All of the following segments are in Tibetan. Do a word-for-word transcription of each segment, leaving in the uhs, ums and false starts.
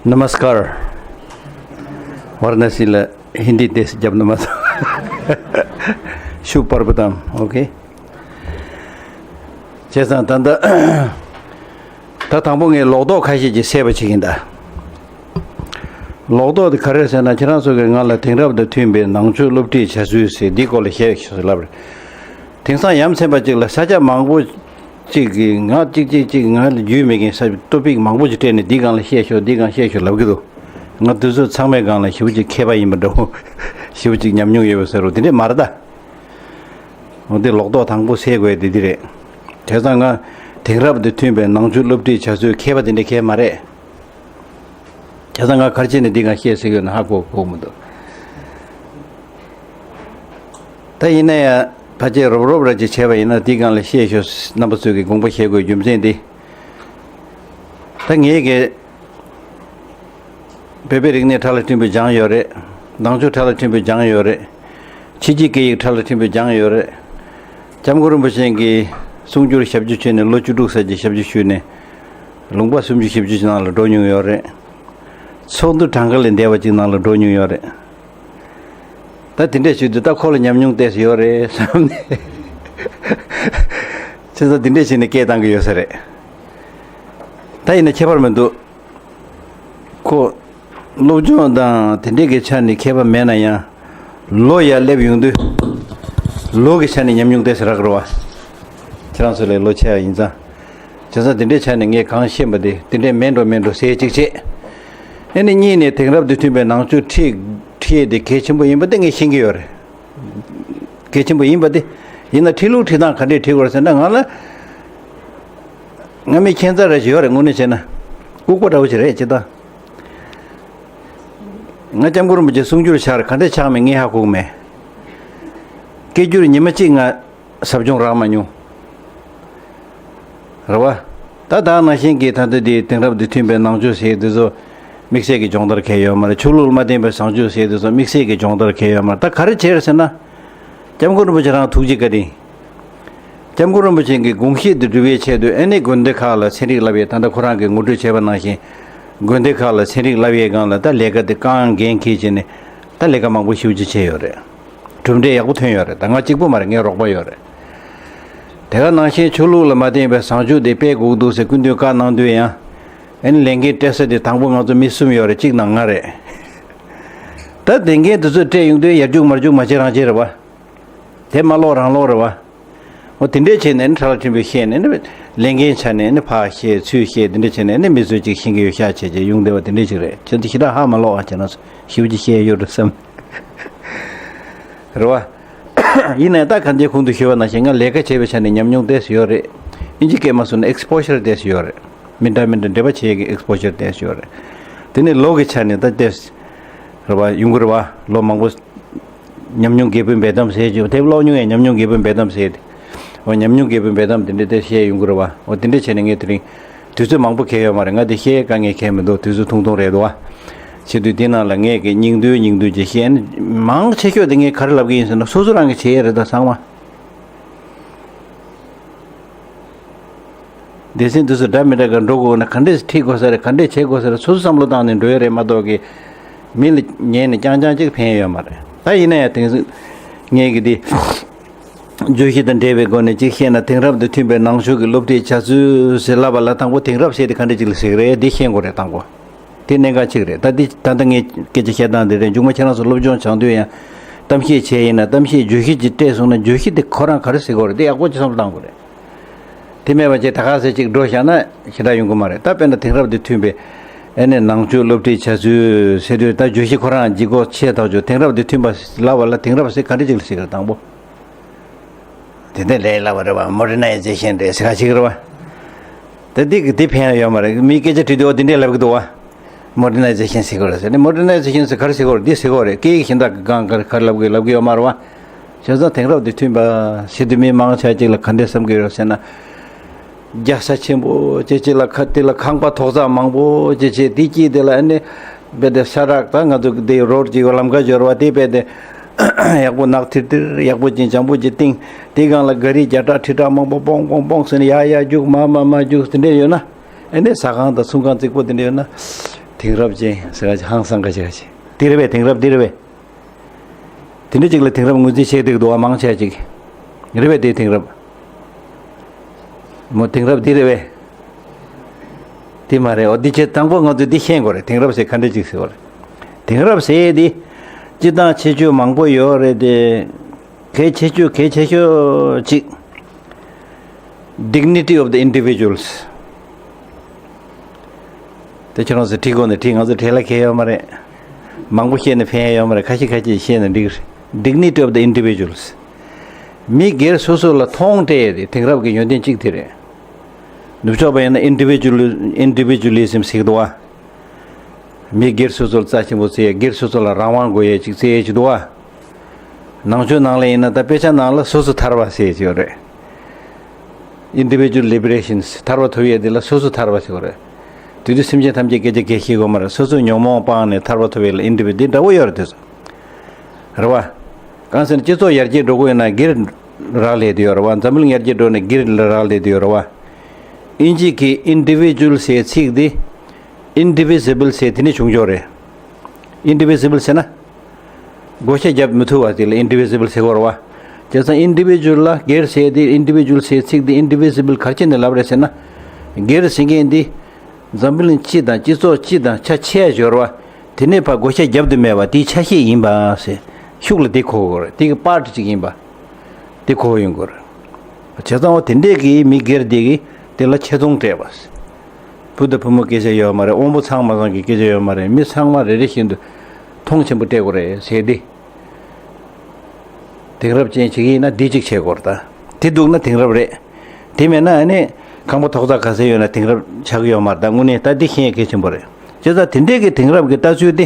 नमस्कार। वाराणसी ལ་ཧིན་དི་དེ་རྒྱབ་ན་མ་ཐང་ཤུ་པར་བ་དམ། ཨོ་ཁེ། བྱས་ཙང་ད་ལྟ་ད་དང་པོ་ངས་ལོག་རྟོག་ཁ་ཤས་ཀྱི་སེལ་བ་བྱེད་ཀྱིན་གདའ། ལོག་རྟོག་དེ་ག་རེ་ཟེར་ན། ཁྱེད་རང་ཚོ་གིས་ང་ལ་དེང་རབས་དང་མཐུན་པའི་ནང་ཆོས་སློབ་ཁྲིད་བྱ་ཚུལ་ཟེར་འདིའི་སྐོར་ལ་བཤད་ཤོག་ཟེར་ལབ་རེད། དེང་སང་ཡ་མཚན་པ་ཅིག་ལ་ས་ཆ་མང་པོ་ཅིག་གིས་ང་གཅིག་གཅིག་གཅིག་ང་ལ་རྒྱུས་མེད་མཁན་ས་ཊོ་པིག་མང་པོ་ཅིག་སྤྲད་ནས་འདི་སྒང་ལ་བཤད་ཤོག་འདི་སྒང་བཤད་ཤོག་ལབ་ཀྱི་འདུག་ང་དུས་ཚོད་ཚང་མའི་སྒང་ལ་ཞེ་པོ་ཅིག་མཁས་པ་ཡིན་པ་འདྲ་བོ། ཞེ་པོ་ཅིག་ཉམས་མྱོང་ཡོད་པ་ཟེར་རོ། དེ་འདྲས་མ་རེད་ད། འོ་དེ་ལོག་རྟོག་དང་པོ་སེལ་དགོས་དེ་འདི་རེད། བྱས་ཙང་ང་དེང་རབས་དང་མཐུན་པའི་ནང་ཆོས་སློབ་ཁྲིད་བྱ་ཚུལ་མཁས་པ་དེ་འདྲས་གང་ཡང་མ་རེད། བྱས་ཙང་ང་ག་རེ་བྱས་ནས་འདི་སྒང་བཤད་སྲིད་ཡོད་ན་ཧ་གོ་གོ་མི་འདུག་ད་ཡིན་ན་ཡང་ཕལ་ཆེར་རོབ་རོབ་ར་ཅིག་བྱས་པ་ཡིན་ན་འདི་སྒང་ལ་བཤད་ཤོག་རྣམ་པ་ཚོས་ཀྱི་དགོངས་པ་བཞེས་དགོས་རྒྱུ་མཚན་འདི། ད་ངས་ཀྱི་བོད་པའི་རིག་གནས་ཕྲ་ལ་ཕྲན་བུ་སྦྱངས་ཡོད་རེད། ནང་ཆོས་ཕྲ་ལ་ཕྲན་བུ་སྦྱངས་ཡོད་རེད། ཕྱི་རྒྱལ་སྐད་ཡིག་ཕྲ་ལ་ཕྲན་བུ་སྦྱངས་ཡོད་རེད། སྐྱབས་མགོན་རིན་པོ་ཆེ་གི་གསུང་སྒྱུར་ཞབས་ཕྱི་ཞུས་ནས་ལོ་བཅུ་དྲུག་ཙམ་གྱི་ཞབས་ཕྱི་ཞུས་ནས་ལུང་པ་སུམ་ཅུ་བཞི་བཅུ་ཅིག་ནང་ལ་འགྲོ་མྱོང་ཡོད་རེད། ཚོགས་འདུ་གྲངས་ཀ་ལས་འདས་པ་ཅིག་ནང་ལ་འགྲོ་མྱོང་ཡོད་རེད། ད་དེ་འདྲས་བྱེད་དུས་ད་ཁོ་ལ་ཉམས་མྱོང་ཏོག་ཙམ་ཡོད་རེད་བསམ་ནས། བྱས་ཙང་དེ་འདྲས་བྱས་ནས་སྐད་བཏང་གི་ཡོད་ས་རེད། ད་ཡིན་ན་ཁྱད་པར་མི་འདུག་ཁོ་སློབ་སྦྱོང་དང་དེ་འདྲས་ཀྱི་ཆ་ནས་མཁས་པ་མེད་ན་ཡང་། ལོ་ཡར་སླེབས་ཡོང་དུས་ལོ་གི་ཆ་ནས་ཉམས་མྱོང་ཏོག་ཙམ་རག་གི་རེད་བ། ཁྱེད་རང་ཚོ་ལས་ལོ་ཆེ་བ་ཡིན་ཙང་། བྱས་ཙང་དེ་འདྲའི་ཆ་ནས་ངས་གང་ཤེས་པ་དེ་དེ་འདྲའི་མེད་འགྲོ་མེད་འགྲོ་ཟེར་གཅིག་བྱས། ཨ་ནི་གཉིས་ནས་དེང་རབས་དང་མཐུན་པའི་ནང་ཆོས་ཁྲིད་ཁྲིད་དེ་གལ་ཆེན་པོ་ཡིན་པ་དེ་ངས་ཤེས་ཀྱི་ཡོད་རེད། གལ་ཆེན་པོ་ཡིན་པ་དེ། ཡིན་ན་ཁྲིད་ལུགས་ཁྲིད་སྟངས་ག་འདྲས་ཁྲིད་དགོས་རེད་ཟེར་ན། ང་ལ་སྔ་མའི་ཁྱད་མཚར་རེ་ཞིག་ཡོད་རེད། དངོས་གནས་བྱས་ན་ལྐུགས་པ་འདྲ་བོ་ཞིག་རེད་ཅེས་ད། ང་སྐྱབས་མགོན་རིན་པོ་ཆེ་གསུང་སྒྱུར་ཆར་ག་འདྲས་ཆགས་མེད་ངས་ཧ་གོ་གི་མེད། སྐད་སྒྱུར་ཉི་མ་གཅིག་ང་ཟབ་སྦྱོང་རག་མ་མྱོང་། རེད་བ། ད་ད་ནང་བཞིན་གྱི་ད་ལྟ་དེ་དེང་རབས་དང་མཐུན་པའི་ནང་ཆོས་ཟེར་དེ་ཚོ་དམིགས་བསལ་གྱི་སྦྱོང་བརྡར་གང་ཡང་ཡོད་མ་རེད། ཆོས་ལུགས་ལ་མ་བརྟེན་པའི་བཟང་སྤྱོད་ཟེར་དེ་ཚོ་དམིགས་བསལ་གྱི་སྦྱོང་བརྡར་གང་ཡང་ཡོད་མ་རེད། ད་ག་རེ་བྱས་རེད་ཟེར་ན། སྐྱབས་མགོན་རིན་པོ་ཆེ་རང་ཐུགས་རྗེ་བཀའ་དྲིན། སྐྱབས་མགོན་རིན་པོ་ཆེ་གི་དགོངས་གཞི་དེ་སྒྲུབ་པའི་ཆེད་དུ་ཨ་ནི་དགོན་སྡེ་ཁག་ལ་ཚན་རིག་བསླབ་ཡས། ད་ལྟ་ཁོ་རང་གིས་ངོ་སྤྲོད་བྱས་པ་ནང་བཞིན་དགོན་སྡེ་ཁག་ལ་ཚན་རིག་བསླབ་ཡས་སྒང་ལ་ད་ལས་ཀ་དེ་རྐང་འགན་འཁྱེར་བྱས་ནས་ད་ལས་ཀ་མང་པོ་ཞེ་པོ་ཅིག་བྱས་ཡོད་རེད། གྲུབ་འབྲས་ཡག་པོ་ཐོན་ཡོད་རེད། ད་ང་གཅིག་པུ་མ་རེད། ངའི་རོགས་པ་ཡོད་རེད། དེ་ག་ནང་བཞིན་ཆོས་ལུགས་ལ་མ་བརྟེན་པའི་བཟང་སྤྱོད་དེ་སྤེལ་དགོས་འདུག་ཟེར་སྐུ་མདུན་བཀའ་གནང་དུས་ཡང་། ཨ་ནི་ལས་འགན་སྤྲད་ས་དེ་དང་པོ་ང་ཚོ་མི་གསུམ་ཡོད་རེད། གཅིག་ནང་ང་རེད། ད་དེ་འགན་དེ་ཚོ་སྤྲད་ཡོང་དུས་ཡར་རྒྱུག་མར་རྒྱུག་མ་བྱེད་རང་བྱེད་རེད་བ། དེ་མ་ལོག་རང་ལོག་རེད་བ། འོ་དེ་འདྲས་བྱས་ནས་ནི་ཕྲ་ལ་ཕྲན་བུ་བཤད་ནས་ནི་ལས་འགན་ཆ་ནས་ནི་ཕར་བཤད་ཚུར་བཤད་དེ་འདྲས་བྱས་ནས་ནི་མི་ཚོས་ཅིག་ཤེས་ཀྱི་ཡོད་ཤག་བྱས་བྱས་ཡོང་བསྡད་པ་དེ་འདྲས་ཅིག་རེད། བྱས་ཙང་ཞེ་དྲག་ཧ་མ་ལོག་ཨ། བྱས་ན་ཞེ་པོ་ཅིག་བཤད་ཡོད་འགྲོ་བསམ། རེད་བ། ཡིན་ནའི་ད་གང་ཅིའི་གོང་དུ་ཞུས་པ་ནང་བཞིན་ང་ལས་ཀ་བྱས་པའི་ཆ་ནས་ཉམས་མྱོང་ཏོག་ཙམ་ཡོད་རེད། ཨིན་ཇི་སྐད་མ་སོང་ན་ཨེགས་སི་པོ་ཞར་ཏོག་ཙམ་ཡོད་རེད། མི་འདྲ་མི་འདྲ་འབྲེལ་བ་བྱེད་ཀྱི་ཨེགས་སི་པོ་ཞར་ཏོག་ཙམ་ཡོད་རེད། དེ་ནས་ལོ་གི་ཆ་ནས་ད་ཏོག་ཙམ་རེད་བ། ཡོང་གི་རེད་བ། ལོ་མང་པོ། ཉམས་མྱོང་རྒྱས་པའི་འབེལ་གཏམ་ཟེར་གྱི་དེབ་ཀློག་མྱོང་ཡང་ཉམས་མྱོང་རྒྱས་པའི་འབེལ་གཏམ་ཟེར་ཏེ། འོ་ཉམས་མྱོང་རྒྱས་པའི་འབེལ་གཏམ་དེ་འདྲ་དེ་བཤད་ཡོང་གི་རེད་བ། འོ་དེ་འདྲ་བྱས་ནས་ངས་དེ་རིང་དུས་ཚོད་མང་པོ་གང་ཡོད་མ་རེད། ང་དེ་བཤད་དཀའ་ངལ་གང་མི་འདུག་དུས་ཚོད་ཐུང་ཐུང་རེད་འདུག་བ། བྱེད་དུས་དེ་ནང་ལ་ངས་ཀྱི་སྙིང་བསྡུས་སྙིང་བསྡུས་ཀྱི་བཤད་ནི་མང་ཆེ་ཤོས་དེ་ངས་ག་རེ་ལབ་ཀྱི་ཡིན་ཟེར་ན་སོ་སོ་རང་གིས་བྱེད་ཡས་རེད་ད་ཚང་མ། སྡེ་ཚན་དེ་ཚོ་འདྲ་མི་འདྲ་ག་འགྲོ་དགོས་ན་ག་འདྲས་ཁྲིད་དགོས་ས་རེད། ག་འདྲས་བྱེད་དགོས་ས་རེད། སོ་སོ་བསམ་བློ་བཏང་ནས་འགྲོ་ཡ་རེད་མ་གཏོགས་ཀྱི། མི་ལ་ཉན་ནས་རྐྱང་རྐྱང་གཅིག་ཕན་ཡོད་མ་རེད། ད་ཡིན་ན་ཡང་དེང་སང་ངས་ཀྱི་འདི་བརྗོད་གཞི་དང་འབྲེལ་བའི་སྒོ་ནས་གཅིག་བཤད་ན། དེང་རབས་དང་མཐུན་པའི་ནང་ཆོས་ཀྱི་སློབ་ཁྲིད་བྱ་ཚུལ་ཟེར་ལབ་པ་ལ་དང་པོ་དེང་རབས་ཟེར་དེ་ག་འདྲས་ཅིག་ལ་ཟེར་གི་རེད། འདི་ཤེས་དགོས་རེད་དང་པོ། དེ་གནད་འགག་གཅིག་རེད། ད་འདི་ད་ལྟ་ངས་སྐད་ཆ་བཤད་སྟངས་འདི་རེད། མཇུག་མ་ཁྱེད་རང་ཚོ་སློབ་སྦྱོང་སྦྱང་དུས་ཡང་གཏམ་བཤད་བྱས་ཡིན་ན་གཏམ་བཤད་བརྗོད་གཞི་ཅིག་སྤྲད་སོང་ན་བརྗོད་གཞི་དེ་ཁོ་རང་ག་རེ་ཟེར་དགོས་རེད། དེ་ཡག་པོ་ཅིག་བསམ་བློ་བཏང་དགོས་རེད། དེ་མེད་པ་བྱས་ད་ག་ཟེ་ཅིག་འགྲོ་བཞག་ན་ཞེ་དྲག་ཡོང་གི་མ་རེད། ད་དཔེར་ན་དེང་རབས་དང་མཐུན་པའི་ཨ་ནི་ནང་ཆོས་སློབ་ཁྲིད་བྱ་ཚུལ་ཟེར་དུས་ད་བརྗོད་གཞི་ཁོ་རང་ལྗིད་ཁོག་ཆེ་ཐག་ཆོད། དེང་རབས་དང་མཐུན་པ་ལབ་པ་ལ་དེང་རབས་ཟེར་ག་འདྲ་ཅིག་ལ་ཟེར་གི་རེད་དང་པོ། དེ་འདྲ་ལས་སླ་བ་རེད་བ། མོ་ཌར་ནའི་ཛེ་ཤན་རེད་ཟེར་ག་ཅིག་རེད་བ། ད་འདི་གི་འདི་ཕན་ཡོད་མ་རེད། མི་སྐད་ཆ་དྲིས་དུས་འོ་འདི་འདྲས་ལབ་གི་འདུག་བ། མོ་ཌར་ནའི་ཛེ་ཤན་ཟེར་གི་རེད་ཟེར་ནས། མོ་ཌར་ནའི་ཛེ་ཤན་ཟེར་ག་རེ་ཟེར་གི་རེད། འདི་ཟེར་གི་རེད། སྐད་ཡིག་གཞན་དག་གི་སྒང་ག་རེ་ག་རེ་ལབ་གི་ལབ་གི་ཡོད་མ་རེད་བ། བྱས་ཙང་དེང་རབས་དང་མཐུན་པ་ཟེར་དུས་མི་མང་ཆེ་ཅིག་ལ་ག་འདྲས་བསམ་གི་ཡོད་ཟེར་ན། རྒྱལ་ས་ཆེན་པོ་ཅིག་ཅིག་ལ་ཁ་དེ་ལ་ཁང་པ་ཐོག་བརྩེགས་མང་པོ་ཅིག་ཅིག་དེ་དཀྱིལ་དེ་ལ་ཨ་ནི་རྦད་དེ་ས་རག་ད་ང་ཚོ་དེ་རོ་ཌི་ཅིག་ལམ་ཁ་འབྱོར་བ་དེ་རྦད་དེ་ཡག་པོ་ནག་ཐིར་ཐིར་ཡག་པོ་ཅིག་འཇམ་པོ་ཅིག་བཏིང་། དེ་སྒང་ལ་ག་རི་བརྒྱ་ཕྲག་ཁྲི་ཕྲག་མང་པོ་པོང་པོང་པོང་ཟེར་ནས་ཡར་ཡར་རྒྱུག་མར་མར་མར་རྒྱུག་དེ་འདྲས་ཡོད་ན། ཨ་ནི་ཟ་ཁང་དང་ཚོང་ཁང་རྫིག་པོ་དེ་འདྲས་ཡོད་ན། དེང་རབས་ཅན་ཟེར་ཡ་ཅིག་ཧང་སང་ཁ་ཤས་ཁ་ཤས་དེ་རེད་པས། དེང་རབས་འདི་རེད་པས། དེ་འདྲ་ཅིག་ལ་དེང་རབས་ངོས་འཛིན་བྱེད་འདུག་འདུག་བ། མང་ཆེ་ཅིག་རེད་པས། དེ་དེང་རབས། མོ་དེང་རབས་འདི་རེད་པས། དེ་མ་རེད། འོ་འདི་བྱས་དང་པོ་ང་ཚོས་འདི་ཤེས་དགོས་རེད། དེང་རབས་ཟེར་ག་འདྲ་ཅིག་ཟེར་བ་རེད། དེང་རབས་ཟེར་ཡས་འདི་སྤྱིར་བཏང་ཁྱད་ཆོས་མང་པོ་ཡོད་རེད་དེ། གལ་ཆེ་ཤོས་གལ་ཆེ་ཤོས་ཅིག dignity of the individuals། དེ་ཁྱེད་རང་ཚོས་བྲིས་དགོས་ན་བྲིས། ང་ཚོ་བྲིས་ལ་ཁེལ་ཡོད་མ་རེད། མང་པོ་བཤད་ན་ཕན་ཡ་ཡོད་མ་རེད། ཁ་ཤས་ཁ་ཤས་བཤད་ན་འགྲིག་རེད། Dignity of the individuals། མི་སྒེར་སོ་སོ་ལ་མཐོང་སྤྲད་དེ་དེང་རབས་ཀྱི་ཡོན་ཏན་གཅིག་དེ་རེད། ནུབ་ཕྱོགས་པ་ཡིན་ན་individual individualism ཟེར་གི་འདུག་བ། མི་སྒེར་སོ་སོར་རྩ་ཆེན་པོ་བརྩི་ཡས། སྒེར་སོ་སོ་ལ་རང་དབང་དགོས་ཡས་ཅིག་བརྩི་ཡས་ཅིག་འདུག་བ། ནང་ཆོས་ནང་ལ་ཡིན་ན་ད་དཔེ་ཆ་ནང་ལ་སོ་སོ་ཐར་པ་ཟེར་གྱི་ཡོད་རེད། Individual liberations། ཐར་པ་ཐོབ་ཡས་དེ་ལ་སོ་སོ་ཐར་པ་ཟེར་བ་རེད། དེ་དུས་སེམས་ཅན་ཐམས་ཅད་སྐད་ཆ་གལ་ཤེས་དགོས་མ་རེད། སོ་སོའི་ཉོན་མོངས་སྤངས་ནས་ཐར་པ་ཐོབ་ཡས་ལ་individual འདི་འདྲ་བོ་ཡོད་རེད། དེ་ཚོ་རེད་བ། གང་ཟེར་ན་སྤྱི་ཚོགས་ཡར་རྒྱས་འགྲོ་དགོས་ཡོད་ན་སྒེར་རག་ལས་དེ་ཡོད་རེད་བ། འཛམ་བུ་གླིང་ཡར་རྒྱས་འགྲོ་ན་སྒེར་ལ་རག་ལས་དེ་ཡོད་རེད་བ། དབྱིན་ཇི་གི་individual ཟེར་ཚིག་འདི་indivisible ཟེར་དེ་ནས་བྱུང་ཆོག་རེད། Indivisible ཟེར་ན། བགོ་བཤའ་བརྒྱབ་མི་ཐུབ་པ་དེ་ལ་indivisible ཟེར་གོ་རེད་བ། བྱས་ཙང་individual ལ་སྒེར་ཟེར་དེ། Individual ཟེར་ཚིག་དེ་indivisible ག་རེ་བྱས་ནས་ལབ་རེད་ཟེར་ན། སྒེར་ཟེར་མཁན་འདི་འཛམ་བུ་གླིང་སྤྱི་དང་སྤྱི་ཚོགས་སྤྱི་དང་ཆ་ཆེ་བ་ཡོད་རེད་བ། དེ་ནས་ཕར་བགོ་བཤའ་བརྒྱབ་ཏུ་མེད་པ་དེའི་ཆ་ཤས་ཡིན་པ་ཟེར། ཤུགས་ལ་དེ་གོ་དགོས་རེད། དེ་གི་part གཅིག་ཡིན་པ་དེ་གོ་ཡོང་དགོས་རེད། བྱས་ཙང་འོ་དེ་འདྲས་ཀྱི་མི་སྒེར་དེ་གི་དེ་ལ་ཆེ་མཐོང་སྤྲད་པ། བུ་དང་བུ་མོ་སྐད་ཆ་ཡོད་མ་རེད། དབང་པོ་ཚང་མ་ཚང་གི་སྐད་ཆ་ཡོད་མ་རེད། མི་ཚང་མ་རེ་རེ་བཞིན་དུ་མཐོང་ཆེན་པོ་སྤྲད་དགོས་རེད་ཟེར་ཏེ། དེང་རབས་ཅན་ཞིག་ཡིན་ན་འདི་གཅིག་བྱེད་དགོས་རེད་ད། དེ་འདུག་ན་དེང་རབས་རེད། དེ་མེད་ན་ཨ་ནི་ཁང་པ་ཐོག་རྩེག་ག་ཚད་ཡོད་ན་དེང་རབས་ཆགས་ཀྱི་ཡོད་མ་རེད་ད། དངོས་གནས་ད་འདི་ཤེས་ཡ་གལ་ཆེན་པོ་རེད། བྱས་ཙང་དེ་འདྲས་ཀྱི་དེང་རབས་ཀྱི་ལྟ་ཚུལ་དེ་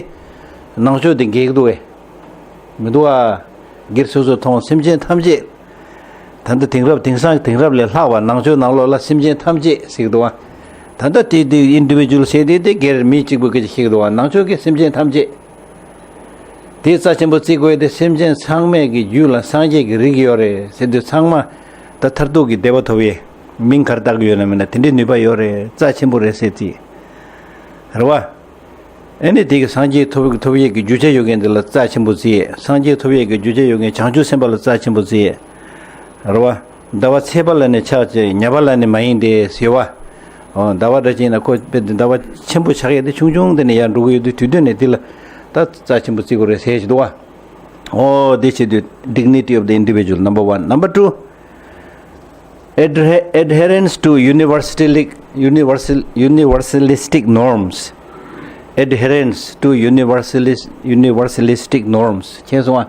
ནང་ཆོས་དེ་འགལ་གྱི་འདུག་བས། མི་འདུག་ཨ། སྒེར་སོ་སོ་མཐོང་། སེམས་ཅན་ཐམས་ཅད། ད་ལྟ་དེང་རབས་དེང་སང་དེང་རབས་ལས་ལྷག་པ། ནང་ཆོས་ནང་ལོགས་ལ་སེམས་ཅན་ཐམས་ཅད་ཟེར་གྱི་འདུག་བ། ད་ལྟ་དེ་དེ་individual ཟེར་དེ་དེ་སྒེར་མི་གཅིག་པུ་སྐད་ཆ་བཤད་ཀྱི་འདུག་བ། ནང་ཆོས་ཀྱི་སེམས་ཅན་ཐམས་ཅད། དེ་རྩ་ཆེན་པོ་བརྩི་དགོས་དེ། སེམས་ཅན་ཚང་མས་ཀྱི་རྒྱུད་ལ་སངས་རྒྱས་ཀྱི་རིགས་ཡོད་རེད་ཟེར་དུས་ཚང་མ་ད་མཐར་ཐུག་གི་བདེ་བ་ཐོབ་ཡས་མིང་ག་རེ་བཏགས་ཀྱི་ཡོད་ན་མིན་ན་དེ་འདྲའི་ནུས་པ་ཡོད་རེད། རྩ་ཆེན་པོ་རེད་ཟེར་བརྩི། རེད་བ། ཨེ་ནི་དེ་གི་སངས་རྒྱས་ཐོབ་ཐོབ་ཡས་ཀྱི་རྒྱུ་ཆ་ཡོད་མཁན་དེ་ལ་རྩ་ཆེན་པོ་བརྩི་ཡས། སངས་རྒྱས་ཐོབ་ཡས་ཀྱི་རྒྱུ་ཆ་ཡོད་མཁན་བྱང་ཆུབ་སེམས་དཔའ་ལ་རྩ་ཆེན་པོ་བརྩི་ཡས། རེད་བ། ཟླ་བ་ཚེས་པ་ལ་ནི་ཕྱག་བྱེད་ཉ་པ་ལ་ནི་མ་ཡིན་ཏེ་ཟེར་བ། འོ་ཟླ་བ་འདྲ་ཅིག་ཡིན་ན་ཁོ་དཔེ་ཟླ་བ་ཆེན་པོ་ཆགས་ཡས་དེ་ཆུང་ཆུང་དེ་ནས་ཡར་འགྲོ་གི་ཡོད་དུས་དུས་སྟོན་ནས་དེ་ལ་ད་རྩ་ཆེན་པོ་བརྩི་དགོས་རེད་ཟེར་ཞིག་འདུག་བ། འོ་དེ་བྱེད་དུས་dignity of the individual number one. Number two, adhe- adherence to universalistic universal universalistic norms. Adherence to universalis universalistic norms. མཁྱེན་སོང་ཨ།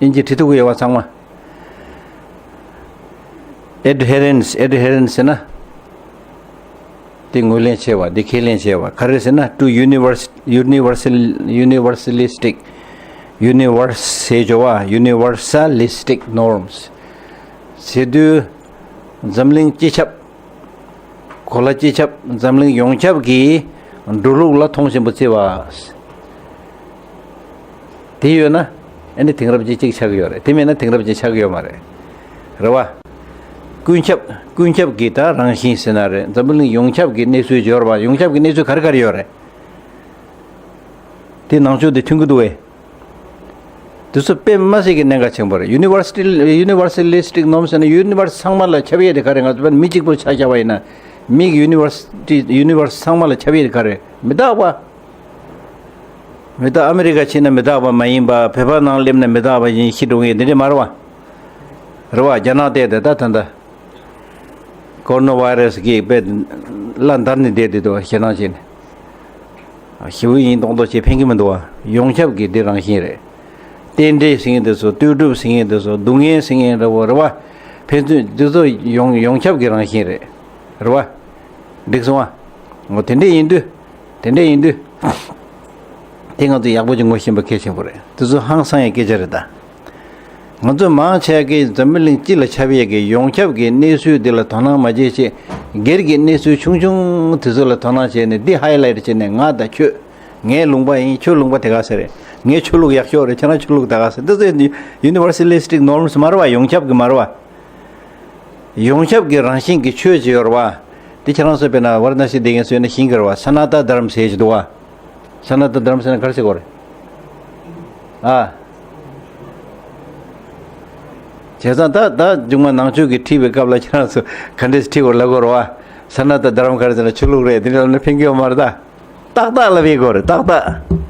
དབྱིན་ཇི་བྲིས་ཐུབ་ཀྱི་ཡོད་པ་ཚང་མ། Adherence, adherence ཟེར་ན། འདི་ངོས་ལེན་བྱས་པ། འདི་ཁས་ལེན་བྱས་པ། ག་རེ་ཟེར་ན། to univers- universal universalistic universe ཟེར་བ། universalistic norms ཟེར་དུས་འཛམ་གླིང་སྤྱི་ཁྱབ། གོ་ལ་སྤྱི་ཁྱབ། འཛམ་གླིང་ཡོངས་ཁྱབ་ཀྱི་འགྲོ་ལུགས་ལ་མཐོང་ཆེན་པོ་བརྩི་བ། དེ་ཡོད་ན་ཨ་ནི་དེང་རབས་ཅན་གཅིག་ཆགས་ཀྱི་ཡོད་རེད། དེ་མེད་ན་དེང་རབས་ཅན་ཆགས་ཀྱི་ཡོད་མ་རེད། རེད་བ། ཀུན་ཁྱབ། ཀུན་ཁྱབ་ཀྱི་ད་རང་བཞིན་ཟེར་ན་རེད། འཛམ་བུ་གླིང་ཡོངས་ཁྱབ་ཀྱི་གནས་ཚུལ་སྦྱོར་བ། ཡོངས་ཁྱབ་ཀྱི་གནས་ཚུལ་ག་རེ་ག་རེ་ཡོད་རེད། དེ་ནང་ཆོས་དེ་མཐུན་གྱི་འདུག་བས། དེ་ཚོ་དཔེ་མ་སྲིད་ཀྱི་གནད་འགག་ཆེན་པོ་རེད། Universal- universalistic norms ཟེར་ན་universe ཚང་མ་ལ་ཁྱབ་ཡས་དེ་ག་རེ། ང་ཚོ་དཔེར་ན་མི་གཅིག་པུར་ཆ་བཞག་པ་ཡིན་ན་མིག་universe universe ཚང་མ་ལ་ཁྱབ་ཡས་དེ་ག་རེ། མི་རྟག་པ། མི་རྟག་ཨ་མི་རི་ཀ་ཕྱིན་ན་མི་རྟག་པ་མ་ཡིན་པ། བོད་པ་ནང་སླེབས་ན་མི་རྟག་པ་ཡིན། ཤི་འགྲོ་ངེས་འདི་འདྲ་མ་རེད་བ། རེད་བ། རྒྱ་ནག་བལྟས་ཏེ་ད་ད་ད། ཀོ་རོ་ན་བྷའི་རེ་སི་གིས་དཔེ་གླ་འདར་ནས་བསྡད་དེ་འདུག་ཞེད་སྣང་བྱས་ནས། ཞེ་པོ་ཡིན་མདོག་མདོག་བྱས་ཕན་གྱི་མི་འདུག་བ། ཡོངས་ཁྱབ་ཀྱི་འདི་རང་བཞིན་རེད། རྟེན་འབྲེལ་ཟེར་མཁན་དེ་ཚོ། ལྟོས་གྲུབ་ཟེར་མཁན་དེ་ཚོ། སྡུག་བསྔལ་ཟེར་མཁན་འདྲ་བོ་རེད་བ། ཕན་ཚུན་འདི་ཚོ་ཡོངས་ཡོངས་ཁྱབ་ཀྱི་རང་བཞིན་རེད། རེད་བ། འགྲིག་སོང་བ། འོ་དེ་འདྲས་ཡིན་དུས། དེ་འདྲས་ཡིན་དུས། དེ་ང་ཚོས་ཡག་པོ་ཅིག་ངོ་ཤེས་པ་གལ་ཆེན་པོ་རེད། དེ་ཚོ་ཧང་སང་ཡའི་སྐད་ཆ་རེད་ད། ང་ཚོ་མང་ཆེ་གིས་འཛམ་བུ་གླིང་སྤྱི་ལ་ཁྱབ་ཡས་ཀྱི་ཡོངས་ཁྱབ་ཀྱི་གནས་ཚུལ་འདི་ལ་དོ་སྣང་མ་བྱེད་ཅེས། སྒེར་གྱི་གནས་ཚུལ་ཆུང་ཆུང་དེ་ཚོ་ལ་དོ་སྣང་བྱས་ནས། འདི་highlight བྱས་ནས། ང་དང་ཁྱོད། ངའི་ལུང་པ་ཡིན། ཁྱོད་ལུང་པ་དེ་ག་ཟེ་རེད། ངའི་ཆོས་ལུགས་ཡག་ཤོས་རེད། ཁྱེད་རང་ཆོས་ལུགས་དེ་ག་ཟེ། འདི་ཚོ་universalistic norms མ་རེད་བ། ཡོངས་ཁྱབ་ཀྱི་མ་རེད་བ། ཡོངས་ཁྱབ་ཀྱི་རང་བཞིན་གྱི་ཆོས་ཅིག་ཡོད་རེད་བ། འདི་ཁྱེད་རང་ཚོ་དཔེར་ན་ཝཱ་ར་ཎ་སི་བསྡད་མཁན་ཚོས་ན་ཤེས་ཀྱི་རེད་བ། ས་ན་ཏ་དྷརམ་ཟེར་ཅིག་འདུག་བ། ས་ན་ཏ་དྷརམ་ཟེར་ན་ག་རེ་ཟེར་དགོས་རེད། ཨ། བྱས་ཙང་ད་ད་མཇུག་མ་ནང་ཆོས་ཀྱི་ཁྲིད་པའི་སྐབས་ལ་ཁྱེད་རང་ཚོ་ག་འདྲས་ཁྲིད་དགོས་ལབ་དགོས་རེད་བ། ས་ན་ཏ་དྷརམ་ག་རེ་ཟེར་ན་ཆོས་ལུགས་རེད། དེ་འདྲ་ལབ་ན་ཕན་གྱི་ཡོད་མ་རེད་ད། ཏག་ཏག་ལབ་ཡི་དགོས་རེད་ཏག་ཏག།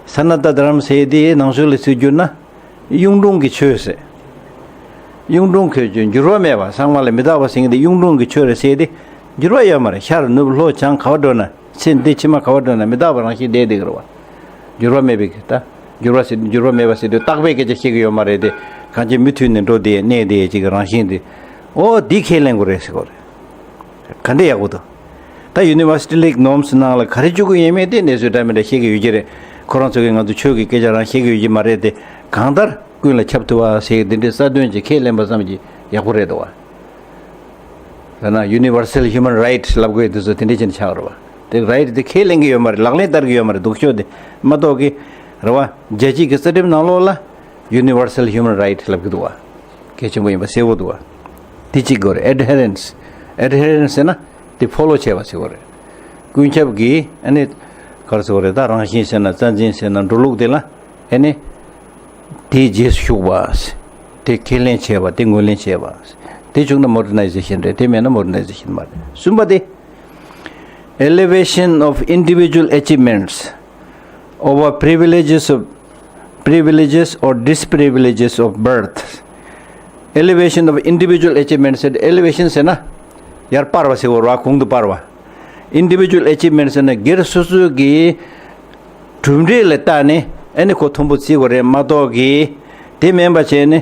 ས་ན་ཏ་དྷརམ་ཟེར་དེ་ནང་ཆོས་ལ་ཚུད་གྱུར་ན། གཡུང་དྲུང་གི་ཆོས་ཟེར། གཡུང་དྲུང་གི་ཆོས་འགྱུར་བ་མེད་པ་ཚང་མ་ལ་མི་རྟག་པ་ཟེར་མཁན་དེ་གཡུང་དྲུང་གི་ཆོས་རེད་ཟེར་ཏེ། འགྱུར་བ་ཡོད་མ་རེད། ཤར་ནུབ་ལྷོ་བྱང་ག་བ་འགྲོ་ན་ཚེ་འདི་ཕྱི་མ་ག་བ་འགྲོ་ན་མི་རྟག་པ་རང་བཞིན་བསྡད་བསྡད་ཀྱི་རེད་བ། འགྱུར་བ་མེད་པའི་ད། འགྱུར་བ་ཟེར་འགྱུར་བ་མེད་པ་ཟེར་དུས་རྟག་པའི་སྐད་ཆ་བཤད་ཀྱི་ཡོད་མ་རེད་དེ། གང་ཅི་མུ་མཐུད་ནས་འགྲོ་བསྡད་གནས་བསྡད་ཅིག་གི་རང་བཞིན་དེ། ཨོ་འདི་ཁས་ལེན་དགོས་རེད་ཟེར་གོ་རེད། ག་འདྲ་ཡག་པོ་འདུག་ད་University League Norms ནང་ལ་ག་རེ་བཅུག་གི་ཡོད་མེད་དེ་གནས་ཚུལ་འདྲ་མི་འདྲ་བཤད་ཀྱི་ཡོད་ཀྱི་རེད། ཁོ་རང་ཚོ་གིས་ང་ཚོ་ཆོས་ཀྱི་སྐད་ཆ་རང་བཤད་ཀྱི་ཡོད་ཀྱི་མ་རེད་དེ། གང་ལྟར་ཀུན་ལ་ཁྱབ་ཐུབ་པ་ཟེར་གྱི་འདི་འདྲའི་རྩ་དོན་ཅིག་ཁས་ལེན་པ་ཙམ་གྱིས་ཡག་པོ་རེད་འདུག་བ། ད་ན་Universal Human Right ལབ་དགོས་དེ་ཚོ་དེ་འདྲ་ཅན་ཆགས་རེད་བ། དེ་right དེ་ཁས་ལེན་གྱི་ཡོད་མ་རེད། ལག་ལེན་བསྟར་གྱི་ཡོད་མ་རེད། སྡུག་ཤོས་དེ་མ་གཏོགས་ཀྱི་རེད་བ། རྒྱལ་སྤྱི་གི་རྩ་ཁྲིམས་ནང་ལོགས་ལ། Universal Human Right ལབ་ཀྱི་འདུག་བ། གལ་ཆེན་པོ་ཡིན་པ་གསལ་པོ་འདུག་བ། དེ་གཅིག་དགོས་རེད། Adherence. Adherence ཟེར་ན་དེ་follow བྱས་པ་ཟེར་དགོས་རེད། ཀུན་ཁྱབ་ཀྱི་ཨ་ནི་ག་རེ་ཟེར་དགོས་རེད། ད་རང་བཞིན་ཟེར་ན་རྩ་འཛིན་ཟེར་ན་འགྲོ་ལུགས་དེ་ལ་ཨ་ནི་དེའི་རྗེས་སུ་ཞུགས་པ། དེ་ཁས་ལེན་བྱས་པ། དེ་ངོས་ལེན་བྱས་པ། དེ་བྱུང་ན་modernization རེད། དེ་མེད་ན་modernization མ་རེད། གསུམ་པ་དེ། Elevation of individual achievements over privileges of privileges or disprivileges of birth. Elevation of individual achievements. Elevation ཟེར་ན་ཡར་སྤར་བ་ཟེར་བ་རེད་བ། གོང་དུ་སྤར་བ། Individual achievements ཟེར་ན་སྒེར་སོ་སོ་གི་གྲུབ་འབྲས་ལ་བལྟས་ནས་ཨ་ནི་ཁོ་མཐོན་པོ་བརྩི་དགོས་རེད་མ་གཏོགས་ཀྱི། དེ་མིན་པ་བྱས་ནས།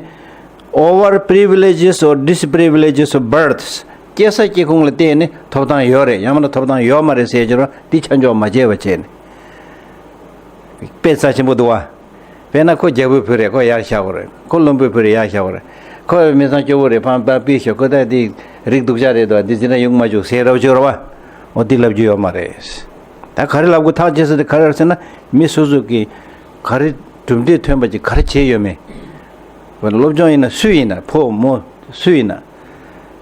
Over privileges or disprivileges of birth. སྐྱེས་ས་སྐྱེས་ཁུངས་ལ་བལྟས་ནས་ཐོབ་ཐང་ཡོད་རེད་ཡང་མིན་ན་ཐོབ་ཐང་ཡོད་མ་རེད་ཟེར་གྱི་རེད་བ། དེ་ཆ་འཇོག་མ་བྱས་པ་བྱས་ནས། དཔེ་རྩ་ཆེན་པོ་འདུག་བ། དཔེར་ན་ཁོ་རྒྱལ་པོའི་བུ་རེད། ཁོ་ཡར་བཞག་དགོས་རེད། ཁོ་བློན་པོའི་བུ་རེད། ཡར་བཞག་དགོས་རེད། ཁོ་མི་ཚང་སྐྱོ་བོ་རེད། ཕམ་པ་པི་ཤོག་ཁོ་ད་དེ་རིགས་སྡུག་ཅག་རེད་དོ། འདི་ཟིན་ན་ཡོང་མ་བཅུག་ཟེར་རབ་བཅུག་ར་བ། འོ་འདི་ལབ་རྒྱུ་ཡོད་མ་རེད། ད་ག་རེ་ལབ་དགོས་ཐག་བཅད་ས་དེ་ག་རེ་རེད་ཟེར་ན། མི་སོ་སོ་གིས་ག་རེ་གྲུབ་འབྲས་ཐོན་པ་ཅིག་ག་རེ་བྱས་ཡོད་མེད། སློབ་སྦྱོང་ཡིན་ན་སུ་ཡིན་ན་ཕོ་མོ་སུ་ཡིན་ན།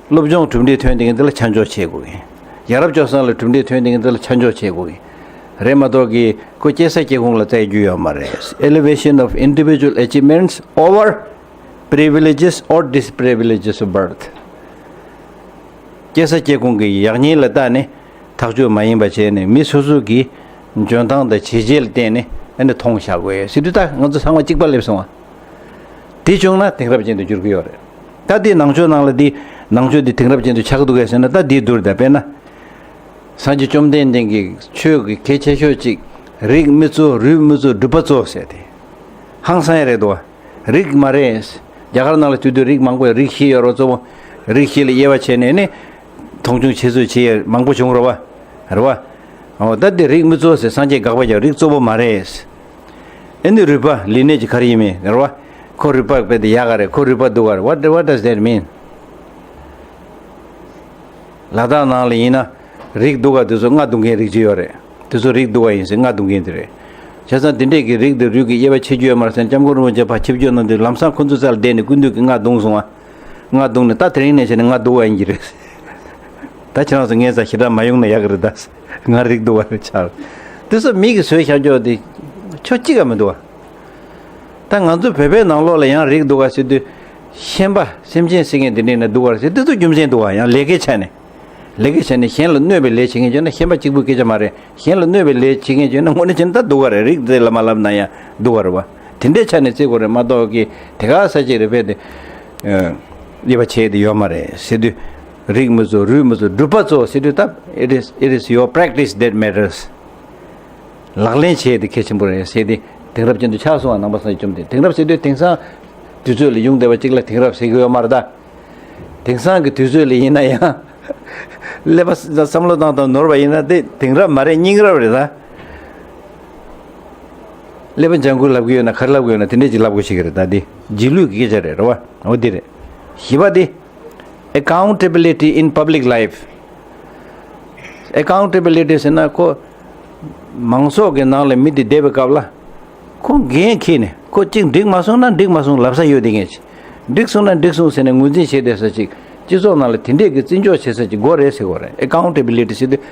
སློབ་སྦྱོང་གྲུབ་འབྲས་ཐོན་དེ་གི་འདི་ལ་ཆ་འཇོག་བྱེད་དགོས་གི། ཡ་རབས་སྤྱོད་བཟང་ལ་གྲུབ་འབྲས་ཐོན་དེ་གི་འདི་ལ་ཆ་འཇོག་བྱེད་དགོས་གི། རེད་མ་གཏོགས་གི་ཁོ་སྐྱེས་ས་སྐྱེས་ཁུངས་ལ་བལྟ་རྒྱུ་ཡོད་མ་རེད། Elevation of individual achievements over privileges or disprivileges of birth. སྐྱེས་ས་སྐྱེས་ཁུངས་ཀྱི་ཡག་ཉེས་ལ་བལྟས་ནས་ཐག་གཅོད་མ་ཡིན་པ་བྱས་ནས་མི་སོ་སོ་གི་འཇོན་ཐང་དང་བྱས་རྗེས་ལ་བརྟེན་ནས་ཨ་ནི་མཐོང་བཞག་དགོས་ཟེར་དུས་ད་ང་ཚོ་ཚང་མ་གཅིག་པ་སླེབས་སོང་བ། དེ་བྱུང་ན་དེང་རབས་ཅན་དུ་འགྱུར་གྱི་ཡོད་རེད། ད་དེ་ནང་ཆོས་ནང་ལ་དེ་ནང་ཆོས་དེ་དེང་རབས་ཅན་དུ་ཆགས་འདུག་གས་ཟེར་ན་ད་དེའི་བསྡུར་ད་དཔེར་ན། སངས་རྒྱས་བཅོམ་ལྡན་འདས་ཀྱི་ཆོས་ཀྱི་གལ་ཆེ་ཤོས་གཅིག་རིགས་མི་གཙོ་རུས་མི་གཙོ་སྒྲུབ་པ་གཙོ་ཟེར་ཏེ། ཧང་སང་ཡ་རེད་དོ། རིགས་མ་རེད། རྒྱ་གར་ནང་ལ་དུས་དུས་རིགས་མང་པོ་ཡོད། རིགས་བཞི་ཡོད་རོ་གཙོ་བོ། རིགས་བཞི་ལ་དབྱེ་བ་ཕྱེ་ནས་ནི། མཐོང་ཆུང་བྱེད་ཚུལ་བྱེད་ཡ་མང་པོ་བྱུང་རོ་བ། རེད་བ། འོ་ད་དེ་རིགས་མི་གཙོ་ཟེར་སངས་རྒྱས་དགག་པ་རྒྱག་རིགས་གཙོ་བོ་མ་རེད། ཨེ་ནི་རུས་པ་ལས་གནས་ཀྱི་ག་རེ་ཡིན་མིན་རེད་བ། ཁོ་རུས་པ་དཔེ་དེ་ཡག་ག་རེད། ཁོ་རུས་པ་སྡུག་ག་རེད། What, what does that mean? ལ་དྭགས་ནང་ལ་ཡིན་ན། རིགས་སྡུག་ག་དེ་ཚོ་རྔ་རྡུང་མཁན་རིགས་གཅིག་ཡོད་རེད། དེ་ཚོ་རིགས་སྡུག་ག་ཡིན་ཟེར་རྔ་རྡུང་མཁན་དེ་རེད། བྱས་ཙང་དེ་འདྲས་ཀྱི་རིགས་དེ་རུས་ཀྱི་དབྱེ་བ་ཕྱེ་རྒྱུ་ཡོད་མ་རེད་ཟེར་ན་སྐྱབས་མགོན་རིན་པོ་ཆེ་ཕར་ཆིབས་བསྒྱུར་གནང་དུས་ལམ་སང་ཁོ་ཚོའི་རྩ་ལ་བསྡད་ནས་སྐུ་མདུན་གྱིས་རྔ་རྡུང་སོང་ང་། རྔ་རྡུང་ནས་ད་དེ་རིང་ནས་བྱས་ནས་རྔ་རྡུང་བ་ཡིན་གྱི་རེད། ད་ཁྱེད་རང་ཚོ་ངའི་རྩར་ཞེ་དྲག་མ་ཡོང་ན་ཡག་གི་རེད་ད། ང་རིགས་སྡུག་པ་རེད་ཆགས། དེ་ཚོ་མི་གིས་བཟོས་བཞག་རྒྱུ་དེ་ཆོ་གཅིག་ག་མི་འདུག་བ། ད་ང་ཚོ་བོད་པའི་ནང་ལོགས་ལ་ཡང་རིགས་སྡུག་པ་ཟེར་དུས། ཤན་པ་སེམས་ཅན་བསད་མཁན་དེ་འདྲས་ནས་སྡུག་པ་རེད་ཟེར་དེ་ཚོ་རྒྱུ་མཚན་འདུག་བ། ཡང་ལས་ཀའི་ཆ་ནས། ལས་ཀའི་ཆ་ནས་གཞན་ལ་གནོད་པའི་ལས་བྱེད་མཁན་བྱས་ན་ཤན་པ་གཅིག་པུའི་སྐད་ཆ་མ་རེད། གཞན་ལ་གནོད་པའི་ལས་བྱེད་མཁན་བྱས་ན་དངོས་གནས་བྱས་ན་ད་སྡུག་པ་རེད། རིགས་དེ་ལ་མ་ལབ་ན་ཡང་སྡུག་པ་རེད་བ། དེ་འདྲའི་ཆ་ནས་བརྩི་དགོས་རེད་མ་གཏོགས་ཀྱི་དེ་ག་ས་ཅིག་རེད་བས་དེ། དབྱེ་བ་ཕྱེ་དེ་ཡོད་མ་རེད་ཟེར་དུས། རིགས་མི་གཙོ་རུས་མི་གཙོ་སྒྲུབ་པ་གཙོ་ཟེར་དུས་ད། It is, it is your practice that matters. ལག་ལེན་བྱེད་དེ་གལ་ཆེན་པོ་རེད་ཟེར་ཏེ་དེང་རབས་ཅན་དུ་ཆགས་སོང་བ། ནང་པ་སངས་རྒྱས་བཅོམ་ལྡན་འདས་དེང་རབས་ཟེར་དུས་དེང་སང་དུས་ཚོད་ལ་ཡོང་བསྡད་པ་གཅིག་ལ་དེང་རབས་ཟེར་གི་ཡོད་མ་རེད་ད། དེང་སང་གི་དུས་ཚོད་ལ་ཡིན་ན་ཡང་ཀླད་པ་བསམ་བློ་བཏང་སྟངས་ནོར་བ་ཡིན་ན་དེ་དེང་རབས་མ་རེད། སྙིང་རབས་རེད་ད། ཀླད་པ་ལྗང་ཁུ་ལབ་གི་ཡོད་ན་ག་རེ་ལབ་གི་ཡོད་ན་དེ་འདྲས་ཅིག་ལབ་དགོས་ཤེས་ཀྱི་རེད་ད། འདི་རྗེས་ལུས་ཀྱི་སྐད་ཆ་རེད། རེད་བ། འོ་འདི་རེད། བཞི་པ་འདི། Accountability in public life. Accountability ཟེར་ན་ཁོ། མང་ཚོགས་ཀྱི་ནང་ལ་མི་དེ་བསྡད་པའི་སྐབས་ལ། ཁོ་འགན་འཁྱེར་ནས་ཁོ་གཅིག་འགྲིག་མ་སོང་ན་འགྲིག་མ་སོང་ལབ་ས་ཡོད་དེ་ངས་ཅི། འགྲིག་སོང་ན་འགྲིག་སོང་ཟེར་ནས་ངོས་འཛིན་བྱེད་བསྡད་ས་ཅིག་སྤྱི་ཚོགས་ནང་ལ་དེ་འདྲས་ཀྱི་བརྩི་འཇོག་བྱེད་ས་ཅིག་དགོས་རེད་ཟེར་དགོས་རེད། Accountability ཟེར་དུས།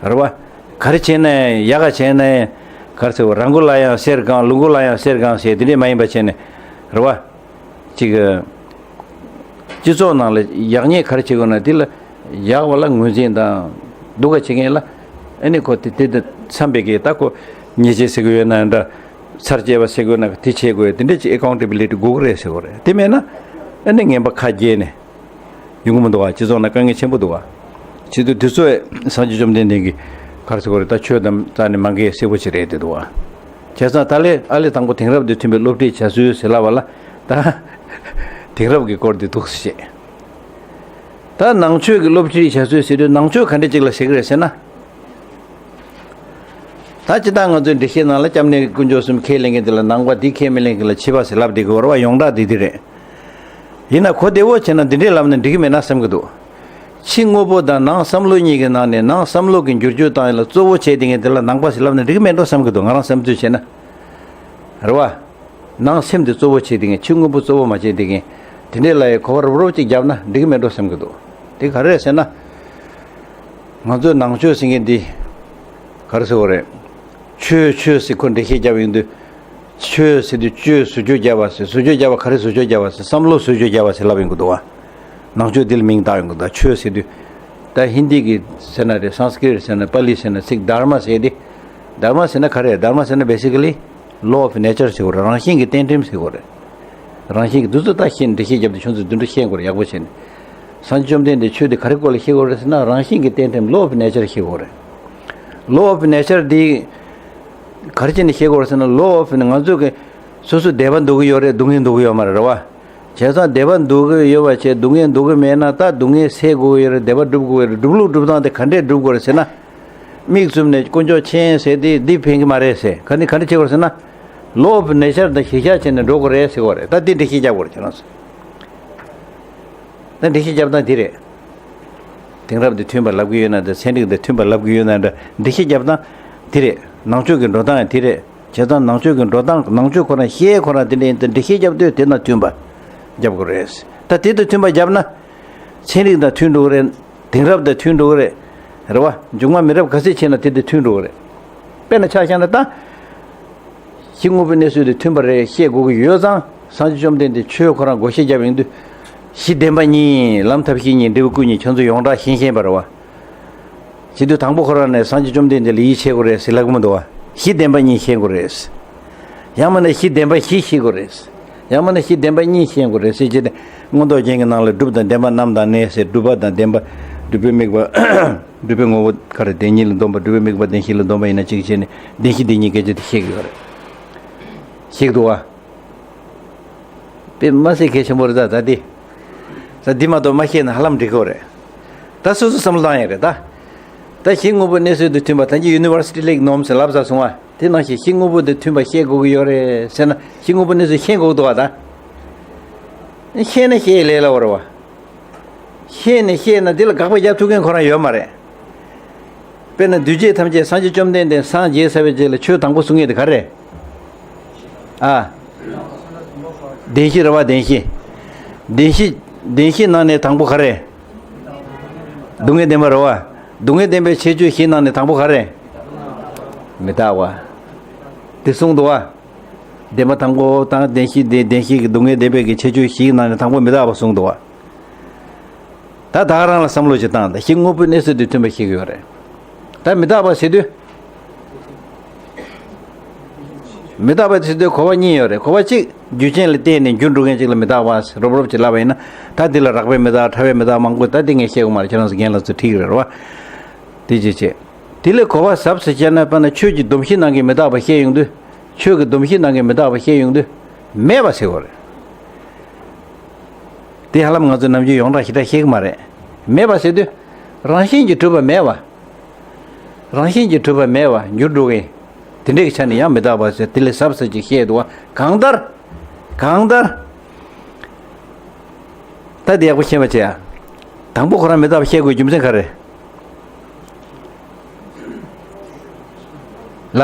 རེད་བ། ག་རེ་བྱས་ན་ཡང་ཡག་ག་བྱས་ན་ཡང་ ག་རེ་ཟེར་བ། ར་མགོ་ལ་ཡང་གསེར་གང་། ལུག་མགོ་ལ་ཡང་གསེར་གང་ཟེར། དེ་འདྲས་མ་ཡིན་པ་བྱས་ནས་རེད་བ། ཅིག་སྤྱི་ཚོགས་ནང་ལ་ཡག་ཉེས་ག་རེ་བྱེད་དགོས་ན་དེ་ལ་ཡག་པ་ལ་ངོས་འཛིན་དང་སྡུག་ག་བྱེད་མཁན་ལ་ཨ་ནི་ཁོ་དེ་དེ་དེ་འཚམ་པའི་གི་ད་ཁོ་ཉེས་ཆད་ཟེར་གི་ཡོད་ན་འདྲ། ཚར་བཅད་པ་ཟེར་དགོས་ན་དེ་བྱེད་དགོས། དེ་འདྲས་ཅིག་ཨེ་ཀའུན་ཊེ་བི་ལི་ཊི་དགོས་ཀྱི་རེད་ཟེར་གི་རེད། དེ་མེད་ན་ཨ་ནི་ངན་པ་ཁ་རྒྱས་ནས། ཡོང་གི་མི་འདུག་བ། སྤྱི་ཚོགས་ནང་དཀའ་ངལ་ཆེན་པོ་འདུག་བ། བྱེད་དུས་དུས་ཚོད་སངས་རྒྱས་བཅོམ་ལྡན་འདས་ཀྱིས་ག་རེ་ཟེར་དགོས་རེད། ད་ཆོས་དང་རྩ་ནས་མ་འགལ་གསལ་པོ་ཅིག་རེད་དེ་འདུག་བ། བྱས་ཙང་ད་ལས་ཨ་ལས་དང་པོ་དེང་རབས་འདི་མཐུན་པའི་སློབ་ཁྲིད་བྱ་སྲོལ་ཟེར་ལབ་པ་ལ་ད་དེང་རབས་ཀྱི་སྐོར་འདི་འདུག་སེ་བཤད། ད་ནང་ཆོས་ཀྱི་སློབ་ཁྲིད་བྱ་སྲོལ་ཟེར་དུས་ནང་ཆོས་ག་འདྲ་ཅིག་ལ་ཟེར་གི་རེད་ཟེར་ན། ད་སྤྱིར་བཏང་ང་ཚོའི་འགྲེལ་བཤད་ནང་ལ་སྐྱབས་གནས་དཀོན་མཆོག་གསུམ་ཁས་ལེན་མཁན་དེ་ལ་ནང་པ། འདི་ཁས་མི་ལེན་མཁན་ལ་ཕྱི་པ་ཟེར་ལབ་བསྡད་ཀྱི་ཡོད་རེད་བ། ཡོངས་གྲགས་འདི་འདི་རེད། ཡིན་ན་གོ་བདེ་བོ་བྱས་ན་འདི་འདྲས་ལབ་ན་འགྲིག་གི་མེད་ན་བསམ་གྱི་འདུག་ཕྱི་དངོས་པོ་དང་ནང་བསམ་བློ་གཉིས་ཀྱི་ནང་ནས་ནང་བསམ་བློ་གི་འགྱུར་བཅོས་བཏང་ཡིན་ལ་གཙོ་བོ་བྱས་བསྡད་མཁན་དེ་ལ་ནང་པ་ཟེར་ལབ་ན་འགྲིག་གི་མེད་འགྲོ་བསམ་གྱི་འདུག་ང་རང་བསམ་ཚུལ་བྱས་ན། རེད་བ། ནང་སེམས་དེ་གཙོ་བོ་བྱེད་བསྡད་མཁན། ཕྱི་དངོས་པོ་གཙོ་བོ་མ་བྱེད་བསྡད་མཁན། དེ་འདྲས་ལ་ཡི་གོ་བ་རོབ་རོབ་ཅིག་བརྒྱབ་ན་འགྲིག་གི་མེད་འགྲོ་བསམ་གྱི་འདུག་དེ་ག་རེ་རེད་ཟེར་ན། ང་ཚོའི་ནང་ཆོས་ཟེར་མཁན་འདི་ག་རེ་ཟེར་དགོས་རེད། ཆོས་ཆོས་ཟེར་ཁོ་འགྲེལ་བཤད་བརྒྱབ་ཡོང་དུས། ཆོས་ཟེར་དུས་ཆོས་ཟུར་འཇོག་བརྒྱབ་པ་ཟེར། ཟུར་འཇོག་བརྒྱབ་པ་ག་རེ་ཟུར་འཇོག་བརྒྱབ་པ་ཟེར། བསམ་བློ་ཟུར་འཇོག་བརྒྱབ་པ་ཟེར་ལབ་ཡོང་གི་འདུག་བ། ནང་ཆོས་འདི་ལ་མིང་བཏགས་ཡོང་གི་འདུག་ཆོས་ཟེར་དུས། ད་ཧིན་དི་གི་ཟེར་ན་རེད། སཾ་སྐྲྀཏ་ཟེར་ན། པཱ་ལི་ཟེར་ན། ཚིག་དྷརྨ་ཟེར་ཏེ། དྷརྨ་ཟེར་ན་ག་རེ་རེད། དྷརྨ་ཟེར་ན་basically law of nature ཟེར་དགོས་རེད། རང་བཞིན་གྱི་གཏན་ཁྲིམས་ཟེར་དགོས་རེད། རང་བཞིན་གྱི་འདི་ཚོ་ད་ཤེས་འགྲེལ་བཤད་བརྒྱབ་སྟེ་ཁྱོད་ཚོས་འདི་འདྲ་ཤེས་དགོས་རེད། ཡག་པོ་བྱས་ནས། སངས་རྒྱས་བཅོམ་ལྡན་འདས་ཆོས་འདི་ག་རེ་སྐོར་ལ་བཤད་དགོས་རེད་ཟེར་ན། རང་བཞིན་གྱི་གཏན་ཁྲིམས་law of nature བཤད་དགོས་རེད། law of nature འདི་ག་རེ་བྱས་ནས་བཤད་དགོས་རེད་ཟེར་ན། law of ང་ཚོ་གི་སོ་སོ་བདེ་བ་འདོད་ཀྱི་ཡོད་རེད། སྡུག་བསྔལ་འདོད་ཀྱི་ཡོད་མ་རེད། རེད་བ། བྱས་ཙང་བདེ་བ་འདོད་ཀྱི་ཡོད་པ་བྱས་སྡུག་བསྔལ་འདོད་ཀྱི་མེད་ན། ད་སྡུག་བསྔལ་སེལ་དགོས་ཀྱི་ཡོད་རེད། བདེ་བ་སྒྲུབ་དགོས་ཀྱི་ཡོད་རེད། སྒྲུབ་ལུགས་སྒྲུབ་སྟངས་དེ་ག་འདྲས་སྒྲུབ་དགོས་རེད་ཟེར་ན། མིག་བཙུམ་ནས་དཀོན་མཆོག་མཁྱེན་ཟེར་དེ་འདི་ཕན་གྱི་མ་རེད་ཟེར། ག་ནི་ག་འདྲ་བྱེད་དགོས་རེད་ཟེར་ན། law of nature དང་གཞི་བཞག་བྱས་ནས་འགྲོ་དགོས་རེད་ཟེར་དགོས་རེད། ད་འདི་འགྲེལ་བཤད་རྒྱག་དགོས་རེད་ཁྱེད་རང་ཚོ། ད་འགྲེལ་བཤད་རྒྱབ་སྟངས་འདི་རེད། དེང་རབས་འདི་མཐུན་པ་ལབ་ཀྱི་ཡོད་ན་འདྲ། ཚན་རིག་འདི་མཐུན་པ་ལབ་ཀྱི་ཡོད་ན་འདྲ། འགྲེལ་བཤད་རྒྱབ་སྟངས་འདི་རེད། ནང་ཆོས་ཀྱི་འགྲོ་སྟངས་འདི་རེད། བྱས་ཙང་ནང་ཆོས་ཀྱི་འགྲོ་སྟངས། ནང་ཆོས་ཁོ་རང་བཤད་ཁོ་རང་དེ་འདྲ་ཡིན་ཙང་འགྲེལ་བཤད་རྒྱབ་དུས་དེ་ན་མཐུན་པ་རྒྱབ་དགོས་རེད། ད་དེ་དང་མཐུན་པ་རྒྱབ་ན་ཚན་རིག་དང་མཐུན་འགྲོ་གི་རེད། དེང་རབས་དང་མཐུན་འགྲོ་གི་རེད། རེད་བ། མཇུག་མ་མི་རབས་ག་ཚད་ཕྱིན་ན་དེ་དང་མཐུན་འགྲོ་གི་རེད། དཔེར་ན་ཆ་བཞག་ན་ད། གཞི་དངོས་པོའི་གནས་ཚུལ་དང་མཐུན་པ་རེད་བཤད་དགོས་ཀྱི་ཡོད་ཙང་། སངས་རྒྱས་བཅོམ་ལྡན་འདས་ཆོས་ཁོ་རང་བགོ་བཤའ་བརྒྱབ་ཡོང་དུས། གཞི་བདེན་པ་གཉིས། ལམ་ཐབས་ཤེས་གཉིས། འབྲས་བུ་སྐུ་གཉིས། ཁྱོད་ཚོ་ཡོངས་གྲགས་ཤེས་ཤེས་པ་རེད་བ། བྱེད་དུས་དང་པོ་ཁོ་རང་ནས་སངས་རྒྱས་བཅོམ་ལྡན་འདས་ལ་ཡིད་ཆེས་དགོས་རེད་ཟེར་ལབ་ཀྱི་མི་འདུག་བ། གཞི་བདེན་པ་གཉིས་ཤེས་དགོས་རེད། ཡང་མིན་ན་གཞི་བདེན་པ་བཞི་ཤེས་དགོས་རེད། ཡང་མིན་ན་གཞི་བདེན་པ་གཉིས་ཤེས་དགོས་རེད་ཟེར་བྱས་ནས། མངོན་རྟོགས་རྒྱན་གྱི་ནང་ལ་སྒྲུབ་དང་བདེན་པ་རྣམ་དང་གནས་ཟེར། སྒྲུབ་པ་དང་བདེན་པ། སྒྲུབ་པའི་དམིགས་པ། སྒྲུབ་པའི་ངོ་བོ་ག་རེ། བདེན་གཉིས་ལ་འདོམས་པ། སྒྲུབ་པའི་དམིགས་པ་བདེན་བཞི་ལ་འདོམས་པ་ཡིན་ན་གཅིག་བྱས་ནས་བདེན་བཞི་བདེན་གཉིས་སྐད་ཆ་དེ་བཤད་ཀྱི་ཡོད་རེད། ཤེས་ཀྱི་འདུག་བ། དཔེ་མ་སྲིད་གལ་ཆེན་པོ་རེད་ད། ད་འདི། ད་འདི་མ་གཏོགས་མ་ཤེས་ན་ཧ་ལམ་འགྲིག་གི་རེད། ད་སོ་སོ་བསམ་བློ་བཏང་ཡ་རེད་ད། ད་གཞི་དངོས་པོ་གནས་ཚུལ་དང་མཐུན་པ། ད་གིན་ཡུ་ནི་ཝར་སི་ཊི་ལེག་ནོམ་ཟེར་ལབ་ཚར་སོང་བ། དེ་ནང་བཞིན་གཞི་དངོས་པོ་དང་མཐུན་པ་བཤད་དགོས་ཀྱི་ཡོད་རེད་ཟེར་ན། གཞི་དངོས་པོ་གནས་ཚུལ་ཤེས་དགོས་འདུག་བ་ད། ཤེས་ན་ཤེས་ལས་སླ་བོ་རེད་བ། ཤེས་ནས་བཤད་ན་དེ་ལ་དགག་པ་རྒྱག་ཐུབ་མཁན་ཁོ་རང་ཡོད་མ་རེད། དཔེར་ན་འདུས་བྱས་ཐམས་ཅད་སངས་རྒྱས་བཅོམ་ལྡན་འདས་སངས་རྒྱས་ཚར་བའི་རྗེས་ལ་ཆོས་དང་པོ་གསུང་མཁན་དེ་ག་རེ། ཨ། བདེན་བཞི་རེད་བ། བདེན་བཞི། བདེན་བཞི། བདེན་བཞི་ནང་ནས་དང་པོ་ག་རེ། སྡུག་བསྔལ་བདེན་པ་རེད་བ། སྡུག་བསྔལ་བདེན་པའི་ཁྱད་ཆོས་བཞི་ནང་ནས་དང་པོ་ག་རེ། མི་རྟག་པ། དེ་གསུངས་འདུག་བ། བདེན་པ་དང་པོ་དང་བདེན་བཞི་དེ། བདེན་བཞི་གི་སྡུག་བསྔལ་བདེན་པའི་གི་ཁྱད་ཆོས་བཞིའི་ནང་ནས་དང་པོ་མི་རྟག་པ་གསུངས་འདུག་བ། ད་ད་ག་རང་ལ་བསམ་བློ་ཞིག་བཏང་། ད་གཞི་དངོས་པོའི་གནས་ཚུལ་དེ་མཐུན་པ་ཤེས་ཀྱི་ཡོད་རེད། ད་མི་རྟག་པ་ཟེར་དུས། མི་རྟག་པ་ཟེར་དུས་གོ་བ་གཉིས་ཡོད་རེད། གོ་བ་གཅིག་རྒྱུ་རྐྱེན་ལ་བརྟེན་ནས་འགྱུར་འགྲོ་མཁན་ཅིག་ལ་མི་རྟག་པ་རོབ་རོབ་ཅིག་ལབ་པ་ཡིན་ན། ད་འདི་ལ་རགས་པའི་མི་རྟག་ཕྲ་བའི་མི་རྟག་མང་པོ། ད་འདི་ངས་བཤད་དགོས་མ་རེད། ཁྱེད་རང་ཚོ་རྒན་ལགས་ཚོ་ཁྲིད་ཀྱི་རེད་བ། དེ་ཅི་བྱེད། དེ་ལས་གོ་བ་ཟབ་ཟེར་བྱས་ན། དཔེར་ན་ཆོས་ཀྱི་སྡོམ་བཞི་ནང་གི་མི་རྟག་པ་བཤད་ཡོང་དུས། ཆོས་ཀྱི་སྡོམ་བཞི་ནང་གི་མི་རྟག་པ་བཤད་ཡོང་དུས། མེད་པ་ཟེར་དགོས་རེད། དེ་ཧ་ལམ་ང་ཚོ་ནམ་རྒྱུན་ཡོངས་གྲགས་ཞེ་དྲག་ཤེས་ཀྱི་མ་རེད། མེད་པ་ཟེར་དུས། རང་བཞིན་གྱིས་གྲུབ་པ་མེད་པ། རང་བཞིན་གྱིས་གྲུབ་པ་མེད་པ། འགྱུར་འགྲོ་མཁན། དེ་འདྲའི་ཆ་ནས་ཡང་མི་རྟག་པ་ཟེར། དེ་ལས་ཟབ་ཟབ་ཅིག་བཤད་འདུག་བ། གང་ལྟར། གང་ལྟར། ད་དེ་ཡག་པོ་ཤེས་པ་བྱེད་ཡ། དང་པོ་ཁོ་རང་མི་རྟག་པ་བཤད་དགོས་རྒྱུ་མཚན་ག་རེ། ལ།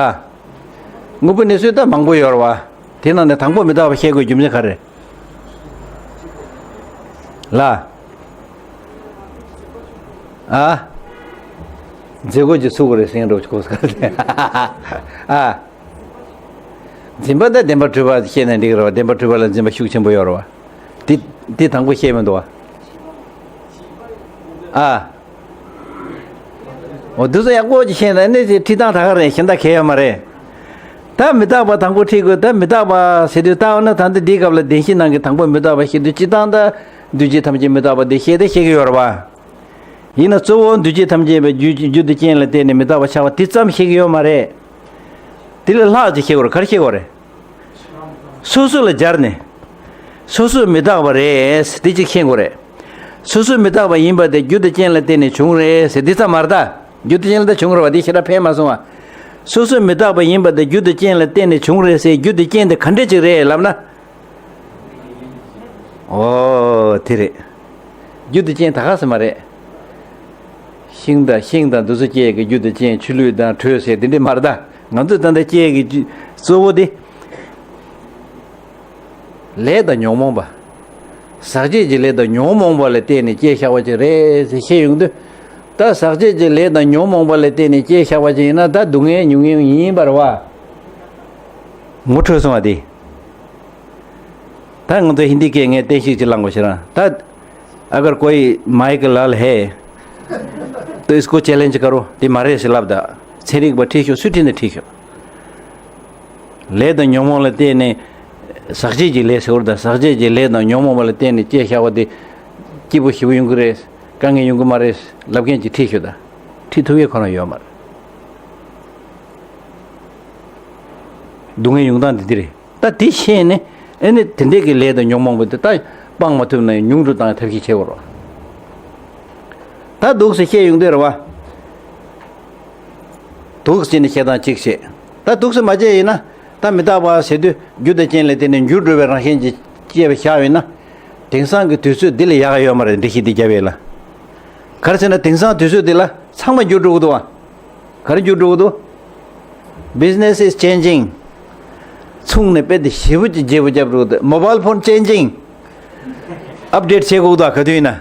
དངོས་པོའི་གནས་ཚུལ་ད་མང་པོ་ཡོད་རེད་བ། དེ་ནང་ནས་དང་པོ་མི་རྟག་པ་བཤད་དགོས་རྒྱུ་མཚན་ག་རེ། ལ། ཨ། མཛད་སྒོ་ཅིག་ཚུགས་དགོས་རེད་ཟེར་མཁན་འདྲ་བོ་ཅིག་གོ་སོང་། ཨ། འཛིན་པ་དང་བདེན་པར་གྲུབ་པ་ཤེས་ན་འགྲིག་རེད་བ། བདེན་པར་གྲུབ་པ་ལ་འཛིན་པ་ཤུགས་ཆེན་པོ་ཡོད་རེད་བ། དེ་དེ་དང་པོ་ཤེས་མི་འདུག་བ། ཨ། འོ་འདི་ཚོ་ཡག་པོ་ཅིག་ཤེས་ན་ནི་ཁྲིད་སྟངས་ད་ག་རེད། གཞན་དག་གལ་ཡོད་མ་རེད། ད་མི་རྟག་པ་དང་པོ་ཁྲིད་དགོས། ད་མི་རྟག་པ་ཟེར་དུས་ད་འོ་ན་ད་ལྟ་འདིའི་སྐབས་ལ་བདེན་བཞི་སྣང་གི་དང་པོ་མི་རྟག་པ་ཤེས་དུས་སྤྱིར་བཏང་ད་འདུས་བྱས་ཐམས་ཅད་མི་རྟག་པ་འདི་ཤེས་དེ་ཤེས་ཀྱི་ཡོད་རེད་བ། ཡིན་ན་གཙོ་བོ་འདུས་བྱས་ཐམས་ཅད་པའི་རྒྱུ་རྒྱུ་དེ་རྐྱེན་ལ་བརྟེན་ནས་མི་རྟག་པ་ཆགས་པ་དེ་ཙམ་ཤེས་ཀྱི་ཡོད་མ་རེད། དེ་ལས་ལྷག་ཅིག་ཤེས་དགོས་རེད། ག་རེ་ཤེས་དགོས་རེད། སོ་སོ་ལ་སྦྱར་ནས། སོ་སོ་མི་རྟག་པ་རེད་དེ་གཅིག་ཤེས་དགོས་རེད། སོ་སོ་མི་རྟག་པ་ཡིན་པ་དེ་རྒྱུ་དང་རྐྱེན་ལ་བརྟེན་ནས་བྱུང་རེད་ཟེར་འདི་ཙམ་མ་རེད་ད། རྒྱུ་དང་རྐྱེན་ལ་ད་བྱུང་རེད་བ། དེ་ཞེ་དྲག་ཕན་མ་སོང་བ། སོ་སོ་མི་རྟག་པ་ཡིན་པ་དེ་རྒྱུ་དང་རྐྱེན་ལ་བརྟེན་ནས་བྱུང་རེད་ཟེར། རྒྱུ་དང་རྐྱེན་དེ་ག་འདྲ་ཅིག་རེད་ལབ་ན། ཨོ་དེ་རེད། རྒྱུ་དང་རྐྱེན་ད་ག་ཟེ་མ་རེད། ཤིང་དང་ཤིང་དང་འདི་ཚོ་སྐྱེ་ཡས་ཀྱི་རྒྱུ་དང་རྐྱེན། ཆུ་ལུད་དང་དྲོད་ཟེར་དེ་འདྲས་མ་རེད་ད། ང་ཚོས་ད་ལྟ་སྐྱེ་ཡས་ཀྱི་རྒྱུ་གཙོ་བོ་དེ། ལས་དང་ཉོན་མོངས་པ། ཟག་བཅས་ཀྱི་ལས་དང་ཉོན་མོངས་པ་ལ་བརྟེན་ནས་སྐྱེ་བཞག་པ་ཅིག་རེད་ཟེར་བཤད་ཡོང་དུས། ད་ཟག་བཅས་ཀྱི་ལས་དང་ཉོན་མོངས་པ་ལ་བརྟེན་ནས་སྐྱེ་བཞག་པ་ཅིག་ཡིན་ན་ད་སྡུག་བསྔལ་མྱོང་མཁན་ཡིན་པ་རེད་བ། ངོ་འཕྲོད་སོང་བ་དེ། ད་ང་ཚོ་ཧིན་དི་སྐད་ངས་བསྟན་བཤིག་ཅིག་བླངས་དགོས་ཤེ་རང་ད། अगर कोई माइक लाल है तो इसको चैलेंज करो དེ་མ་རེད་ཟེར་ལབ་ད། ཚན་རིག་པ་ཁྲིད་ཤོག་སུས་ཁྲིད་ན་ཁྲིད་ཤོག་ལས་དང་ཉོན་མོངས་ལ་བརྟེན་ནས། ཟག་བཅས་ཀྱི་ལས་ཟེར་བ་ད། ཟག་བཅས་ཀྱི་ལས་དང་ཉོན་མོངས་པ་ལ་བརྟེན་ནས་སྐྱེ་བཞག་པ་དེ། སྐྱིད་པོ་ཞེ་པོ་ཡོང་གི་རེད། དཀའ་ངལ་ཡོང་གི་མ་རེད་ལབ་མཁན་ཅིག་ཁྲིད་ཤོག་ད། ཁྲིད་ཐུབ་ཡས་ཁོ་རང་ཡོད་མ་རེད། སྡུག་བསྔལ་ཡོང་སྟངས་འདི་འདི་རེད། ད་དེ་ཤེས་ནས་ཨེ་ནི་དེ་འདྲས་ཀྱི་ལས་དང་ཉོན་མོངས་པ་དེ་ད་སྤང་མ་ཐུབ་ན་ཡང་ཉུང་དུ་བཏང་ཡ་ཐབས་ཤེས་བྱེད་དགོས་རེད། ད་འདུག་སེ་བཤད་ཡོང་དུས་རེད་བ། འདུག་སེ་ནས་བཤད་སྟངས་གཅིག་བཤད། ད་འདུག་སེ་མ་བྱས་ཡིན་ན། ད་མི་རྟག་པ་ཟེར་དུས་རྒྱུ་དང་རྐྱེན་ལ་བརྟེན་ནས་འགྱུར་འགྲོ་བའི་རང་བཞིན་གྱི་སྐྱེས་པ་བཞག་ཡོད་ན། དེང་སང་གི་དུས་ཚོད་འདི་ལས་ཡག་ག་ཡོད་མ་རེད། འགྲེལ་བཤད་འདི་རྒྱབ་ཡས་ལ། ག་རེ་ཟེར་ན་དེང་སང་དུས་ཚོད་འདི་ལ་ཚང་མ་འགྱུར་འགྲོ་གི་འདུག་བ། ག་རེ་འགྱུར་འགྲོ་གི་འདུག Business is changing. ཚོང་ནས་དཔེ་དེ་ཞེ་པོ་ཅིག་བརྗེ་པོ་རྒྱབ་འགྲོ་གི་འདུག Mobile phone changing. ཨབ་ཌེཊ་བྱེད་དགོས་འདུག་ག་དུས་ཡིན་ན།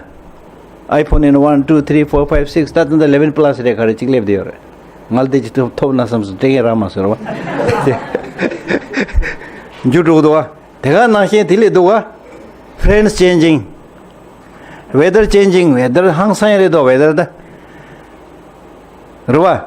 iPhone ཡིན་ན་one, two, three, four, five, six ད་ལྟ་eleven plus རེད། ག་རེ་གཅིག་སླེབས་བསྡད་ཡོད་རེད། ང་ལ་དེ་ཅིག་ཐོབ་ཐོབ་ན་བསམ་སོང་། སྤྲད་ཡས་རག་མ་སོང་རེད་བ། འགྱུར་འགྲོ་གི་འདུག་བ། དེ་ག་ནང་བཞིན་དེ་ལས་འདུག་བ། Friends changing. Weather changing. Weather ཧང་སང་རེད་དོ། Weather ད། རེད་བ།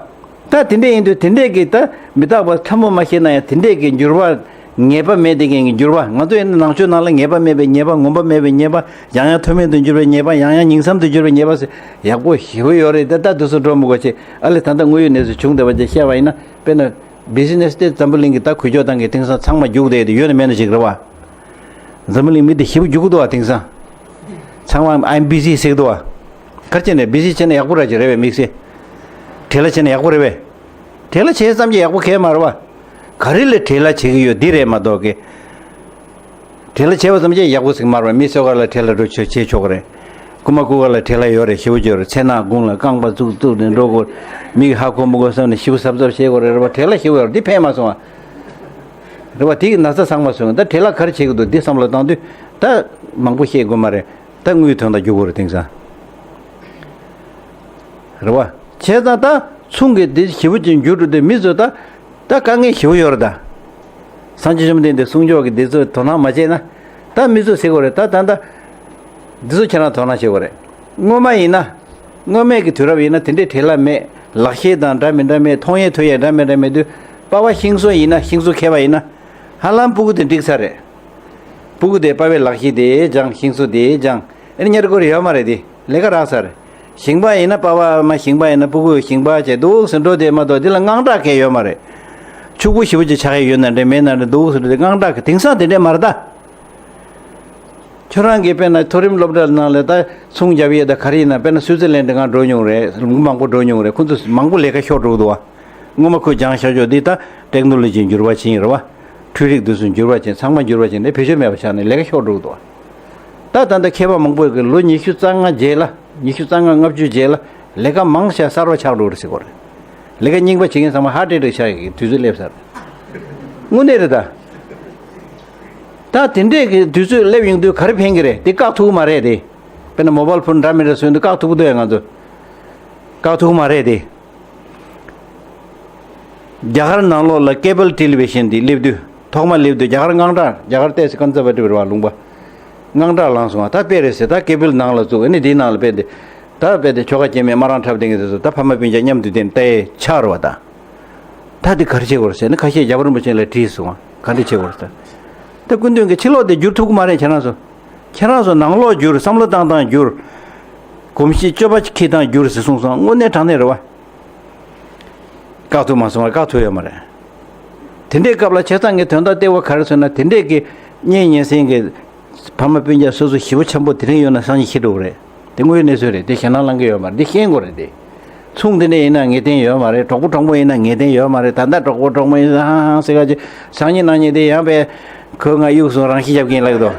ད་དེ་འདྲས་ཡིན་དུས་དེ་འདྲས་ཀྱི་ད་མི་རྟག་པ་ཕྲ་མོ་མ་ཤེས་ན་ཡང་དེ་འདྲས་ཀྱི་འགྱུར་བ་ངེས་པ་མེད་དེ་མཁན་གྱི་འགྱུར་བ། ང་ཚོ་ཡིན་ན་ནང་ཆོས་ནང་ལ་ངེས་པ་མེད་པའི་ཉེས་པ། ངོམས་པ་མེད་པའི་ཉེས་པ། ཡང་ཡང་མཐོ་དམན་དུ་འགྱུར་བའི་ཉེས་པ། ཡང་ཡང་ཉིང་མཚམས་དུ་འགྱུར་བའི་ཉེས་པ་ཟེར་ཡག་པོ་ཞེ་པོ་ཡོད་རེད། ད་ད་དུས་སུ་འགྲོ་མི་དགོས་ཆེ། ཨ་ལས་ད་ལྟ་དངོས་ཡོད་གནས་ཚུལ་བྱུང་བསྡད་པ་ཅིག་བཤད་པ་ཡིན་ན། དཔེར་ན་བི་ཛི་ནེ་སི་དེ་འཛམ་བུ་གླིང་གི་ད་འགུལ་སྐྱོད་སྟངས་ཀྱི་དེང་སང་ཚང་མ་རྒྱུགས་བསྡད་དེ་ཡོད་ན་མེད་ན་ཞིག་རེད་བ། འཛམ་བུ་གླིང་མི་དེ་ཞེ་པོ་རྒྱུག་གི་འདུག་བ། དེང་སང་ཚང་མ་I'm busy ཟེར་གི་འདུག་བ། ག་རེ་བྱས་ནས་བི་ཟི་བྱས་ན་ཡག་པོ་ར་ཅིག་རེད་པས། དམིགས་བསལ་བྲེལ་བ་བྱས་ན་ཡག་པོ་རེད་པས། བྲེལ་བ་བྱས་ཙམ་གྱིས་ཡག་པོ་གང་ཡང་མ་རེད་བ། ག་རེ་ལ་བྲེལ་བ་བྱེད་ཀྱི་ཡོད་འདི་རེད་མ་གཏོགས་ཀི། བྲེལ་བ་བྱས་པ་ཙམ་གྱིས་ཡག་པོ་ཟིག་མ་རེད་བ། མི་སོ་ག་ལ་བྲེལ་བ་འགྲོ་ཆོག་བྱེད་ཆོག་གི་རེད། རྐུ་མ་རྐུ་ག་ལ་བྲེལ་བ་ཡོད་རེད། ཞེ་པོ་ཅིག་ཡོད་རེད། མཚན་ནག་དགུང་ལ་རྐང་པ་བཙུགས་བཙུགས་ནས་འགྲོ་དགོས། མིག་ཧ་གོ་མི་གོ་བསམ་ནས་ཞེ་པོ་གཟབ་གཟབ་བྱེད་དགོས་རེད། རེད་བ། བྲེལ་བ་ཞེ་པོ་ཡོད་རེད། འདི་ཕན་མ་སོང་བ། རེད་བ། དེ་གི་ན་ཚ་ཚང་མ་སོང་། ད་བྲེལ་བ་ག་རེ་བྱེད་ཀྱི་འདུག་འདི་བསམ་བློ་བཏང་དུས་ད་མང་པོ་བཤད་དགོས་མ་རེད། ད་དངུལ་དོན་དག་རྒྱུག་དགོས་རེད་དེང་སང་། རེད་བ། བྱས་ཙང་ད་ཚོང་གི་འདི་ཞེ་པོ་ཅིག་འགྱུར་འགྲོ་དུས་མི་ཚོ་ད་ད་དཀའ་ངལ་ཞེ་པོ་ཡོད་རེད་ད། སངས་རྒྱས་བཅོམ་ལྡན་འདས་གསུང་ཆོས་ཀྱི་འདི་ཚོ་དོ་སྣང་མ་བྱས་ན། ད་མི་ཚོ་ཟེར་དགོས་རེད། ད་ད་ད་འདི་ཚོ་ཁྱེད་རང་དོ་སྣང་བྱེད་དགོས་རེད། སྔོན་མ་ཡིན་ན། སྔོན་མའི་གི་དུས་རབས་ཡིན་ན་དེ་འདྲའི་བྲེལ་བ་མེད། ལག་ཤེས་དང་འདྲ་མི་འདྲ་མེད། མཐོང་ཡས་ཐོས་ཡས་འདྲ་མི་འདྲ་མེད་དུས། པ་ཕ་ཤིང་བཟོ་ཡིན་ན། ཤིང་བཟོ་མཁས་པ་ཡིན་ན། ཧ་ལམ་སྤུ་གུ་དེ་འགྲིག་ས་རེད། སྤུ་གུ་དེ་པ་ཕའི་ལག་ཤེས་དེ་སྦྱང་། ཤིང་བཟོ་དེ་སྦྱང་། ཨེ་ནི་ཉར་དགོས་རེ་ཡོད་མ་རེད་དེ། ལས་ཀ་རག་ས་རེད། ཞིང་པ་ཡིན་ན་པ་ཕ་མ་ཞིང་པ་ཡིན་ན་སྤུ་གུ་ཞིང་པ་བྱས་འདུག་སེ་འགྲོ་དེ་མ་གཏོགས་འདི་ལ་དངངས་སྐྲག་གང་ཡང་ཡོད་མ་རེད། ཕྱུག་པོ་ཞེ་པོ་ཅིག་ཆགས་ཡས་ཡོད་ན་འདྲ་མེད་ན་འདྲ་འདུག་སེ་འགྲོ་དེ་དངངས་སྐྲག་གི། དེང་སང་དེ་འདྲས་མ་རེད་ད། ཁྱོད་རང་གིས་དཔེར་ན་མཐོ་རིམ་སློབ་གྲྭ་ནང་ལ་ད་ཚོང་རྒྱག་ཡས་ད་ག་རེ་ཡིན་ན། དཔེར་ན་སུའི་ཙི་ལན་ཌི་ང་འགྲོ་མྱོང་རེད། ལུང་མང་པོ་འགྲོ་མྱོང་རེད། ཁོ་ཚོ་མང་པོ་ལས་ཀ་ཤོར་འགྲོ་གི་འདུག་བ། སྔོན་མ་ཁོས་སྦྱངས་བཞག་ཆོག་འདི་ད་ཊེག་ནོ་ལོ་ཇི་འགྱུར་བ་ཕྱིན་རེད་བ། འཕྲུལ་རིག་འདི་ཚོ་འགྱུར་བ་ཕྱིན། ཚང་མ་འགྱུར་བ་ཕྱིན་ནས་བེད་སྤྱོད་མེད་པ་ཆགས་ནས་ལས་ཀ་ཤོར་འགྲོ་གི་འདུག་བ། ད་ད་ལྟ་མཁས་པ་མང་པོ་གིས་ལོ་ཉི་ཤུ་རྩ་ལྔ་རྗེས་ལ། ཉི་ཤུ་རྩ་ལྔ་ལྔ་བཅུ་རྗེས་ལ་ལས་ཀ་མང་ཤས་གསར་བ་ཆགས་འགྲོ་གི་རེད་ཟེར་གོ་རེད། ལས་ཀ་རྙིང་པ་བྱེད་མཁན་ཚང་མ་ཧརཊ་ཨེ་ཊེག་ཆགས་ཡག་གི་དུས་ཚོད་སླེབས་ཚར་རེད། དངོས་གནས་རེད་ད། ད་དེ་འདྲས་ཀྱི་དུས་ཚོད་སླེབས་ཡོང་དུས་ག་རེ་ཕན་གི་རེད། དེ་བཀག་ཐུབ་ཀྱི་མ་རེད་དེ། དཔེར་ན་མོ་བལ་ཕོན་འདྲ་མི་འདྲ་བཟོས་འདུག་བཀག་ཐུབ་ཀྱི་འདུག་ཡ། ང་ཚོ་བཀག་ཐུབ་ཀྱི་མ་རེད་དེ། རྒྱ་གར་ནང་ལོགས་ལ་ཀེ་བལ་ཊེ་ལི་བི་ཤན་དེ་སླེབས་དུས། ཐོག་མ་སླེབས་དུས་རྒྱ་གར་དངངས་སྐྲག་རྒྱ་གར་ཏོག་ཙམ་ཀན་ཛར་ཝ་ཊིབ་རེད་བ་ལུང་པ། དངངས་སྐྲག་ལངས་སོང་བ། ད་དཔེ་རེད་ཟེར། ད་ཀེ་པིལ་ནང་ལ་བཙུགས། ཨ་ནི་དེའི་ནང་ལ་དཔེ་འདི། ད་དཔེ་དེ་ཆོ་ག་སྐྱེ་མེད་སྨ་རམ་འཁྲབ་སྟེ་ངེད་དེ་ཚོ་ད་ཕ་མ་སྤུན་ཀྱག་མཉམ་དུ་དེ་ལྟའི་ཆགས་རེད་བ་ད། ད་དེ་ག་རེ་བྱེད་དགོས་རེད་ཟེར་ན། ཁ་ཤས་རྒྱལ་བ་རིན་པོ་ཆེ་ལ་དྲིས་སོང་བ། ག་འདྲ་བྱེད་དགོས་རེད་ཟེར། ད་སྐུ་མདུན་གྱི་ཕྱི་ལོགས་དེ་བསྒྱུར་ཐུབ་ཀྱི་མ་རེད། ཁྱེད་རང་ཚོ། ཁྱེད་རང་ཚོ་ནང་ལོགས་བསྒྱུར། བསམ་བློ་བཏང་སྟངས་བསྒྱུར། གོམས་གཤིས་སྤྱོད་པ་འཁྱེར་སྟངས་བསྒྱུར་ཟེར་གསུངས་སོང་། དངོས་གནས་དྲང་གནས་རེད་བ། བཀག་ཐུབ་མ་སོང་བ། བཀག་ཐུབ་ཡོད་མ་རེད། དེ་འདྲའི་སྐབས་ལ་བྱས་ཙང་ངས་དོན་དག་ལྟེ་བ་ག་རེ་ཟེར་ན། དེ་འདྲས་ཀྱི་གཉེན་ཉེ་ཚན་གྱི་ཕ་མ་སྤུན་ཀྱག་སོ་སོ་ཞེ་པོ་ཆེན་པོ་དེ་རིང་ཡོད་ན་སང་ཉིན་ཤི་འགྲོ་གི་རེད། དེ་དངོས་ཡོད་གནས་ཚུལ་རེད། དེ་ཞེད་སྣང་ལངས་ཀྱི་ཡོད་མ་རེད། འདི་ཤེས་དགོས་རེད་དེ། ཚོང་འདི་འདྲས་ཡིན་ན་ངེས་གཏན་ཡོད་མ་རེད། གྲོགས་པོ་གྲོགས་མོ་ཡིན་ན་ངེས་གཏན་ཡོད་མ་རེད། ད་ལྟ་གྲོགས་པོ་གྲོགས་མོ་ཡིན་ཧང་ཧང་ཟེར་ག་ཅིག་སང་ཉིན་གནངས་ཉིན་དེ་ཡང་པས་ཁོས་ང་གཡུག་སོང་། རང་ཤི་རྒྱབ་ཀྱིན་ལབ་འདུག་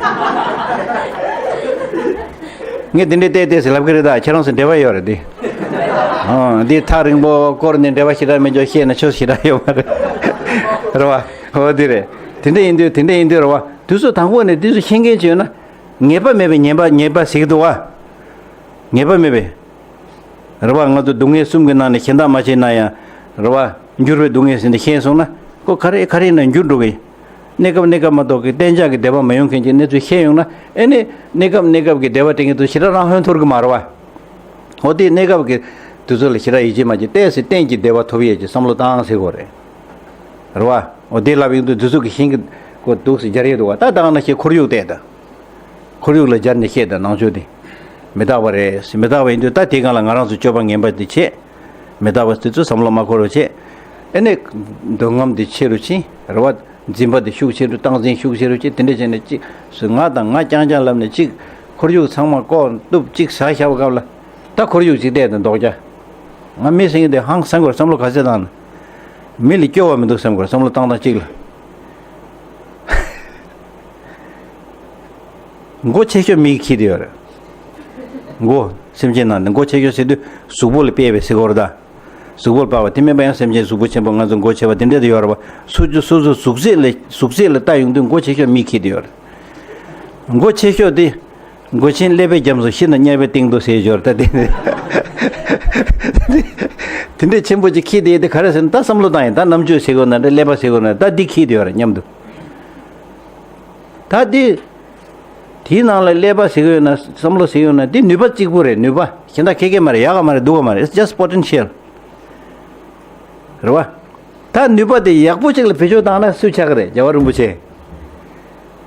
ངས་འདི་འདྲས་བལྟས་བལྟས་ཟེར་ལབ་ཀྱི་རེད། ད་ཁྱེད་རང་ཚོ་འབྲེལ་བ་ཡོད་རེད་དེ། ཨང་། འདི་ཐག་རིང་པོ་སྐོར་ནས་འབྲེལ་བ་ཞེ་དྲག་མེད་ཅོག་བཤད་ན་ཆོས་ཞེ་དྲག་ཡོད་མ་རེད། རེད་བ། འོ་དེ་རེད། དེ་འདྲ་ཡིན་དུས། དེ་འདྲ་ཡིན་དུས་རེད་བ། དུས་ཚོད་དང་པོ་ནས་དུས་ཚོད་ཤེས་མཁན་ཅིག་ཡོད་ན། ངེས་པ་མེད་པའི་ཉེས་པ། ཉེས་པ་ཟེར་གྱི་འདུག་བ། ངེས་པ་མེད་པའི། རེད་བ། ང་ཚོ་སྡུག་བསྔལ་གསུམ་གྱི་ནང་ནས་གཞན་དག་མ་བྱས་ན་ཡང་། རེད་བ། འགྱུར་བའི་སྡུག་བསྔལ་ཟེར་འདི་ཤེས་སོང་ན། ཁོ་ག་རེ་ག་རེ་ཡིན་ན་འགྱུར་འགྲོ་གི། གནས་སྐབས་གནས་སྐབས་མ་གཏོགས་ཀྱི་གཏན་འཇགས་ཀྱི་བདེ་བ་མ་ཡོང་མཁན་གྱི་གནས་ཚུལ་ཤེས་ཡོང་ན། ཨེ་ནི་གནས་སྐབས་གནས་སྐབས་ཀྱི་བདེ་བ་དེ་གི་དུས་ཞེ་དྲག་རང་ཧོན་འཐོར་གི་མ་རེད་བ། འོ་དེ་གནས་སྐབས་ཀྱི་དུས་ཚོད་ལ་ཞེ་དྲག་ཡིད་ཆེས་མ་བྱེད། ཏོག་ཙམ་གཏན་གྱི་བདེ་བ་ཐོབ་ཡས་ཀྱི་བསམ་བློ་བཏང་ཟེར་དགོས་རེད། རེད་བ། འོ་དེ་ལབ་ཡོང་དུས་དུས་ཚོད་ཀྱི་ཤིང་གི་ཁོ་འདུག་སེ་སྦྱར་ཡས་འདུག་བ། ད་ད་ག་ནང་བཞིན་ཁོར་ཡུག་བལྟས་དང་། ཁོར་ཡུག་ལ་སྦྱར་ནས་བཤད་དང་། ནང་ཆོས་དེ་མི་རྟག་པ་རེད། མི་རྟག་པ་ཡིན་དུས་ད་དེའི་སྒང་ལ་ང་རང་ཚོ་སྤྱོད་པ་ངན་པ་དེ་བྱེད། མི་རྟག་པ་དེ་ཚོ་བསམ་བློ་མ་འཁོར་བ་བྱེད། ཨེ་ནས་འདོད་རྔམ་དེ་ཆེ་རུ་ཕྱིན། རེད་བ། འཛིན་པ་དེ་ཤུགས་ཆེ་རུ། སྟངས་འཛིན་ཤུགས་ཆེ་རུ་བྱེད། དེ་འདྲ་བྱས་ནས་གཅིག་སུ་ང་དང་ང་རྐྱང་རྐྱང་ལབ་ནས་གཅིག་ཁོར་ཡུག་ཚང་མ་ལྐོག་གཏུབ་གཅིག་ཟ་བཞག་པའི་སྐབས་ལ། ད་ཁོར་ཡུག་གཅིག་བལྟས་དང་ལྡོག་རྒྱ། ང་མི་ཟེར་མཁན་དེ་ཧང་སང་དགོས་རེད། བསམ་བློ་ག་ཚད་བཏང་ན། མི་ལ་སྐྱོ་བ་མི་འདུག་བསམ་དགོས་རེད། བསམ་བློ་བཏང་སྟངས་གཅིག་ལ། མགོ་ཆེ་ཤོས་མིས་འཁྱེར་བསྡད་ཡོད་རེད། མགོ། སེམས་ཅན་ནང་ནས་མགོ་ཆེ་ཤོས་ཟེར་དུས་གཟུགས་པོ་ལ་དཔེ་བྱས་ཟེར་དགོས་རེད་ད། གཟུགས་པོ་ལ་དཔག་པ་དེ་མིན་པ་ཡང་སེམས་ཅན་གཟུགས་པོ་ཆེན་པོ་ང་ཚོ་མགོ་ཆེ་བ་དེ་འདྲ་དེ་ཡོད་རེད་བ། སོ་སོ་སོ་སོ་གཟུགས་ཚད་ལ། གཟུགས་ཚད་ལ་ལྟ་ཡོང་དུས་མགོ་ཆེ་ཤོས་མིས་འཁྱེར་བསྡད་ཡོད་རེད། མགོ་ཆེ་ཤོས་དེ། མགོ་ཆེན་ཀླད་པའི་རྒྱབ་སུ་ཤི་ན་དམྱལ་བའི་སྟེང་དུ་ཟེར་ཞོར་ད་དེ། དེ་འདྲའི་ཆེན་པོ་ཅིག་འཁྱེར་བསྡད་དེ་ག་རེ་ཟེར་ན། ད་བསམ་བློ་བཏང་ཡིན། ད་རྣམ་དཔྱོད་ཟེར་དགོས་ན་འདྲ། ཀླད་པ་ཟེར་དགོས་ན་ད་འདི་འཁྱེར་བསྡད་ཡོད་རེད་སྙམ་དུ། ད་འདི། དེའི་ནང་ལ་ཀླད་པ་ཟེར་གྱི་ཡོད་ན། བསམ་བློ་ཟེར་གྱི་ཡོད་ན། འདི་ནུས་པ་གཅིག་པུ་རེད། ནུས་པ་གཞན་དག་ཁེ་ཁེ་མ་རེད། ཡག་ག་མ་རེད། སྡུག་ག་མ་རེད། It's just potential. རེད་བ། ད་ནུས་པ་དེ་ཡག་པོ་ཅིག་ལ་བེད་སྤྱོད་བཏང་ན་སུ་ཆགས་ཀྱི་རེད། རྒྱལ་བ་རིན་པོ་ཆེ།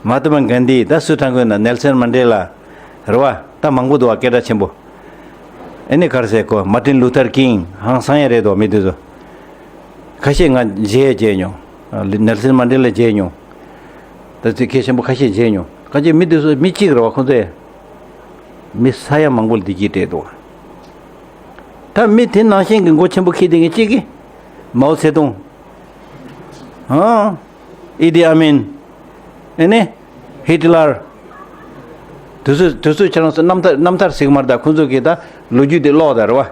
མ་ཧཱ་ཏ་མ་གན་དྷི། ད་སུ་དྲན་གྱི་ཡོད་ན། ནེལ་སན་མན་ཌེ་ལ། རེད་བ། ད་མང་པོ་འདུག་བ། སྐད་གྲགས་ཆེན་པོ། ཨེ་ནི་ག་རེ་ཟེར། ཁོ་མར་ཏིན་ལུ་ཐར་ཀིང་ཧང་སང་ཡ་རེད་དོ། མི་དེ་ཚོ། ཁ་ཤས་ང་མཇལ་མཇལ་མྱོང་། ནེལ་སན་མན་ཌེ་ལ་མཇལ་མྱོང་། ད་ཚིག་གལ་ཆེན་པོ་ཁ་ཤས་མཇལ་མྱོང་། ཁ་ཤས་མི་དེ་ཚོ་མི་གཅིག་རེད་བ། ཁོ་ཚོས་མི་ས་ཡ་མང་པོ་ལ་བདེ་སྐྱིད་སྤྲད་འདུག་བ། ད་མི་དེ་ནང་བཞིན་གྱི་མགོ་ཆེན་པོ་འཁྱེར་བསྡད་མཁན་གཅིག་གིས། མའོ་ཚེ་ཏུང་། ཨང་། ཨི་ཏི་ཨ་མིན། ཨེ་ནི། ཧི་ཏི་ལར། དུས་ཚོད་དུས་ཚོད་ཁྱེད་རང་ཚོ་རྣམ་ཐར་རྣམ་ཐར་ཟིག་མར་ད། ཁོ་ཚོ་གིས་ད་ལོ་རྒྱུས་དེ་ཀློག་ད་རེད་བ།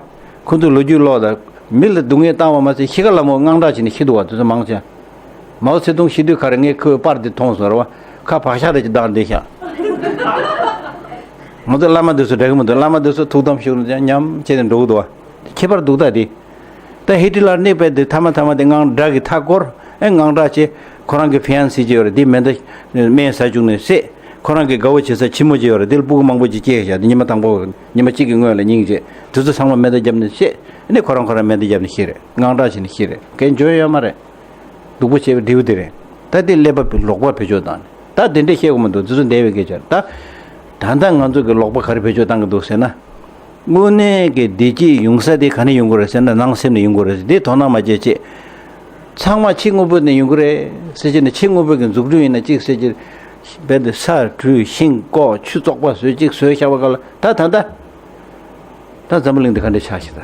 ཁོ་ཚོ་ལོ་རྒྱུས་ཀློག་ད། མི་ལ་སྡུག་བསྔལ་བཏང་བ་མ་ཟད་ཤི་ཁ་ལ་མོ་དངངས་སྐྲག་བྱས་ནས་ཤི་འདུག་བ། དུས་ཚོད་མང་ཆེ། མའོ་ཚེ་ཏུང་ཤི་དུས་ག་རེ། ངས་ཁོའི་པར་དེ་མཐོང་སོང་རེད་བ། ཁ་བག་ཤ་རེ་ཅིག་བཏང་བསྡད་ཤག་ང་ཚོ་བླ་མ་དེ་ཚོ་འདྲ་གི་མི་འདུག་བླ་མ་དེ་ཚོ་ཐུགས་དམ་བཞུགས་ནས་ཉམས་བྱས་ནས་འགྲོ་གི་འདུག་བ། ཁྱད་པར་འདུག་ད་དེ། ད་ཧི་ཏི་ལར་ནི་དཔེ་དེ་མཐའ་མ་མཐའ་མ་དེ་དངངས་སྐྲག་གི་མཐའ་བསྐོར། ཨེ་དངངས་སྐྲག་བྱས། ཁོ་རང་གི་ཕི་ཡན་སི་ཅིག་ཡོད་རེད། དེ་མེ་མདའ་སྨན་ཟ་བཅུག་ནས་བསད། ཁོ་རང་གི་དགའ་བོ་བྱེད་ས་ཁྱི་མོ་ཅིག་ཡོད་རེད། དེ་ལ་སྤུ་གུ་མང་པོ་ཅིག་སྐྱེས་ཤག་དེ་ཉི་མ་དང་པོ། ཉི་མ་གཅིག་གི་སྔོན་ལ་སྙིང་རྗེ། དེ་ཚོ་ཚང་མ་མེ་མདའ་བརྒྱབ་ནས་བསད། ཨེ་ནས་ཁོ་རང་ཁོ་རང་མེ་མདའ་བརྒྱབ་ནས་ཤི་རེད། དངངས་སྐྲག་བྱས་ནས་ཤི་རེད། གན་འཇོན་ཡོད་མ་རེད། སྡུག་པོ་བྱས་པའི་འབྲས་བུ་དེ་རེད། ད་དེ་ཀླད་པ་ལོག་པ་བེད་སྤྱོད་བཏང་ནས། ད་དེ་འདྲས་བཤད་དགོས་མི་འདུག་དེ་ཚོ་འདས་པའི་སྐད་ཆ་རེད། ད་ད་ལྟ་ང་ཚོ་གི་ལོག་པ་ག་རེ་བེད་སྤྱོད་བཏང་གི་འདུག་ཟེར་ན། དངོས་གནས་ཀྱི་བདེ་སྐྱིད་ཡོང་ས་དེ་ག་ནས་ཡོང་གི་རེད་ཟེར་ན། ནང་སེམས་ནས་ཡོང་གི་རེད། དེ་དོ་སྣང་མ་བྱེད་ཅེས། ཚང་མ་ཕྱི་དངོས་པོ་ནས་ཡོང་གི་རེད་ཟེར་བྱས་ནས། ཕྱི་དངོས་པོ་གི་འཛུགས་སྐྲུན་ཡིན་ན་གཅིག་ཟེར་གྱི། རྦད་དེ་ས་བྲུས། ཤིང་བཀོག་ཆུ་བཙོག་པ་བཟོས། གཅིག་བཟོས་བཞག་པ་ག་ལ། ད་ད་ད་ད་འཛམ་བུ་གླིང་འདི་ག་འདྲ་ཆགས་ཤག་ད།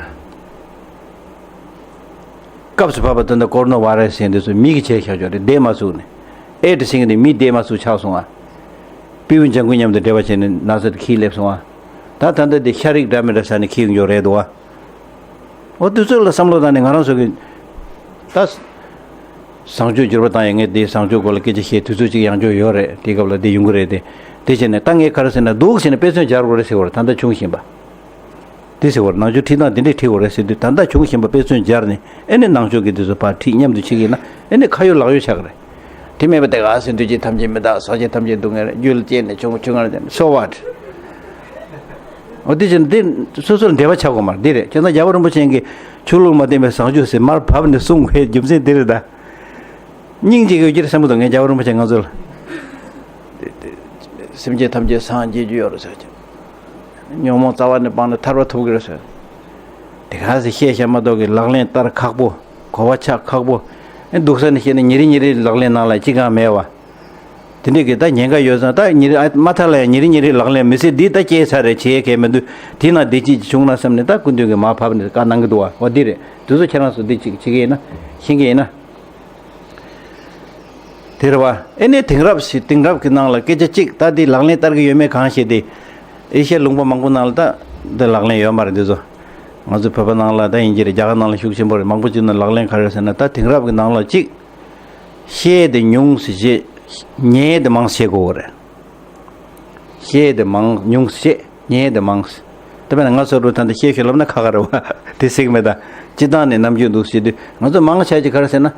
སྐབས་སུ་བབས་པ་ད་ལྟ་ཀོ་རོ་ན་བྷ་ར་སི་ཟེར་འདི་ཚོ་མི་གིས་བྱས་བཞག་ཆོག་རེད། འདས་མ་ཚུགས་ནས། ཨེ་ཌི་ཟེར་མཁན་དེ་མི་འདས་མ་ཚུགས་ཆགས་སོང་ཨ། སྤྲེའུ་ལྗང་གུ་མཉམ་དུ་འབྲེལ་བ་བྱས་ནས་ན་ཚ་དེ་འཁྱེར་སླེབས་སོང་ཨ། ད་ད་ལྟ་དེ་ཤ་རིགས་འདྲ་མི་འདྲ་ཟ་ནས་འཁྱེར་ཡོང་རྒྱུ་རེད་འདུག་ཨ། འོ་དུས་ཚོད་ལ་བསམ་བློ་བཏང་ནས་ང་རང་ཚོ་གི་ད། བཟང་སྤྱོད་འགྱུར་བ་བཏང་ཡས། ངས་དེ་བཟང་སྤྱོད་སྐོར་ལ་སྐད་ཆ་བཤད་དུས་ཚོད་ཅིག་ཡང་འཇོག་ཡོད་རེད། དེའི་སྐབས་ལ་དེ་ཡོང་གི་རེད་དེ། དེ་བྱས་ནས་ད་ངས་ག་རེ་ཟེར་ན། འདུག་ཟེར་ནས་དཔེ་མཚོན་སྦྱར་དགོས་རེད་ཟེར་བ་རེད། ད་ལྟ་བྱུང་བཞིན་པ། དེ་ཟེར་བར་ནང་ཆོས་ཁྲིད་སྟངས་དེ་འདྲས་ཁྲིད་དགོས་རེད་ཟེར་དུས། ད་ལྟ་བྱུང་བཞིན་པ་དཔེ་མཚོན་སྦྱར་ནས། ཨེ་ནས་ནང་ཆོས་ཀྱི་དེ་ཚོ་ཕར་ཁྲིད་མཉམ་དུ་ཁྲིད་ཀྱི་ཡིན་ན། ཨེ་ནས་ཁ་ཡོད་ལག་ཡོད་ཆགས་ཀྱི་རེད། དེ་མེད་པ་དེ་ག་སེ་འདུས་བྱས་ཐམས་ཅད་མི་རྟག་ཟག་བཅས་ཐམས་ཅད་སྡུག་བསྔལ་རྒྱུ་ལ་སྐྱེས་ནས་བྱུང་བ་ཆུ་ངར་ལྡན་so what། འོ་དེ་བཞིན་འདི་སོ་སོར་འབྲེལ་བ་ཆགས་དགོས་མ་རེད། འདི་རེད། བྱས་ཙང་རྒྱལ་བ་རིན་པོ་ཆེ་གིས་ཆུ་ལུག་མ་བསྟེན་པའི་ཟངས་ཆུ་ཟེར་མར་བབས་ནས་གསུངས་པའི་རྒྱུ་མཚན་འདི་རེད་ད། སྙིང་རྗེ་གི་ཡོད་ཀྱི་རེད་བསམ་གི་འདུག་ངས་རྒྱལ་བ་རིན་པོ་ཆེ་ང་ཚོ་ལ། སེམས་ཅན་ཐམས་ཅད་སངས་རྒྱས་རྒྱུ་ཡོད་རེད་ཟེར་གྱི། ཉོན་མོངས་རྩ་བ་ནས་སྤངས་ནས་ཐར་པ་ཐོབ་ཀྱི་རེད་ཟེར། དེ་ག་ཟེ་བཤད་བཤད་མ་གཏོགས་ཀྱི་ལག་ལེན་བསྟར་ཁག་པོ། གོ་བ་ཆགས་ཁག་པོ། ཨེ་འདུག་ས་ནས་བཤད་ན་ཉིན་རེ་ཉིན་རེའི་ལག་ལེན་ནང་ལ་ཅི་གང་མེད་བ། དེ་འདྲས་ཀྱི་ད་ཉེན་ཁ་ཡོད་ཙང་ད་ཉིན་རེ་ཨ་མ་མཐའ་ལ་ཡང་ཉིན་རེ་ཉིན་རེའི་ལག་ལེན་མི་སྲིད་འདི་ད་སྐྱེས་ཚར་རེད་བྱེད་ཡས་གལ་མི་འདུག་དེ་ན་བདེ་སྐྱིད་ཅིག་བྱུང་ན་བསམ་ནས་ད་སྐུ་མདུན་གྱིས་མར་བབས་ནས་བཀའ་གནང་གི་འདུག་བ། འོ་འདི་རེད། དེ་ཚོ་ཁྱེད་རང་ཚོ་འདི་ཅིག་བྱེད་ཀྱི་ཡིན་ན། ཤེས་ཀྱི་ཡིན་ན། དེ་རེད་བ། ཨེ་ནས་དེང་རབས་ཤིག་དེང་རབས་ཀྱི་ནང་ལ་སྐད་ཆ་གཅིག་ད་འདི་ལག་ལེན་བསྟར་གྱི་ཡོད་མེད་གང་ཤེས་ཏེ། ཨེ་ཤ་ཡའི་ལུང་པ་མང་པོ་ནང་ལ་ད་འདི་ལག་ལེན་ཡོད་མ་རེད་འདི་ཚོ། ང་ཚོ་བོད་པ་ནང་ལ་ད་ཡིན་གྱི་རེད། རྒྱ་གར་ནང་ལ་ཤུགས་ཆེན་པོ་རེད། མང་པོ་ཅིག་ནང་ལག་ལེན་ག་རེ་ཟེར་ན་ད་དེང་རབས་ཀྱི་ནང་ལ་གཅིག་བཤད་དེ་ཉུང་ཟེར་བྱས། ཉན་དེ་མང་བྱེད་དགོས་རེད། བཤད་དེ་མང་ཉུང་བཤད། ཉན་དེ་མང་། དེ་བས་ན་ང་ཚོ་རུ་ད་འདི་བཤད་ཤོད་ལབ་ན་ཁ་ཁ་རེད་བ། དེ་སྲིད་མེད་ད། སྤྱི་བཏང་ནས་ནམ་རྒྱུན་འདུག་ཟེར་དུས་ང་ཚོ་མང་ཆ་ཅིག་ག་རེ་ཟེར་ན།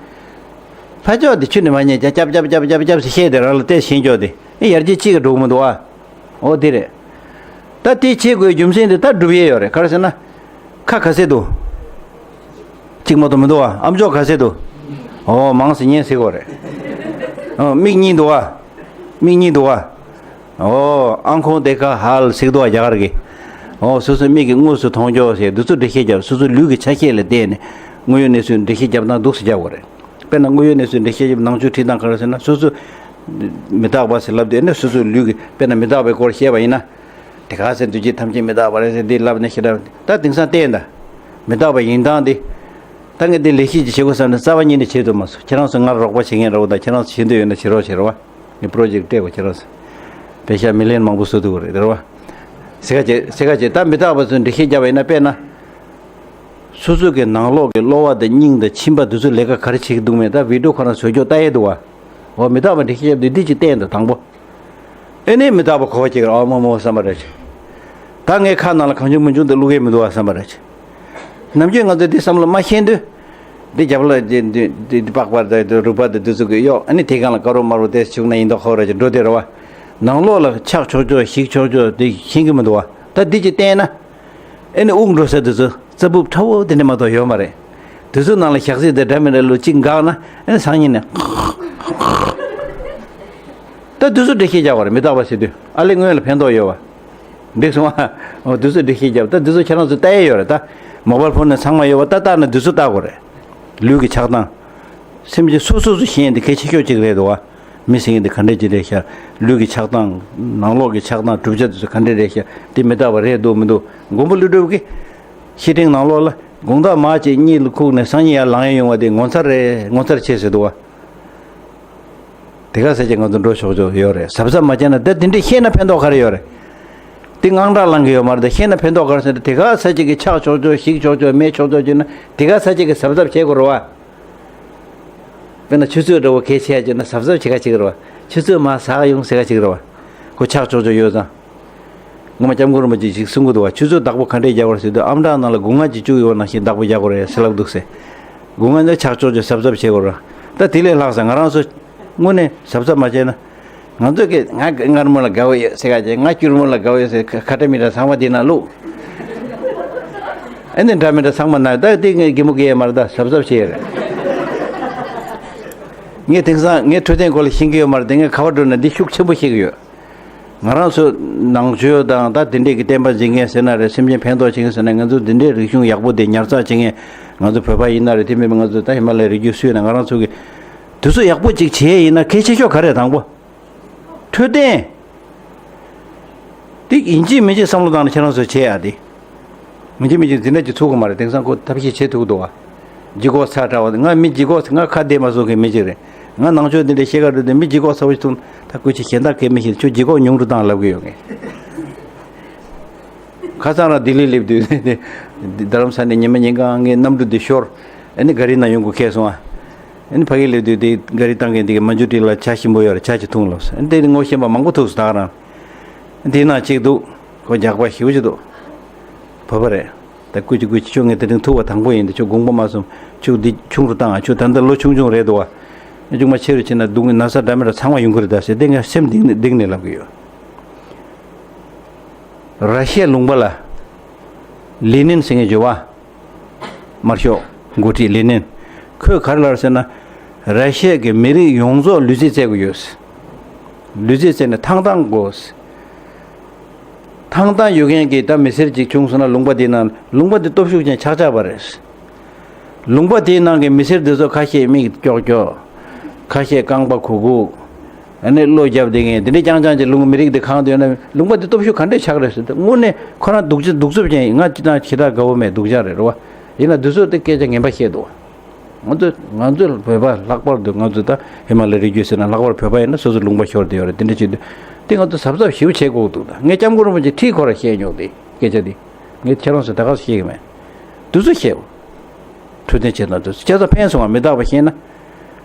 ཕ་ཅོག་དེ་ཆུ་ནས་མ་ཉན་ཀྱ་ཅབ་ཅབ་ཅབ་ཅབ་ཅབ་ཟེར་བཤད་དེ་རང་ལ་བལྟས་ཤེས་ཀྱོག་དེ་ཨེ་ཡར་རྒྱས་གཅིག་གི་འགྲོ་གི་མི་འདུག་ཨ། འོ་དེ་རེད། ད་དེ་བྱེད་དགོས་རྒྱུ་མཚན་དེ་ད་སྒྲུབ་ཡས་ཡོད་རེད། ག་རེ་ཟེར་ན། ཁ་ག་ཚད་འདུག་གཅིག་མ་གཏོགས་མི་འདུག་བ། ཨམ་ཅོག་ག་ཚད་འདུག་ཨོ་མང་ཟེར་ཉན་ཟེར་གོ་རེད། ཨོ་མིག་གཉིས་འདུག་བ། མིག་གཉིས་འདུག་བ། ཨོ་ཨང་ཁོང་དེ་ཁ་ཧལ་ཟེར་འདུག་བ་རྒྱ་གར་གི། ཨོ་སོ་སོའི་མིག་གིས་དངོས་སུ་མཐོང་ཆོག་ཟེར་འདི་ཚོ་འགྲེལ་བཤད་རྒྱབ། སོ་སོའི་ལུས་ཀྱི་ཆ་ཤས་ལ་བལྟས་ནས་དངོས་ཡོད་གནས་ཚུལ་འགྲེལ་བཤད་རྒྱབ་སྟངས་འདུག་སེ་རྒྱབ་དགོས་རེད། དཔེར་ན་དངོས་ཡོད་གནས་ཚུལ་འགྲེལ་བཤད་རྒྱབ་ནང་ཆོས་ཁྲིད་སྟངས་ག་རེ་ཟེར་ན་སོ་སོ། མི་རྟག་པ་ཟེར་ལབ་དུས་ནས་སོ་སོའི་ལུས་ཀྱི་དཔེར་ན་མི་རྟག་པའི་སྐོར་བཤད་པ་ཡིན་ན། དེ་ག་ཟེར་འདུས་བྱས་ཐམས་ཅད་མི་རྟག་པ་རེད་ཟེར་འདི་ལབ་ནས་ཞེ་དྲག་ད་དེང་སང་བལྟས་ན། མི་རྟག་པ་ཡིན་སྟངས་འདི། ད་ངས་འདི་ལས་གཞི་ཅིག་བྱེད་དགོས་བསམ་ནས་རྩ་བ་ཉིད་ནས་བྱེད་ཐུབ་མ་སོང་། ཁྱེད་རང་ཚོ་ང་རོགས་པ་བྱེད་མཁན་རེད་བ། ད་ཁྱེད་རང་ཚོ་བྱེད་འདོད་ཡོད་ན་བྱེད་རོགས་བྱེད་རོགས་བ། ངས་པྲོ་ཇེཀ་སྤྲད་དགོས་ཁྱེད་རང་ཚོ། པེ་ཤ་མི་ལན་མང་པོ་བཟོ་ཐུབ་ཀྱི་རེད་དེ་རེད་བ། སེ་ག་བྱེད་སེ་ག་བྱེད་ད་མི་རྟག་པ་ཚོས་འགྲེལ་བཤད་བརྒྱབ་པ་ཡིན་ན་དཔེར་ན། སོ་སོ་གི་ནང་ལོགས་ཀྱི་གློ་བ་དང་སྙིང་དང་མཆིན་པ་འདི་ཚོ་ལས་ཀ་ག་རེ་བྱེད་ཀྱི་འདུག་མེད་ད་བི་ཌིའོ་ཁོ་རང་བཟོ་ཀྱོག་ལྟ་ཡས་འདུག་བ། འོ་མི་རྟག་པ་འགྲེལ་བཤད་བརྒྱབ་དུས་འདི་ཅིག་བསྟན་དང་དང་པོ། ཨེ་ནས་མི་རྟག་པ་གོ་བ་སྐྱེ་གི་རེད། ཨ་མོ་མོ་བསམ་པ་རེད། ད་ངའི་ཁ་ནང་ལ་གང་བྱུང་མི་བྱུང་དུ་བླུག་གི་མི་འདུག་ཨ་བསམ་པ་རེད། ནམ་རྒྱུན་ང་ཚོ་འདི་བསམ་བློ་མ་ཤེས་དུས། འདི་རྒྱབ་ལ་འདི་འདི་འདི་འདི་པགས་པ་དང་འདི་རུས་པ་དང་འདི་ཚོ་གི་གཡོག་ཨ་ནི་དེ་སྒང་ལ་དཀར་པོ་དམར་པོ་དེ་བྱུག་ན་ཡིན་མདོག་ཁ་པོ་ར་ཅིག་འགྲོ་དེ་རེད་བ། ནང་ལོགས་ལ་ཆག་ཆོག་ཆོག་ཞིག་ཆོག་ཆོག་དེ་ཤེས་གི་མི་འདུག་བ། ད་འདི་ཅིག་བསྟན་ན། ཨེ་ནི་དབུགས་འགྲོ་ས་དེ་ཚོ་རྩ་སྦུབ་ཁྲ་བོ་དེ་འདྲ་མ་གཏོགས་ཡོད་མ་རེད། དེ་ཚོའི་ནང་ལ་ཞག་ཚི་དེ་འདྲ་མི་འདྲ་ལོ་གཅིག་འགག་ན་ཨེ་ནི་སང་ཉིན་ནས། ད་དེ་ཚོ་འགྲེལ་བཤད་རྒྱག་པ་རེད་མི་རྟག་པ་ཟེར་དུས་ཨ་ལེ་སྔོན་ལ་ཕན་ཐོགས་ཡོད་བ། འགྲིག་སོང་ཨ། འོ་དེ་ཚོ་འགྲེལ་བཤད་རྒྱབ་ད་དེ་ཚོ་ཁྱེད་རང་ཚོ་ལྟ་ཡས་ཡོད་རེད་ད། མོ་བལ་ཕོན་ནས་ཚང་མ་ཡོད་བ་ད་ལྟ་ན་དེ་ཚོ་ལྟ་དགོས་རེད། ལུས་ཀྱི་ཆགས་སྟངས། སེམས་ཅན་སོ་སོ་སོ་ཤེས་ཡས་འདི་གལ་ཆེ་ཤོས་གཅིག་རེད་འདུག་བ། མི་ཟེར་མཁན་འདི་ག་འདྲས་ཅིག་རེད་ཤག་ལུས་ཀྱི་ཆགས་སྟངས། ནང་ལོགས་ཀྱི་ཆགས་སྟངས་གྲུབ་ཆ་དེ་ཚོ་ག་འདྲས་རེད་ཤག་འདི་མི་རྟག་པ་རེད་འདུག་མི་འདུག་མགོན་པོ་ཀླུ་སྒྲུབ་ཀྱིས། བཤེས་སྤྲིང་ནང་ལོགས་ལ་དགོང་དག་མ་གཅིག་གཉིད་ལ་ཁུག་ནས་སང་ཉིན་ཡར་ལངས་ཡས་ཡོང་བ་དེ་ངོ་མཚར་རེད་ངོ་མཚར་ཆེ་ཟེར་འདུག་བ། དེ་ག་ས་ཅིག་ང་ཚོ་འགྲོ་ཆོག་ཆོག་ཡོད་རེད་གཟབ་གཟབ་མ་བྱས་ན་ད་དེ་འདྲས་ཤེས་ན་ཕན་ཐོགས་ག་རེ་ཡོད་རེད། དེ་དངངས་སྐྲག་ལངས་གི་ཡོད་མ་རེད་ད་ཤེས་ན་ཕན་ཐོགས་ག་རེ་ཟེར་ན་དེ་ག་ས་ཅིག་གི་ཆག་ཆོག་ཆོག་ཞིག་ཆོག་ཆོག་མེད་ཆོག་ཆོག་བྱས་ན་དེ་ག་ས་ཅིག་གི་གཟབ་གཟབ་བྱེད་དགོས་རེད་བ། དཔེར་ན་ཆུ་ཚོད་འདྲ་བོ་གལ་ཆེ་ཡ་བྱས་ན་གཟབ་གཟབ་བྱེད་ག་ཅིག་རེད་བ། ཆུ་ཚོད་མར་ཟག་ཡོང་ཟེར་ག་ཅིག་རེད་བ། ཁོ་ཆག་ཆོག་ཆོག་ཡོད་ཙང་། ངོ་མ་སྐྱབས་མགོན་རིན་པོ་ཆེས་ཅིག་གསུང་གི་འདུག་བ། ཆུ་ཚོད་བདག་པོ་ག་འདྲས་རྒྱག་དགོས་རེད་ཟེར་དུས་ཨམ་ཊ་ནང་ལ་སྒོ་ང་གཅིག་བཅུག་ཡོད་ནང་བཞིན་བདག་པོ་རྒྱག་དགོས་རེད་ཟེར་ལབ་འདུག་ཟེར། སྒོ་ང་ནི་ཆག་ཆོག་ཆོག་གཟབ་གཟབ་བྱེད་དགོས་རེད། ད་དེ་ལས་ལྷག་ས་ང་རང་ཚོ་དངོས་གནས་གཟབ་གཟབ་མ་བྱས་ན། ང་ཚོ་གི་ང་མངར་མོ་ལ་དགའ་བོ་ཡོད་ཟེར་ག་ཅིག་ང་སྐྱུར་མོ་ལ་དགའ་བོ་ཡོད་ཟེར་ཁ་ཁ་ཏ་མི་ཏ་ཚང་མ་དེ་ན་བླུགས། ཨ་ནི་འདྲ་མི་འདྲ་ཚང་མ་ན་ད་དེ་ངས་གད་མོ་བགད་ཡས་མ་རེད་ད་གཟབ་གཟབ་བྱེད་ཡས་རེད། ངས་དེང་སང་ངས་འཕྲོད་བསྟེན་སྐོར་ལ་ཤེས་ཀྱི་ཡོད་མ་རེད་དེ་ངས་ག་པར་འགྲོ་ན་འདི་ཤུགས་ཆེན་པོ་ཤེས་ཀྱི་ཡོད། ང་རང་ཚོ་ནང་ཆོས་དང་ད་དེ་འདྲས་ཀྱི་བསྟན་པ་འཛིན་མཁན་ཟེར་ན་རེད་སེམས་ཅན་ཕན་ཐོགས་བྱེད་མཁན་ཟེར་ན་ང་ཚོ་འདི་འདྲས་རིག་གཞུང་ཡག་པོ་དེ་ཉར་ཚགས་བྱེད་མཁན་ང་ཚོ་བོད་པ་ཡིན་ན་རེད་དེ་མིན་པ་ང་ཚོ་ད་ཧི་མ་ལ་ཡའི་རི་རྒྱུད་སུ་ཡིན་ན་ང་རང་ཚོ་གི་དུས་ཚོད་ཡག་པོ་ཅིག་བྱེད་ཡས་ཡིན་ན་གལ་ཆེ་ཤོས་ག་རེ་དང་པོ། འཕྲོད་བསྟེན། འདི་ཡིན་གཅིག་མིན་གཅིག་བསམ་བློ་བཏང་ནས་ཁྱེད་རང་ཚོས་བྱེད་ཡ་དེ། མི་གཅིག་མི་གཅིག་འཛིན་གྲྭ་གཅིག་ཚུགས་ཀྱི་མ་རེད་དེང་སང་ཁོ་ཐབས་ཤེས་བྱེད་ཐུབ་ཀྱི་འདུག་བ། ལྗིད་ཁོག་ཚ་དྲགས་པ་དེ་ང་མི་ལྗིད་ཁོག་ང་ཁ་བདེ་མ་བཟོ་མཁན་མི་གཅིག་རེད། ང་ནང་ཆོས་འདི་འདྲའི་ཤེས་ཀ་འགྲོ་དུས་མི་ལྗིད་ཁོག་ཚ་བོ་ཞིག་ཐུག་ན་ད་སྐུ་མཁྱེན་གཞན་དག་གས་མི་ཤེས་ཁྱོད་ལྗིད་ཁོག་ཉུང་རུ་བཏང་ལབ་ཀྱི་ཡོད་ངས། ཁ་སང་རང་ལྡི་ལི་སླེབས་དུས་རྡ་རམ་ས་ནས་ཉི་མ་ཉིན་གང་ངའི་གནམ་གྲུ་འདི་ཤོར། ཨ་ནི་ག་རི་ནང་ཡོང་དགོས་ཁེལ་སོང་ཨ། ཨ་ནི་ཕ་གི་སླེབས་དུས་དེ་ག་རི་བཏང་མཁན་དེ་གི་མ་འཇུ་ཏི་ལ་ཇ་ཞིམ་པོ་ཡོད་རེད་ཇ་ཅིག་འཐུང་ལབ་སོང་། ཨ་ནི་དེ་ངོ་ཤེས་པ་མང་པོ་ཐུག་སོང་ད་ག་རང་། དེའི་ནང་གཅིག་འདུག་ཁོ་རྒྱགས་པ་ཞེ་པོ་ཅིག་འདུག་བོད་པ་རེད། ད་སྐུ་མཁྱེན་སྐུ་མཁྱེན་ཁྱོད་ངས་དེ་རིང་ཐུག་པ་དང་པོ་ཡིན་ད་ཁྱོད་དགོངས་པ་མ་ཚོམ། ཁྱོད་འདི་ཆུང་རུ་བཏང་ཨ། ཁྱོད་ད་ལྟ་ལོ་ཆུང་ཆུང་རེད་འདུག་བ། ཆུང་མ་ཆེ་རུ་ཕྱིན་ན་སྡུག་བསྔལ་ན་ཚ་འདྲ་མི་འདྲ་ཚང་མ་ཡོང་གི་རེད་ད་ཟེར་དེ་ངས་སེམས་གཏིང་ནས་གཏིང་ནས་ལབ་གི་ཡོད། ར་ཤི་ཡའི་ལུང་པ་ལ་ལེ་ནིན་ཟེར་མཁན་ཡོད་པ། དམར་ཤོག་འགོ་ཁྲིད་ལེ་ནིན། ཁོས་ག་རེ་ལབ་ཟེར་ན། ར་ཤི་ཡ་གི་མི་རིགས་ཡོངས་རྫོགས་ལུས་རྩལ་རྩེད་དགོས་ཡོད། ལུས་རྩལ་རྩེད་ནས་ཐང་ཐང་དགོས། ཐང་ཐང་ཡོད་མཁན་གྱི་ད་མི་སེར་ཅིག་བྱུང་སོང་ན་ལུང་པ་དེའི་ནང་ལུང་པ་དེ་སྟོབས་ཤུགས་ཅན་ཆགས་ཆགས་པ་རེད། ལུང་པ་དེའི་ནང་གི་མི་སེར་དེ་ཚོ་ཁ་ཤས་མིག་ཀྱོག་ཀྱོག་ཁ་ཤས་རྐང་པ་གུག་གུག་ཨ་ནི་བློ་རྒྱབ་བསྡད་མཁན་དེ་འདྲའི་རྐྱང་རྐྱང་གྱི་ལུང་མི་རིགས་དེ་གང་དུ་ཡོད་ན་ལུང་པ་དེ་སྟོབས་ཤུགས་ག་འདྲས་ཆགས་རེད་ཟེར་ཏེ་དངོས་གནས་ཁོ་རང་སྡུག་ཅག་སྡུག་རྩུབ་ཅན་ཡིན། ང་ཅི་དང་ཁྱེད་དགའ་བོ་མེད། སྡུག་ཅག་རེད་རེད་བ། ཡིན་ན་དུས་ཚོད་དེ་སྐད་ཆ་ངན་པ་བཤད་འདུག་ང་ཚོ་ང་ཚོ་བོད་པ་ལྷག་པར་དུ་ང་ཚོ་ད་ཧི་མ་ལ་རི་རྒྱུད་ཟེར་ན་ལྷག་པར་བོད་པ་ཡིན་ན་སོ་སོ་ལུང་པ་ཤོར་བསྡད་ཡོད་རེད། དེ་འདྲ་བྱེད་དུས་དེ་ང་ཚོ་གཟབ་གཟབ་ཞེ་པོ་བྱེད་དགོས་འདུག་ད་ངས་སྐྱབས་མགོན་རིན་པོ་ཆེ་ཁྲིད་ཁོ་ར་བཤད་མྱོང་དེ་སྐད་ཆ་དེ་ངས་ཁྱེད་རང་ཚོ་ད་ག་སེ་བཤད་གི་མེད། དུས་ཚོད་བཤད། འཕྲོད་བསྟེན་བྱེད་སྟངས་དེ་ཚོ་ཁྱེད་ཚོ་ཕན་སོང་བ་མི་རྟག་པ་ཤེས་ན།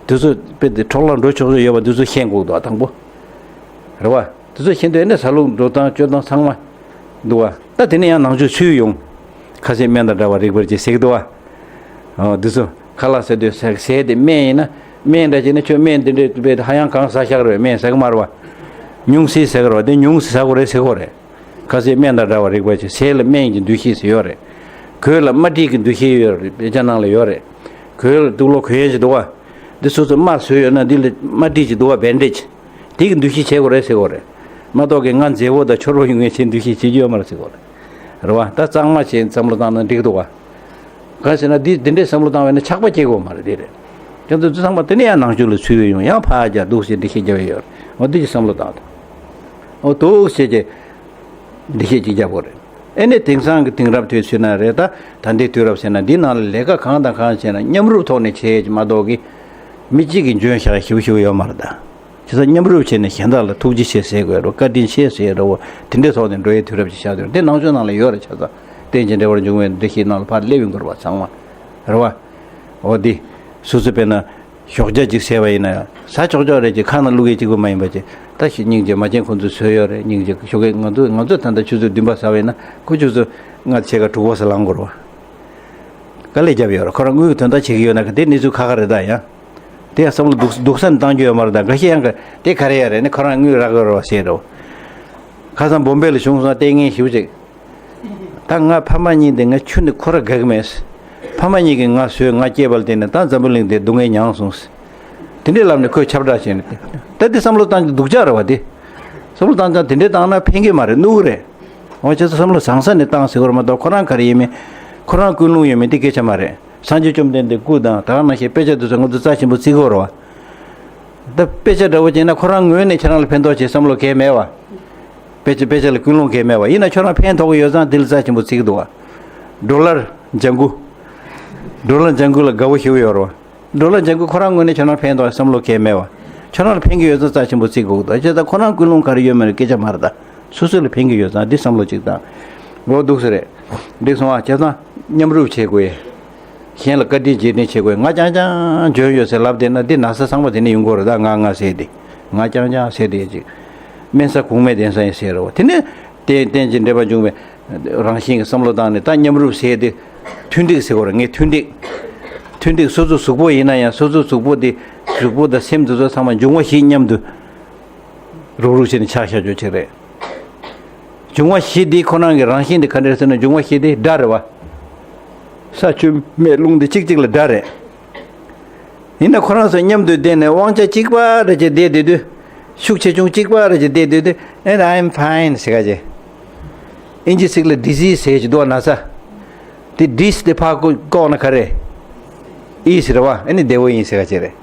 དེ་ཚོ་དཔེ་དེ་འཕྲོ་བརླག་འགྲོ་ཆོག་ཆོག་ཡོད་པ་དེ་ཚོ་ཤེས་དགོས་འདུག་དང་པོ། རེད་བ། དེ་ཚོ་ཤེས་དུས་ཨེ་ནས་ཟ་ལུགས་འགྲོ་སྟངས་སྤྱོད་སྟངས་ཚང་མ་འདུག་བ། ད་དེ་ནས་ཡང་ནང་ཆོས་ཚུད་ཡོང་། ཁ་ཟས་སྨན་དང་འདྲ་བ་རིག་པར་བྱེད་ཟེར་གི་འདུག་བ། ཨོ་དེ་ཚོ་ཁ་ལག་ཟ་དུས་ཟ་ཟས་དེ་སྨན་ཡིན་ན་སྨན་འདྲ་བྱས་ན་ཁྱོད་སྨན་དེ་འདྲས་དཔེ་ཧ་ཡང་གང་ཟ་ཤག་རེད། སྨན་ཟ་གི་མ་རེད་བ། ཉུང་ཟད་ཟ་གི་རེད་བ། དེ་ཉུང་ཟད་ཟ་དགོས་རེད་ཟེར་གི་རེད། ཁ་ཟས་སྨན་དང་འདྲ་བ་རིག་པ་བྱེད། ཟས་ལ་སྨན་གྱི་འདུ་ཤེས་ཟེར་ཡོད་རེད། གོས་ལ་རྨ་དཀྲིས་ཀྱི་འདུ་ཤེས་ཡོད་རེད། དཔེ་ཆ་ནང་ལ་ཡོད་རེད། གོས་ལ་དུག་ལོག་གོན་ཡས་ཅིག་འདུག་བ། འདི་སོ་སོ་རྨ་བཟོས་ཡོད་ན་འདི་ལ་རྨ་དཀྲིས་ཅིག་འདུག་བ། བེན་ཌེ་ཇི། དེ་གི་འདུ་ཤེས་བྱེད་དགོས་རེད་ཟེར་གོ་རེད། མ་གཏོགས་ཀྱི་ང་མཛེས་པོ་དང་འཕྱོར་པོ་ཡོང་ངེས་བྱེད་འདུ་ཤེས་བྱེད་རྒྱུ་ཡོད་མ་རེད་ཟེར་གོ་རེད། རེད་བ། ད་གཙང་མ་བྱེད་བསམ་བློ་བཏང་ན་འགྲིག་འདུག་བ། གང་ཟེར་ན་འདི་འདི་འདྲའི་བསམ་བློ་བཏང་བས་ན་ཆགས་པ་སྐྱེ་དགོས་མ་རེད། དེ་རེད། ཁྱེད་ཚོ་ཚང་མ་དེ་ནས་ཡང་ནང་ཆོས་ལ་ཚུད་པའི་ཡོང་ཡང་ཕར་རྒྱག་འདུག་ཟེར་འདི་ཤེས་རྒྱ་བའི་ཡོད་རེད། འོ་འདི་ཅིག་བསམ་བློ་བཏང་དང་། འོ་འདུག་ཟེར་གྱི། འདི་ཤེས་ཅིག་རྒྱག་དགོས་རེད། ཨེ་ནས་དེང་སང་གི་དེང་རབས་དུས་ཚོད་ན་རེད་ད། ད་ལྟའི་དུས་རབས་ཟེར་ན་འདི་ནང་ལ་ལས་ཀ་གང་དང་གང་བྱས་ན་མཉམ་རུབ་ཐོག་ནས་བྱས་ཀྱི་མ་གཏོགས་ཀྱི། མི་གཅིག་གིས་འཇོན་ཤག་ཞིབ་ཞིབ་ཡོད་མ་རེད་ད། བྱས་ཙང་མཉམ་རུབ་བྱས་ནས་གཞན་དག་ལ་ཐུགས་རྗེ་ཆེ་ཟེར་དགོས་རེད། བཀའ་དྲིན་ཆེ་ཟེར་རེད་བ། དེ་འདྲའི་ཐོག་ནས་འགྲོ་ཡའི་དུས་རབས་ཅིག་ཆགས་འདུག་འདི་ནང་ཆོས་ནང་ལ་ཡོད་རེད། བྱས་ཙང་རྟེན་ཅིང་འབྲེལ་བར་འབྱུང་བའི་འགྲེལ་བཤད་ནང་ལ་ཕར་སླེབས་ཡོང་གི་རེད་བ་ཚང་མ། རེད་བ། འོ་འདི། སོ་སོ་དཔེར་ན། ཞོགས་ཇ་ཅིག་ཟས་པ་ཡིན་ན་ཡང་ཟ་ཆོག་ཆོག་རེད་ཅེས་ཁ་ནང་བླུག་ཡས་གཅིག་པུ་མ་ཡིན་པ་ཅིག་ད་ཞིག་སྙིང་རྗེ་མ་བྱན་ཁོང་ཚོས་བཟོས་ཡོད་རེད། སྙིང་རྗེ་ཞོགས་ཀས་ང་ཚོ་ང་ཚོ་ད་ལྟ་ཆུ་ཚོད་བདུན་པ་ཟ་བ་ཡིན་ན་ཁོ་ཆུ་ཚོད་ལྔ་ཕྱེད་ཀ་དྲུག་པ་ཟ་ལངས་དགོས་རེད་བ། དཀའ་ལས་བརྒྱབ་ཡོད་རེད། ཁོ་རང་དངུལ་གྱི་དོན་དག་བྱེད་ཀྱི་ཡོད་ན་ག་དེ་གནས་ཚུལ་ཁག་ཁག་རེད་ད་ཡང་། དེ་ཡང་བསམ་བློ་སྡུག་སྡུག་ས་ནས་བཏང་རྒྱུ་ཡོད་མ་རེད་ད། འགའ་ཤས་ཡང་ག་དེ་ག་རེ་ཡ་རེད་ནི་ཁོ་རང་དངུལ་རག་གི་རེད་བ་ཟེར་རོ། ཁ་སང་བོམ་བེ་ལ་བྱུང་སོང་ལྟས་ངན་ཞིག་ཅིག་ད་ང་ཕ་མ་གཉིས་འདི་ང་ཆུ་འདི་ཁོ་ར་དགའ་གི་མེད། ཕ་མ་གཉིས་ཀྱིས་ང་བཟོས་ང་སྐྱེས་པ་ལ་བརྟེན་ནས་ད་འཛམ་བུ་གླིང་འདི་སྡུག་བསྔལ་མྱངས་སོང་། དེ་འདྲའི་ལམ་ནས་ཁོས་ཁྱབ་བསྒྲགས་བྱས་ནས་ད་འདི་བསམ་བློ་བཏང་རྒྱུ་སྡུག་ཅག་རེད་བ་དེ། བསམ་བློ་བཏང་ཙང་དེ་འདྲའི་བཏང་ན་ཕན་གྱི་མ་རེད། གནོད་གི་རེད། འོ་བྱས་ཙང་བསམ་བློ་བཟང་ས་ནས་བཏང་ཟེར་གི་རེད་མ་གཏོགས་ཁོ་རང་ག་རེ་ཡིན་མིན། ཁོ་རང་ཀུན་སློང་ཡོད་མེད་འདི་སྐད་ཆ་མ་རེད། སངས་རྒྱས་བཅོམ་ལྡན་འདས་སྐུ་དང་ད་ག་ནང་བཞིན་དཔེ་ཆ་དེ་ཚོ་ང་ཚོ་རྩ་ཆེན་པོ་བརྩི་གི་ཡོད་རེད་བ། ད་དཔེ་ཆ་འདྲ་བོ་བྱས་ན་ཁོ་རང་ངོས་ནས་ཁྱེད་རང་ལ་ཕན་ཐོགས་བྱེད་བསམ་བློ་གང་ཡང་མེད་བ། དཔེ་ཆ་དཔེ་ཆ་ལ་ཀུན་སློང་གང་ཡང་མེད་བ། ཡིན་ན་ཁྱོད་རང་ཕན་ཐོགས་ཀྱི་ཡོད་ཙང་དེ་ལ་རྩ་ཆེན་པོ་བརྩི་གི་འདུག་བ། ཌོ་ལར་ལྗང་གུ། ཌོ་ལར་ལྗང་གུ་ལ་དགའ་བོ་ཞེ་པོ་ཡོད་རེད་བ། ཌོ་ལར་ལྗང་གུ་ཁོ་རང་ངོས་ནས་ཁྱོད་རང་ཕན་ཐོགས་བསམ་བློ་གང་ཡང་མེད་བ། ཁྱོད་རང་ལ་ཕན་གྱི་ཡོད་ཙང་རྩ་ཆེན་པོ་བརྩི་དགོས་ཀྱི་འདུག་བྱས་ཙང་ཁོ་རང་ཀུན་སློང་ག་རེ་ཡོད་མེད་ལ་སྐད་ཆ་མ་རེད་ད། སོ་སོ་ལ་ཕན་གྱི་ཡོད་ཙང་འདི་བསམ་བློ་གཅིག་བཏང་། འོ་འདུག་སེ་རེད། འགྲིག་སོང་ཨ། བྱས་ཙང་མཉམ་རུབ་བྱེད་དགོས། གཞན་ལ་བཀའ་དྲིན་རྗེས་དྲན་བྱེད་དགོས། ང་རྐྱང་རྐྱང་འཇོན་ཡོད་ཟེར་ལབ་བསྡད་ན་འདི་ན་ཚ་ཚང་མ་དེ་ནས་ཡོང་གི་རེད་ད། ང་ང་ཟེར་དེ། ང་རྐྱང་རྐྱང་ཟེར་དེ་ཅིག་དམན་ས་གོང་མའི་གདན་ས་ཡིན་ཟེར་རོ། དེ་ནས་དེ་རྟེན་ཅིང་འབྲེལ་བར་འབྱུང་བའི་རང་བཞིན་གྱི་བསམ་བློ་བཏང་ནས་ད་མཉམ་རུབ་ཟེར་དེ། མཐུན་འགྲིག་ཟེར་གོ་རེད། ངས་མཐུན་འགྲིག་མཐུན་འགྲིག་སོ་སོ་གཟུགས་པོ་ཡིན་ན་ཡང་སོ་སོ་གཟུགས་པོ་དེ་གཟུགས་པོ་དང་སེམས་དེ་ཚོ་ཚང་མ་འབྱུང་བ་བཞི་མཉམ་དུ། རུག་རུག་བྱས་ནས་ཆགས་བཞག་རྒྱུ་ཅིག་རེད། འབྱུང་བ་བཞི་འདི་ཁོ་རང་གི་རང་བཞིན་འདི་ག་འདྲ་རེད་ཟེར་ན་འབྱུང་བ་བཞི་འདི་དགྲ་རེད་བ། ས་ཆུ་མེ་རླུང་འདི་གཅིག་གཅིག་ལ་དགྲ་རེད། ཡིན་ན་ཁོ་རང་ཚོ་མཉམ་དུ་བསྡད་ནས་དབང་ཆ་གཅིག་པ་རེ་བྱས་བསྡད་སྡོད་དུས། ཤུགས་ཆེ་ཆུང་གཅིག་པ་རེ་བྱས་བསྡད་སྡོད་དུས་and I'm fine ཟེར་ག་བྱས། ཨིན་ཇི་ཚིག་ལ་ཌི་ཟི་ཟེར་གྱི་འདུག་བ་ན་ཚ། དེ་ཌི་ཟི་དེ་ཕར་བཀོག་ན་ག་རེ། ཨི་ཟེར་བ་ཨ་ནི་བདེ་བོ་ཡིན་ཟེར་ག་བྱས་རེད།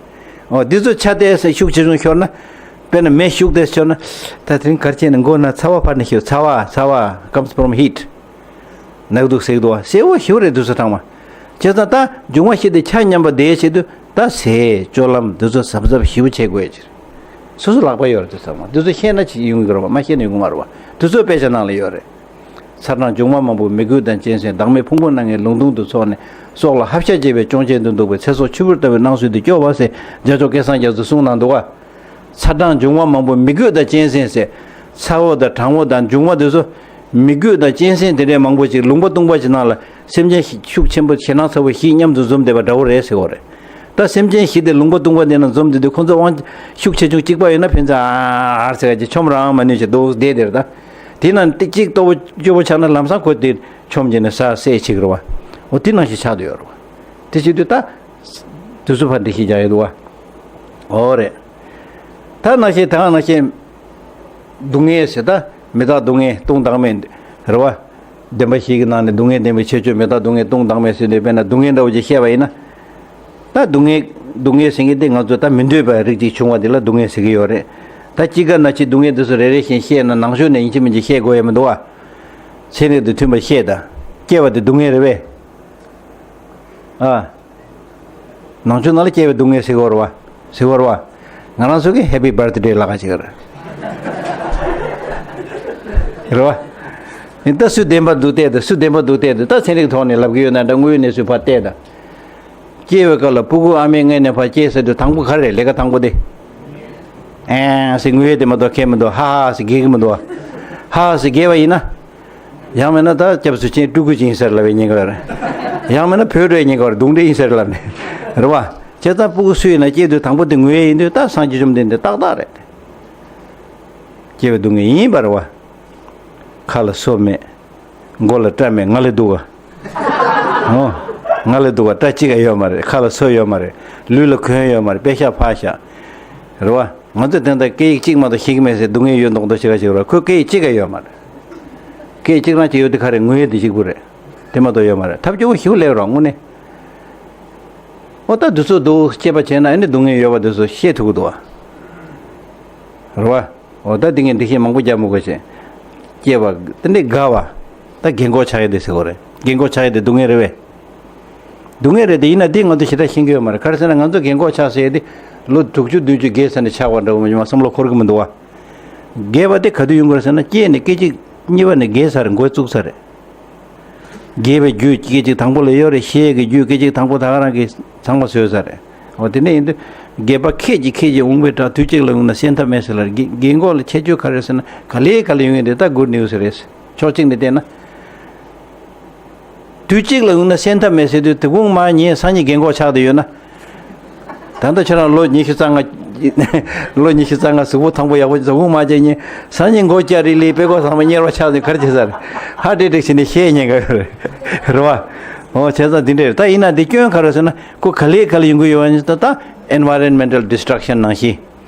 འོ་འདི་ཚོ་ཆ་དེ་ཤུགས་ཆེ་ཆུང་ཤོར་ན། དཔེར་ན་མེ་ཤུགས་དེ་ཤོར་ན། ད་དེ་རིང་གར་ཆེ་ནས་མགོ་ན་ཚ་བ་ཕར་ནས་ཤོར། ཚ་བ་ཚ་བ་comes from heat། ནག་དུག་སེག་དུག་སེ་བོ་ཞིག་རེད་དུས་ཚོད་ཐང་མ། བྱས་ཙང་ད་འབྱུང་བ་བཞི་དེ་ཆ་མཉམ་པ་དེའི་ཆེད་དུ་ད་ཟས་སྤྱོད་ལམ་དེ་ཚོ་གཟབ་གཟབ་ཞིབ་བྱེད་དགོས་ཡ་ཕྱིར། སོ་སོ་ལག་པ་ཡོད་རེད་དུས་ཚང་མ། དེ་ཚོ་ཤེས་ན་ཅིག་ཡོང་གི་རེད་བ། མ་ཤེས་ན་ཡོང་གི་མ་རེད་བ། དེ་ཚོ་དཔེ་ཆ་ནང་ལ་ཡོད་རེད། ཚ་གྲང་འབྱུང་བ་མང་པོ་མི་རྒོད་དང་གཅན་གཟན། བདག་མེད་ཕུང་པོ་སྣ་ལྔའི་ལུང་སྟོང་དུ་ཚོགས་ནས། སྲོག་ལ་ཧབ་ཤ་བྱེད་པའི་སྐྱོན་ཅན་དུ་འདུག་པའི། ཚེ་སྲོག་ཆུ་བུར་ལྟ་བུའི་སྣང་ཚུལ་དུ་སྐྱོ་བ་ཟེར་རྒྱ་མཚོ་སྐལ་བཟང་རྒྱ་མཚོས་གསུངས་གནང་འདུག་བ། ཚ་གྲང་འབྱུང་བ་མང་པོ་མི་རྒོད་དང་གཅན་གཟན་ཟེར། ཚ་བོ་དང་གྲང་བོ་དང་འབྱུང་བ་དེ་ཚོ། མི་རྒོད་དང་གཅན་གཟན་དེ་འདྲའི་མང་པོ་ཅིག་ལུང་པ་སྟོང་པ་ཅིག་ནང་ལ་སེམས་ཅན་ཤུགས་ཆེན་པོ་ཞེད་སྣང་ཚ་བོ་བཞི་མཉམ་དུ་འཛོམས་བསྡད་པ་འདྲ་བོ་རེད་ཟེར་བ་རེད། ད་སེམས་ཅན་བཞི་དེ་ལུང་པ་སྟོང་པ་དེ་ན་འཛོམས་དེ་དུས་ཁོ་ཚོ་དབང་ཤུགས་ཆེ་ཆུང་གཅིག་པ་ཡོད་ན་ཕན་ཚུན་ཨ་ཨར་ཟེར་ག་ཅིག་ཆོམ་རང་མ་ནུས་ཞེས་འདུག་བསྡད་དེར་ད། དེ་ན་དེ་གཅིག་ལྟོ་བོ་སྐྱོ་བོ་ཆགས་ན་ལམ་སང་ཁོ་དེ་ཆོམ་བྱས་ནས་ས་བསད་ཆིག་རེད་བ། འོ་དེ་ནང་བཞིན་ཆགས་བསྡད་ཡོད་རེད་བ། དེ་བྱེད་དུས་ད། དུས་སུ་ཕར་འདི་ཤེས་ཀྱང་ཡོད་འདུག་བ། འོ་རེད། ད་ནང་བཞིན་ད་ག་ནང་བཞིན། སྡུག་བསྔལ་ཟེར་ད་མི་རྟག་སྡུག་བསྔལ་སྟོང་བདག་མེད། རེད་བ། བདེན་པ་བཞི་གི་ནང་ནས་སྡུག་བསྔལ་བདེན་པའི་ཁྱད་ཆོས་མི་རྟག་སྡུག་བསྔལ་སྟོང་བདག་མེད་ཟེར་ནས་དཔེར་ན་སྡུག་བསྔལ་འདྲ་བོ་ཅིག་བཤད་པ་ཡིན་ན། ད་སྡུག་བསྔལ་སྡུག་བསྔལ་ཟེར་མཁན་དེ་ང་ཚོ་ད་མི་འདོད་པའི་རིགས་ཅིག་བྱུང་བ་དེ་ལ་སྡུག་བསྔལ་ཟེར་གྱི་ཡོད་རེད། ད་དཔྱིད་ཀ་ན་ཅི་སྡུག་བསྔལ་དེ་ཚོ་རེ་རེ་བཞིན་བཤད་ན་ནང་ཆོས་ནས་ཡིན་གཅིག་མིན་གཅིག་བཤད་དགོས་ཡ་མི་འདུག་བ། ཚན་རིག་དང་མཐུན་པ་བཤད་ད། སྐྱེ་བ་དེ་སྡུག་བསྔལ་རེད་པས། ཨ། ནང་ཆོས་ནང་ལ་སྐྱེ་བའི་སྡུག་བསྔལ་ཟེར་གྱི་ཡོད་རེད་བ། ཟེར་གྱི་ཡོད་རེད་བ། ང་རང་ཚོ་གིས་Happy Birthday ལབ་ཀ་བྱེད་ཀྱི་རེད། རེད་བ། ཡིན་ད་སུ་བདེན་པ་འདུག་བལྟས་ད་སུ་བདེན་པ་འདུག་བལྟས་ད་ད་ཚན་རིག་ཐོག་ནས་ལབ་ཀྱི་ཡོད་ན་འདྲ་དངོས་ཡོད་གནས་ཚུལ་ཕར་བལྟས་ད། སྐྱེ་བའི་སྐབས་ལ་ཕྲུ་གུ་ཨ་མའི་མངལ་ནས་ཕར་སྐྱེས་ཟེར་དུས་དང་པོ་ག་རེ་རེད་ལས་ཀ་དང་པོ་དེ། ཨེ་ཟེར་ངུ་ཡས་དེ་མ་གཏོགས་ཁྱད་མི་འདུག་ཧ་ཧ་ཟེར་དགྱེས་ཀྱི་མི་འདུག་ཧ་ཧ་ཟེར་དགྱེས་པ་ཡིན་ན། ཡང་མིན་ན་ད་སྐྱབས་སུ་མཆི་སྤྲུལ་སྐུ་ཅིག་ཡིན་ཟེར་ལབ་པའི་ཉེན་ཁ་རེད། ཡང་མིན་ན་བོད་འགྲོའི་ཉེན་ཁ་རེད་གདོན་འདྲེ་ཡིན་ཟེར་ལབ་ནས། རེད་བ། བྱས་ཙང་ཕྲུ་གུ་སུ་ཡིན་ན་སྐྱེས་དུས་དང་པོ་དེ་ངུ་ཡས་ཡིན་དུས་ད་སངས་རྒྱས་བཅོམ་ལྡན་འདས་ཏག་ཏག་རེད། སྐྱེ་བའི་སྡུག་བསྔལ་ཡིན་པ་རེད་བ། ཁ་ལ་སོ་མེད། མགོ་ལ་སྐྲ་མེད་ང་ལས་སྡུག་ག་ཨོ། ང་ལས་སྡུག་ག་སྐྲ་གཅིག་ག་ཡོད་མ་རེད། ཁ་ལ་སོ་ཡོད་མ་རེད། ལུས་ལ་གོན་ཡོད་མ་རེད། པད་ཤག་ཕག་ཤག་རེད་བ། ང་ཚོ་དེ་འདྲ་སྐད་ཡིག་གཅིག་མ་གཏོགས་ཤེས་ཀྱི་མེད་ཟེར་སྡུག་བསྔལ་ཡོད་མདོག་མདོག་བྱེད་ག་བྱེད་ར་ཁོས་སྐད་ཡིག་གཅིག་ག་ཡོད་མ་རེད། སྐད་ཡིག་གཅིག་རང་གཅིག་ཡོད་དེ་ག་རེ་ངུ་ཡས་དེ་གཅིག་པུ་རེད། དེ་མ་གཏོགས་ཡོད་མ་རེད། ཐབས་སྐྱོ་བོ་ཞིག་སླེབས་རོགས་དངོས་གནས། ཨོ་ད་དུས་ཚོད་འདུག་སྐྱེས་པ་བྱས་ན་ཨ་ནི་སྡུག་བསྔལ་ཡོད་པ་དེ་ཚོ་ཤེས་ཐུབ་ཀྱི་འདུག་བ། རེད་བ། འོ་ད་འདི་ངས་འདི་བཤད་མང་པོ་རྒྱག་མི་དགོས་ཤེ། སྐྱེས་པ་དེ་འདྲའི་དགའ་བ། ད་རྒན་གོག་ཆགས་ཡས་དེ་ཟེར་བ་རེད། རྒན་གོག་ཆགས་ཡས་དེ་སྡུག་བསྔལ་རེད་བས། སྡུག་བསྔལ་རེད་དེ་ཡིན་ན་འདི་ང་ཚོ་ཞེ་དྲག་ཤེས་ཀྱི་ཡོད་མ་རེད། ག་རེ་ཟེར་ན་ང་ཚོ་རྒན་གོག་ཆགས་ཟེར་ཡས་དེ། ལོ་དྲུག་ཅུ་བདུན་ཅུ་རྒས་ས་ནས་ཆགས་པ་འདྲ་བོ་མ་བྱུང་བ་བསམ་བློ་འཁོར་གྱི་མི་འདུག་བ། རྒས་པ་དེ་ག་དུས་ཡོང་གི་རེད་ཟེར་ན་སྐྱེས་ནས་སྐད་ཅིག་གཉིས་པ་ནས་རྒས་ཚར་རེད། འགོ་བཙུགས་ཚར་རེད། རྒས་པའི་རྒྱུ་སྐད་ཅིག་དང་པོ་ལ་ཡོད་རེད། ཤེས་ཀྱི་རྒྱུ་སྐད་ཅིག་དང་པོ་ད་ག་རང་གིས་ཚང་མ་བཟོས་ཚར་རེད། འོ་དེ་འདྲ་ཡིན་དུས། རྒས་པ་ཁད་ཀྱིས་ཁད་ཀྱིས་འོང་བའི་བྲག་དུས་གཅིག་ལ་ཡོང་ན་སེམས་ཐབས་མེད་ཟེར་ལ་རྒས་རྒས་འཁོགས་ལ་ཁྱད་ཆོས་ག་རེ་ཟེར་ན་ག་ལེ་ག་ལེ་ཡོང་ཡོད་རེད། ད་good news རེད། ཕྱོགས་གཅིག་ནས་བལྟས་ན། དུས་གཅིག་ལ་ཡོང་ན་སེམས་ཐབས་མེད་ཟེར་དུས་དེ་གུང་མ་ཉིན་སང་ཉིན་རྒན་གོག་ཆགས་བསྡད་ཡོད་ན། ད་ལྟ་ཁྱེད་རང་ལོ་ཉི་ཤུ་རྩ་ལྔ། ལོ་ཉི་ཤུ་རྩ་ལྔ་གཟུགས་པོ་ཐང་པོ་ཡག་པོ་གཟུགས་པོ་མ་བྱས་ཉིན་སང་ཉིན་མགོ་སྐྱ་རིལ་ལི་དཔེ་ཀོ་ཚང་མ་གཉེར་བ་ཆགས་ནས་གར་བྱེད་ས་རེད། ཧ་ཏྲིག་ཏྲིག་བྱས་ནས་བཤད་ཉན་ག་ཡོད་རེད། རེད་བ། འོ་བྱས་ཙང་འདི་འདྲ་རེད། ད་ཡིན་ན་འདི་སྐྱོན་ག་རེ་ཟེར་ན་ཁོ་ག་ལེ་ག་ལེ་ཡོང་གི་ཡོད་པ་ནི་ད་ད་environmental destruction ནང་བཞིན།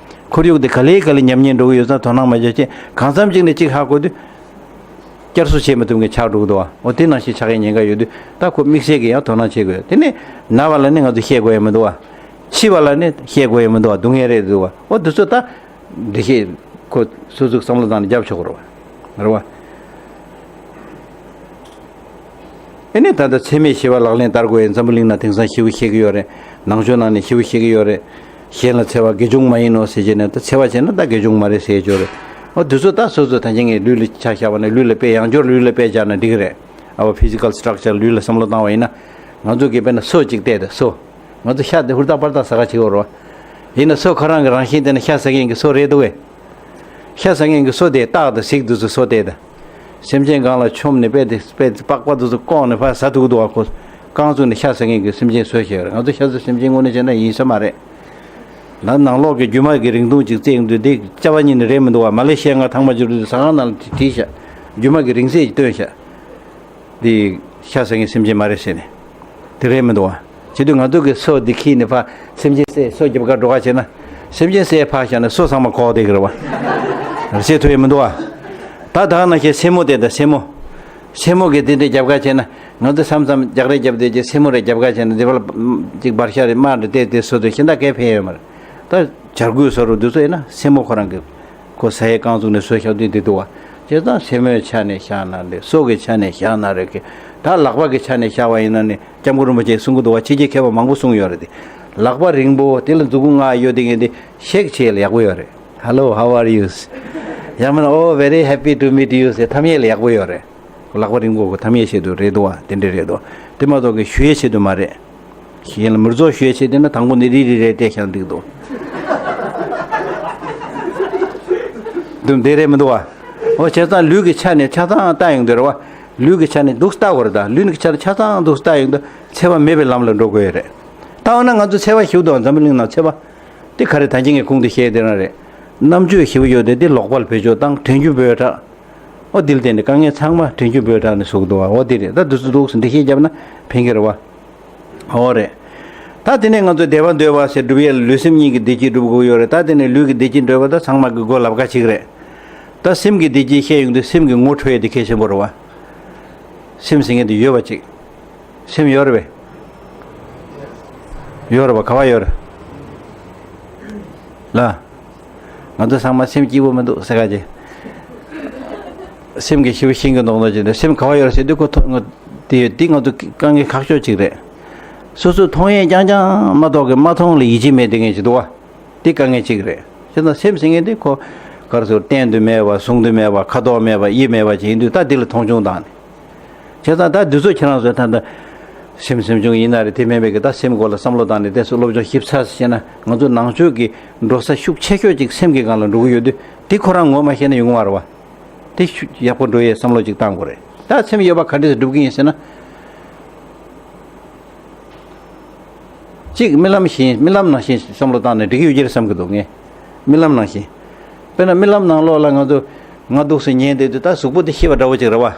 ཁོར་ཡུག་འདི་ག་ལེ་ག་ལེ་ཉམས་ཉེས་འགྲོ་གི་ཡོད་ཙང་དོ་སྣང་མ་བྱས་ཅེས་གང་འཚམ་ཅིག་ནས་ཅིག་ཧ་གོ་དུས། བསྐྱར་གསོ་བྱེད་མི་ཐུབ་མཁན་ཆགས་འགྲོ་གི་འདུག་བ། འོ་དེ་ནང་བཞིན་ཆགས་ཡས་ཉེན་ཁ་ཡོད་དུས་ད་ཁོ་དམིགས་བསལ་གྱི་ཡང་དོ་སྣང་བྱེད་དགོས། དེ་ནས་ན་བ་ལ་ནི་ང་ཚོ་བཤད་དགོས་ཡ་མི་འདུག་བ། འཆི་བ་ལ་ནི་བཤད་དགོས་ཡ་མི་འདུག་བ། སྡུག་བསྔལ་རེད་འདུག་བ། འོ་དེ་ཚོ་ད་འདི་བཤད་ཁོ་སོ་སོའི་བསམ་བློ་བཏང་ནས་རྒྱབ་ཆོག་གི་རེད་བ། རེད་བ། ཨེ་ནས་ད་ལྟ་འཚེ་མེད་ཞི་བ་ལག་ལེན་བསྟར་དགོས་ཡ་འཛམ་བུ་གླིང་ན་དེང་སང་ཞེ་པོ་བཤད་ཀྱི་ཡོད་རེད། ནང་ཆོས་ནང་ནས་ཞེ་པོ་བཤད་ཀྱི་ཡོད་རེད། གཞན་ལ་འཚེ་བ་དགེ་སྦྱོང་མ་ཡིན་ནོ་ཟེར་བྱས་ནས་ད་འཚེ་བ་བྱས་ན་ད་དགེ་སྦྱོང་མ་རེད་ཟེར་ཡས་ཅིག་ཡོད་རེད། འོ་དེ་ཚོ་ད་སོ་སོ་ད་ཅི་ངས་ལུས་ལ་ཆ་བཞག་པ་ནས་ལུས་ལ་དཔེ་ཡང་སྦྱོར་ལུས་ལ་དཔེ་བཞག་ན་འགྲིག་གི་རེད། ཨ་བ་physical structure ལུས་ལ་བསམ་བློ་བཏང་བ་ཡིན་ན། ང་ཚོ་གིས་དཔེར་ན་སོ་གཅིག་བལྟས་ད་སོ། ང་ཚོ་ཤ་དེ་ཧུར་ཐག་པར་ཐག་ཟ་ག་བྱེད་དགོས་རེད་བ། ཡིན་ན་སོ་ཁོ་རང་གི་རང་བཞིན་དེ་ནི་ཤ་ཟ་མཁན་གྱི་སོ་རེད་འདུག་གས། ཤ་ཟ་མཁན་གྱི་སོ་དེ་སྟག་དང་གཟིག་དེ་ཚོ་སོ་དེ་དང་། སེམས་ཅན་སྒང་ལ་མཆོངས་ནས་དཔེ་དེ་དཔེ་དེ་པགས་པ་དེ་ཚོ་བཀོག་ནས་ཕར་ཟ་ཐུབ་ཀྱི་འདུག་བ། ཁོ་རྐང་བཙུགས་ནས་ཤ་ཟ་མཁན་གྱི་སེམས་ཅན་བཟོས་བཞག་ཡོད་རེད། ང་ཚོ་ཤ་ཟ་སེམས་ཅན་དངོས་གནས་བྱས་ན་ཡིན་ས་མ་རེད། ལ་ནང་ལོགས་ཀྱི་རྒྱུ་མ་གི་རིང་ཐུང་ཅིག་བརྩེགས་འདུག་འདི་སྐྱ་བ་གཉིས་ནི་རེད་མི་འདུག་བ། མ་ལེ་ཤི་ཡ་ང་ཐང་མ་འཇུ་རུ་ཟ་ཁང་ནང་ལ་བྲིས་བཞག་རྒྱུ་མ་གི་རིང་ཚད་ཅིག་བཏོན་བཞག་འདི་ཤ་ཟ་མཁན་སེམས་ཅན་མ་རེད་ཟེར་ནས། དེ་རེད་མི་འདུག་བ། བྱེད་དུས་ང་ཚོ་གི་སོ་འདི་ཁྱེར་ནས་ཕར་སེམས་ཅན་བསད་སོ་རྒྱབ་ཁ་འགྲོ་ཁ་བྱས་ན། སེམས་ཅན་བསད་ཕར་བཞག་ན་སོ་ཚང་མ་གོག་བསྡད་ཀྱི་རེད་བ། རེད་བྱེད་ཐུབ་ཡས་མི་འདུག་བ། ད་ད་ནང་བཞིན་སེན་མོ་དེ་དང་སེན་མོ། སེན་མོ་གི་དེ་འདྲ་རྒྱབ་ཁ་བྱས་ན། ང་ཚོ་མཚམས་མཚམས་རྒྱག་རེས་རྒྱབ་བསྡད་ཀྱི་སེན་མོ་རེ་རྒྱབ་ཁ་བྱས་ན་འདི་བར་ཅིག་འབར་ཤ་རེ་དམར་རེ་བལྟས་ཏེ་སོ་དེ་ཤིན་ཏུ་གས་ཕན་ཡོད་མ་རེད། ད་བྱ་རྒོད་སོ་རུ་འདི་ཚོ་ཡིན་ན་སེན་མོ་ཁོ་རང་གི་ཁོ་ཟ་ཡའི་རྐང་བཙུགས་ནས་སོ་བཞག་དུས་འདི་འདུག་བ། བྱས་ཙང་སེན་མོའི་ཆ་ནས་བཞག་ན་རེད། སོ་གི་ཆ་ནས་བཞག་ན་རེད་གི། ད་ལག་པ་གི་ཆ་ནས་བཞག་པ་ཡིན་ན་ནི་སྐྱབས་མགོན་རིན་པོ་ཆེས་གསུང་གི་འདུག་བ། ཕྱི་རྒྱལ་མཁས་པ་མང་པོ་གསུངས་ཡོད་རེད་དེ། ལག་པ་རིང་པོ་དེ་ལ་མཛུ་གུ་ལྔ་ཡོད་དེ་ངས་འདི་ཤེག་བྱེད་ཡས་ལ་ཡག་པོ་ཡོད་རེད། Hello, how are you? ཡང་མིན་ན་Oh, very happy to meet you ཟེར་འཐམ་ཡས་ལ་ཡག་པོ་ཡོད་རེད། ལག་པ་རིང་པོ་གོ་འཐམ་ཡས་ཆེད་དུ་རེད་འདུག་བ། དེ་འདྲ་རེད་འདུག་དེ་མ་གཏོགས་གི་ཞུ་ཡས་ཆེད་དུ་མ་རེད། གཞན་ལ་མིར་རྫོགས་ཞུ་ཡས་ཆེད་དུ་ན་དང་པོ་ནི་རི་རི་རེ་བལྟས་ཤག་འགྲིག་འདུག་འདུག་འདི་རེད་མི་འདུག་བ། འོ་བྱས་ཙང་ལུས་ཀྱི་ཆ་ནས་ཆ་ཚང་ལྟ་ཡོང་དུས་རེད་བ། ལུས་ཀྱི་ཆ་ནས་འདུག་ལྟ་དགོས་རེད། ད་ལུས་ཀྱི་ཆ་ནས་ཆ་ཚང་འདུག་ལྟ་ཡོང་དུས་འཚེ་བ་མེད་པའི་ལམ་ལ་འགྲོ་དགོས་ཡོད་རེད། ད་ ཨ་འོ་ན་ང་ཚོ་ཚད་པ་ཞིག་འདུག་འཛམ་བུ་གླིང་ནང་ཚད་པ། དེ་ག་རེ་ད་གིན་ངས་ཁུངས་དེ་བཤད་དེ་རང་རེད། རྣམ་དཔྱོད་ཞིག་ཡོད་དེ་དེ་ལོག་པར་བེད་སྤྱོད་བཏང་དྲན་རྒྱུ་འབོད་དྲག་འོ་དེ་ལ་བརྟེན་ནས་དཀའ་ངལ་ཚང་མ་དྲན་རྒྱུ་འབོད་དྲག་ནས་བཟོ་གི་འདུག་བ། འོ་དེ་རེད། ད་དུས་སུ་འདུག་སེ་འགྲེལ་བཤད་བརྒྱབ་ན་ཕན་གི་རེད་བ། འོ་རེད། ད་དེ་ནས་ང་ཚོས་བདེ་བ་འདོད་པ་ཟེར་སྒྲུབ་ཡས་ལུས་སེམས་གཉིས་ཀྱི་བདེ་སྐྱིད་སྒྲུབ་དགོས་ཡོད་རེད། ད་དེ་ནས་ལུས་ཀྱི་བདེ་སྐྱིད་འདོད་པ་ད་ཚང་མ་གི་མགོ་ལབ་ཀ་གཅིག་རེད། ད་སེམས་ཀྱི་བདེ་སྐྱིད་བཤད་ཡོང་དུས་སེམས་ཀྱི་ངོ་འཕྲོད་ཡས་དེ་གལ་ཆེན་པོ་རེད་བ། སེམས་ཟེར་མཁན་དེ་ཡོད་པ་གཅིག་སེམས་ཡོད་རེད་པས། ཡོད་རེད་པ། ག་བ་ཡོད་རེད། ལ། ང་ཚོ་ཚང་མ་སེམས་སྐྱིད་པོ་མི་འདུག་ཟེར་ག་ཅེ། སེམས་ཀྱི་ཞི་བ་ཤིང་གི་མདོག་མདོག་ཅིག་འདུག་སེམས་ག་བ་ཡོད་རེད་ཟེར་དུས་ཁོ་ཐོ་ང་དེ་དེ་ང་ཚོ་དཀའ་ངལ་ཁག་ཤོས་ཅིག་རེད། སོ་སོ་མཐོང་ཡས་རྐྱང་རྐྱང་མ་གཏོགས་ཀྱི་མ་མཐོང་ལ་ཡིད་ཆེས་མེད་དེ་ངས་ཅི་འདུག་བ། དེ་དཀའ་ངལ་གཅིག་རེད། བྱས་ཙང་སེམས་ཟེར་མཁན་དེ་ཁོ་ག་རེ་ཟེར། བསྟན་དུ་མེད་པ། གཟུང་དུ་མེད་པ། ཁ་དོག་མེད་པ། དབྱིབས་མེད་པ་ཅིག་ཡིན་དུས་ད་དེ་ལ་མཐོང་ཆུང་བཏང་ནས། བྱས་ཙང་ད་འདི་ཚོ་ཁྱེད་རང་ཚོས་ད་ལྟ་སེམས་སེམས་བྱུང་ཡིན་ན་རེད། དེ་མིན་པའི་གི་ད་སེམས་སྐོར་ལ་བསམ་བློ་བཏང་ནས་དེ་ཚོ་སློབ་སྦྱོང་ཞིབ་ཚགས་སུ་བྱས་ན་ང་ཚོ་ནང་ཆོས་ཀྱི་འགྲོ་ས་ཤུགས་ཆེ་ཤོས་ཅིག་སེམས་ཀྱི་སྒང་ལ་འགྲོ་གི་ཡོད་དུས་དེ་ཁོ་རང་ངོ་མ་ཤེས་ན་ཡོང་གི་མ་རེད་བ། དེ་ཤུགས་ཡག་པོ་འགྲོ་ཡས་བསམ་བློ་ཅིག་བཏང་དགོས་རེད། ད་སེམས་ཡོད་པ་ག་འདྲས་སྒྲུབ་ཀྱི་ཡིན་ཟེར་ན། གཅིག་རྨི་ལམ་བཞིན། རྨི་ལམ་ནང་བཞིན་བསམ་བློ་བཏང་ནས་འགྲིག་གི་ཡོད་ཀྱི་རེད་བསམ་གྱི་འདུག་ངས། རྨི་ལམ་ནང་བཞིན། དཔེར་ན་རྨི་ལམ་ནང་ལོགས་ལ་ང་ཚོ་ང་འདུག་སེ་ཉལ་བསྡད་དུས་ད་གཟུགས་པོ་དེ་ཤི་བ་འདྲ་བོ་ཅིག་རེད་བ།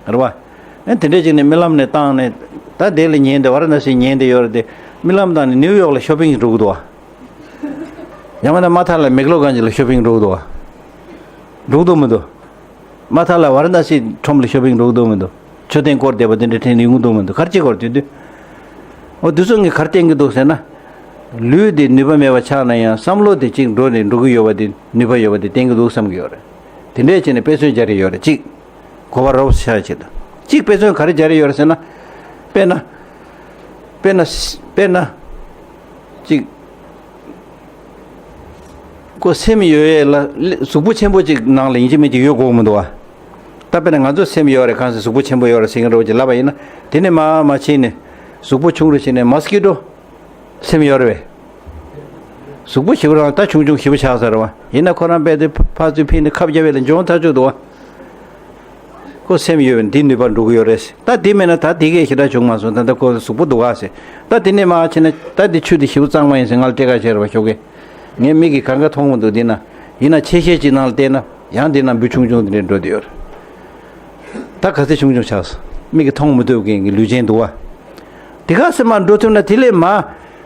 རེད་བ། ཨ་དེ་འདྲས་ཅིག་ནས་རྨི་ལམ་ནས་བཏང་ནས་ད་དེ་ལ་ཉལ་བསྡད། ཝ་ར་ཎ་སི་ཉལ་བསྡད་ཡོད་རེད་དེ། རྨི་ལམ་བཏང་ནས་ནིའུ་ཡོག་ལ་ཤོ་པིང་འགྲོ་གི་འདུག་བ། ཡང་མིན་ན་མ་ཐག་ལ་མེག་ལོ་གྷན་ཇི་ལ་ཤོ་པིང་འགྲོ་གི་འདུག་བ། འགྲོ་གི་འདུག་མི་འདུག་མ་ཐག་ལ་ཝ་ར་ཎ་སི་ཁྲོམ་ལ་ཤོ་པིང་འགྲོ་གི་འདུག་མི་འདུག་མཆོད་རྟེན་བསྐོར་བསྡད་པ་དེ་འདྲ་འཕྲིན་ལས་ཡོང་གི་འདུག་མི་འདུག་ག་རེ་བྱེད་དགོས་རེད་དེ་དུས། འོ་དུས་ཚོད་ངས་ག་རེ་བསྟན་གྱི་འདུག་ཟེར་ན། ལུས་དེ་ནུས་པ་མེད་པ་ཆགས་ན་ཡང་བསམ་བློ་དེ་གཅིག་འགྲོ་ནས་འགྲོ་གི་ཡོད་པ་དེ་ནུས་པ་ཡོད་པ་དེ་བསྟན་གྱི་འདུག་བསམ་གྱི་ཡོད་རེད། དེ་འདྲས་བྱས་ནས་དཔེ་མཚོན་སྦྱར་ཡོད་རེད་གཅིག་གོ་བ་རོབ་ཆགས་ཆེད་དུ། གཅིག་དཔེ་མཚོན་ག་རེ་སྦྱར་ཡོད་རེད་ཟེར་ན། དཔེར་ན། དཔེར་ན། དཔེར་ན། གཅིག་ཁོ་སེམས་ཡོད་ཡས་ལ་གཟུགས་པོ་ཆེན་པོ་གཅིག་ནང་ལ་ཡིན་གཅིག་མིན་གཅིག་ཡོད་དགོས་མི་འདུག་བ། ད་དཔེར་ན་ང་ཚོ་སེམས་ཡོད་རེད། གང་ཟེར་གཟུགས་པོ་ཆེན་པོ་ཡོད་རེད་ཟེར་མཁན་འདྲ་བོ་ཅིག་ལབ་པ་ཡིན་ན། དེ་ནས་མར་མར་ཕྱིན་ནས་གཟུགས་པོ་ཆུང་རུ་ཕྱིན་ནས་མོ་སི་ཀི་ཊོ། སེམས་ཡོད་རེད་པས། གཟུགས་པོ་ཞེ་པོ་རང་ད་ཆུང་ཆུང་ཞེ་པོ་ཆགས་ཚར་བ། ཡིན་ན་ཁོ་རང་རྦད་དེ་ཕར་ཚུར་ཕྱིན་ནས་ཁབ་རྒྱབ་ཡས་ལ་འཇོན་ཐག་ཆོད་འདུག་བ། ཁོ་སེམས་ཡོད་པས་འདི་ནུས་པ་འགྲོ་གི་ཡོད་རེད། ད་དེ་མེད་ན་ད་དེ་གས་ཞེ་དྲག་བྱུང་མ་སོང་། ད་ལྟ་ཁོ་གཟུགས་པོ་འདུག་ག་ཟེར། ད་དེ་ནས་མར་ཕྱིན་ན་ད་འདི་ཆུ་དེ་ཞེ་པོ་གཙང་མ་ཡིན་ཟེར་ང་ལ་སྤྲད་ཁ་བྱས་རེད་པ་ཞོགས་ཀས། ངའི་མིག་གིས་གང་ག་མཐོང་མི་འདུག་འདི་ན། ཡིན་ན་ཆེ་ཤེལ་གཅིག་ནང་ལ་བལྟས་ན་ཡང་འདི་ན་འབུ་ཆུང་ཆུང་འདི་འདྲས་འགྲོ་བསྡད་ཡོད་རེད། ད་ག་ཚོད་ཆུང་ཆུང་ཆགས་སོང་། མིག་གིས་མཐོང་མི་ཐུབ་མཁན་གྱི་ལུས་ཅན་འདུག་བ། དེ་ག་ཚོད་མར་འགྲོ་ཐུབ་ན་དེ་ལས་མར་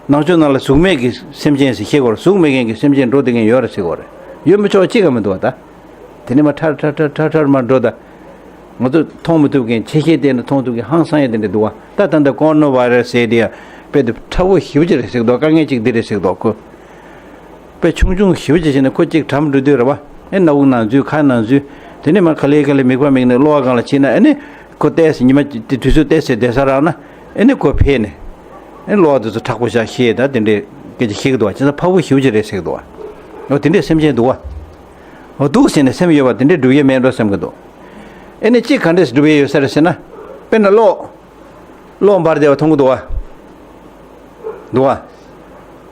ནང་ཆོས་ནང་ལ་གཟུགས་མེད་ཀྱི་སེམས་ཅན་ཟེར་ཤེས་དགོས་རེད། གཟུགས་མེད་མཁན་གྱི་སེམས་ཅན་འགྲོ་བསྡད་མཁན་ཡོད་རེད་ཟེར་དགོས་རེད། ཡོད་མི་ཆོག་གཅིག་ཀ་མི་འདུག་བ་ད། དེ་ནས་མར་ཁྲ་ཁྲ་ཁྲ་ཁྲ་ཁྲ་མར་འགྲོ་ད། ང་ཚོ་མཐོང་མི་ཐུབ་མཁན་ཆེ་ཤེལ་བལྟས་ན་མཐོང་ཐུབ་མཁན་ཧང་སང་ཡ་དེ་འདྲ་འདུག་བ། ད་ད་ལྟ་ཀོ་རོ་ན་བྷའི་ར་སི་ཟེར་དེ་ཡ་དཔེ་དེ་ཁྲ་བོ་ཞེ་པོ་ཅིག་རེད་ཟེར་གི་འདུག་དཀའ་ངལ་ཅིག་འདི་རེད་ཟེར་གི་འདུག་ཁོ། དཔེ་ཆུང་ཆུང་ཞེ་པོ་ཅིག་བྱས་ནས་ཁོ་གཅིག་གྲམ་འགྲོ་དུས་རེད་བ། ཨེ་སྣ་བུག་ནང་འཛུལ། ཁ་ནང་འཛུལ། དེ་ནས་མར་ག་ལེ་ག་ལེ་མིད་པ་མིད་ནས་གློ་བ་སྒང་ལ་ཕྱིན་ན་ཨ་ནི་ཁོ་ཏོག་ཙམ་ཉི་མ་དེ་དུས་ཚོད་ཏོག་ཙམ་བསྡད་ས་རག་ན་ཨ་ནི་ཁོ་ཕེབས་ནས་ཨེ་གློ་བ་དེ་ཚོ་མཁྲེགས་པོ་བཞག་ཤེས་ད་དེ་འདྲའི་སྐད་ཆ་བཤད་ཀྱི་འདུག་བ། བྱས་ཙང་ཕ་བུ་ཞེ་པོ་ཅིག་རེད་ཟེར་གྱི་འདུག་བ། འོ་དེ་འདྲའི་སེམས་ཅན་འདུག་བ། འོ་འདུག་ཟེར་ནས་སེམས་ཡོད་པ་དེ་འདྲའི་སྒྲུབ་ཡས་མེད་འགྲོ་བསམ་གྱི་འདུག་ཨེ་ནི་གཅིག་ག་འདྲས་སྒྲུབ་ཡས་ཡོད་ས་རེད་ཟེར་ན། དཔེར་ན་གློག་གློག་འབར་བསྡད་པ་མཐོང་གི་འདུག་བ། འདུག་བ།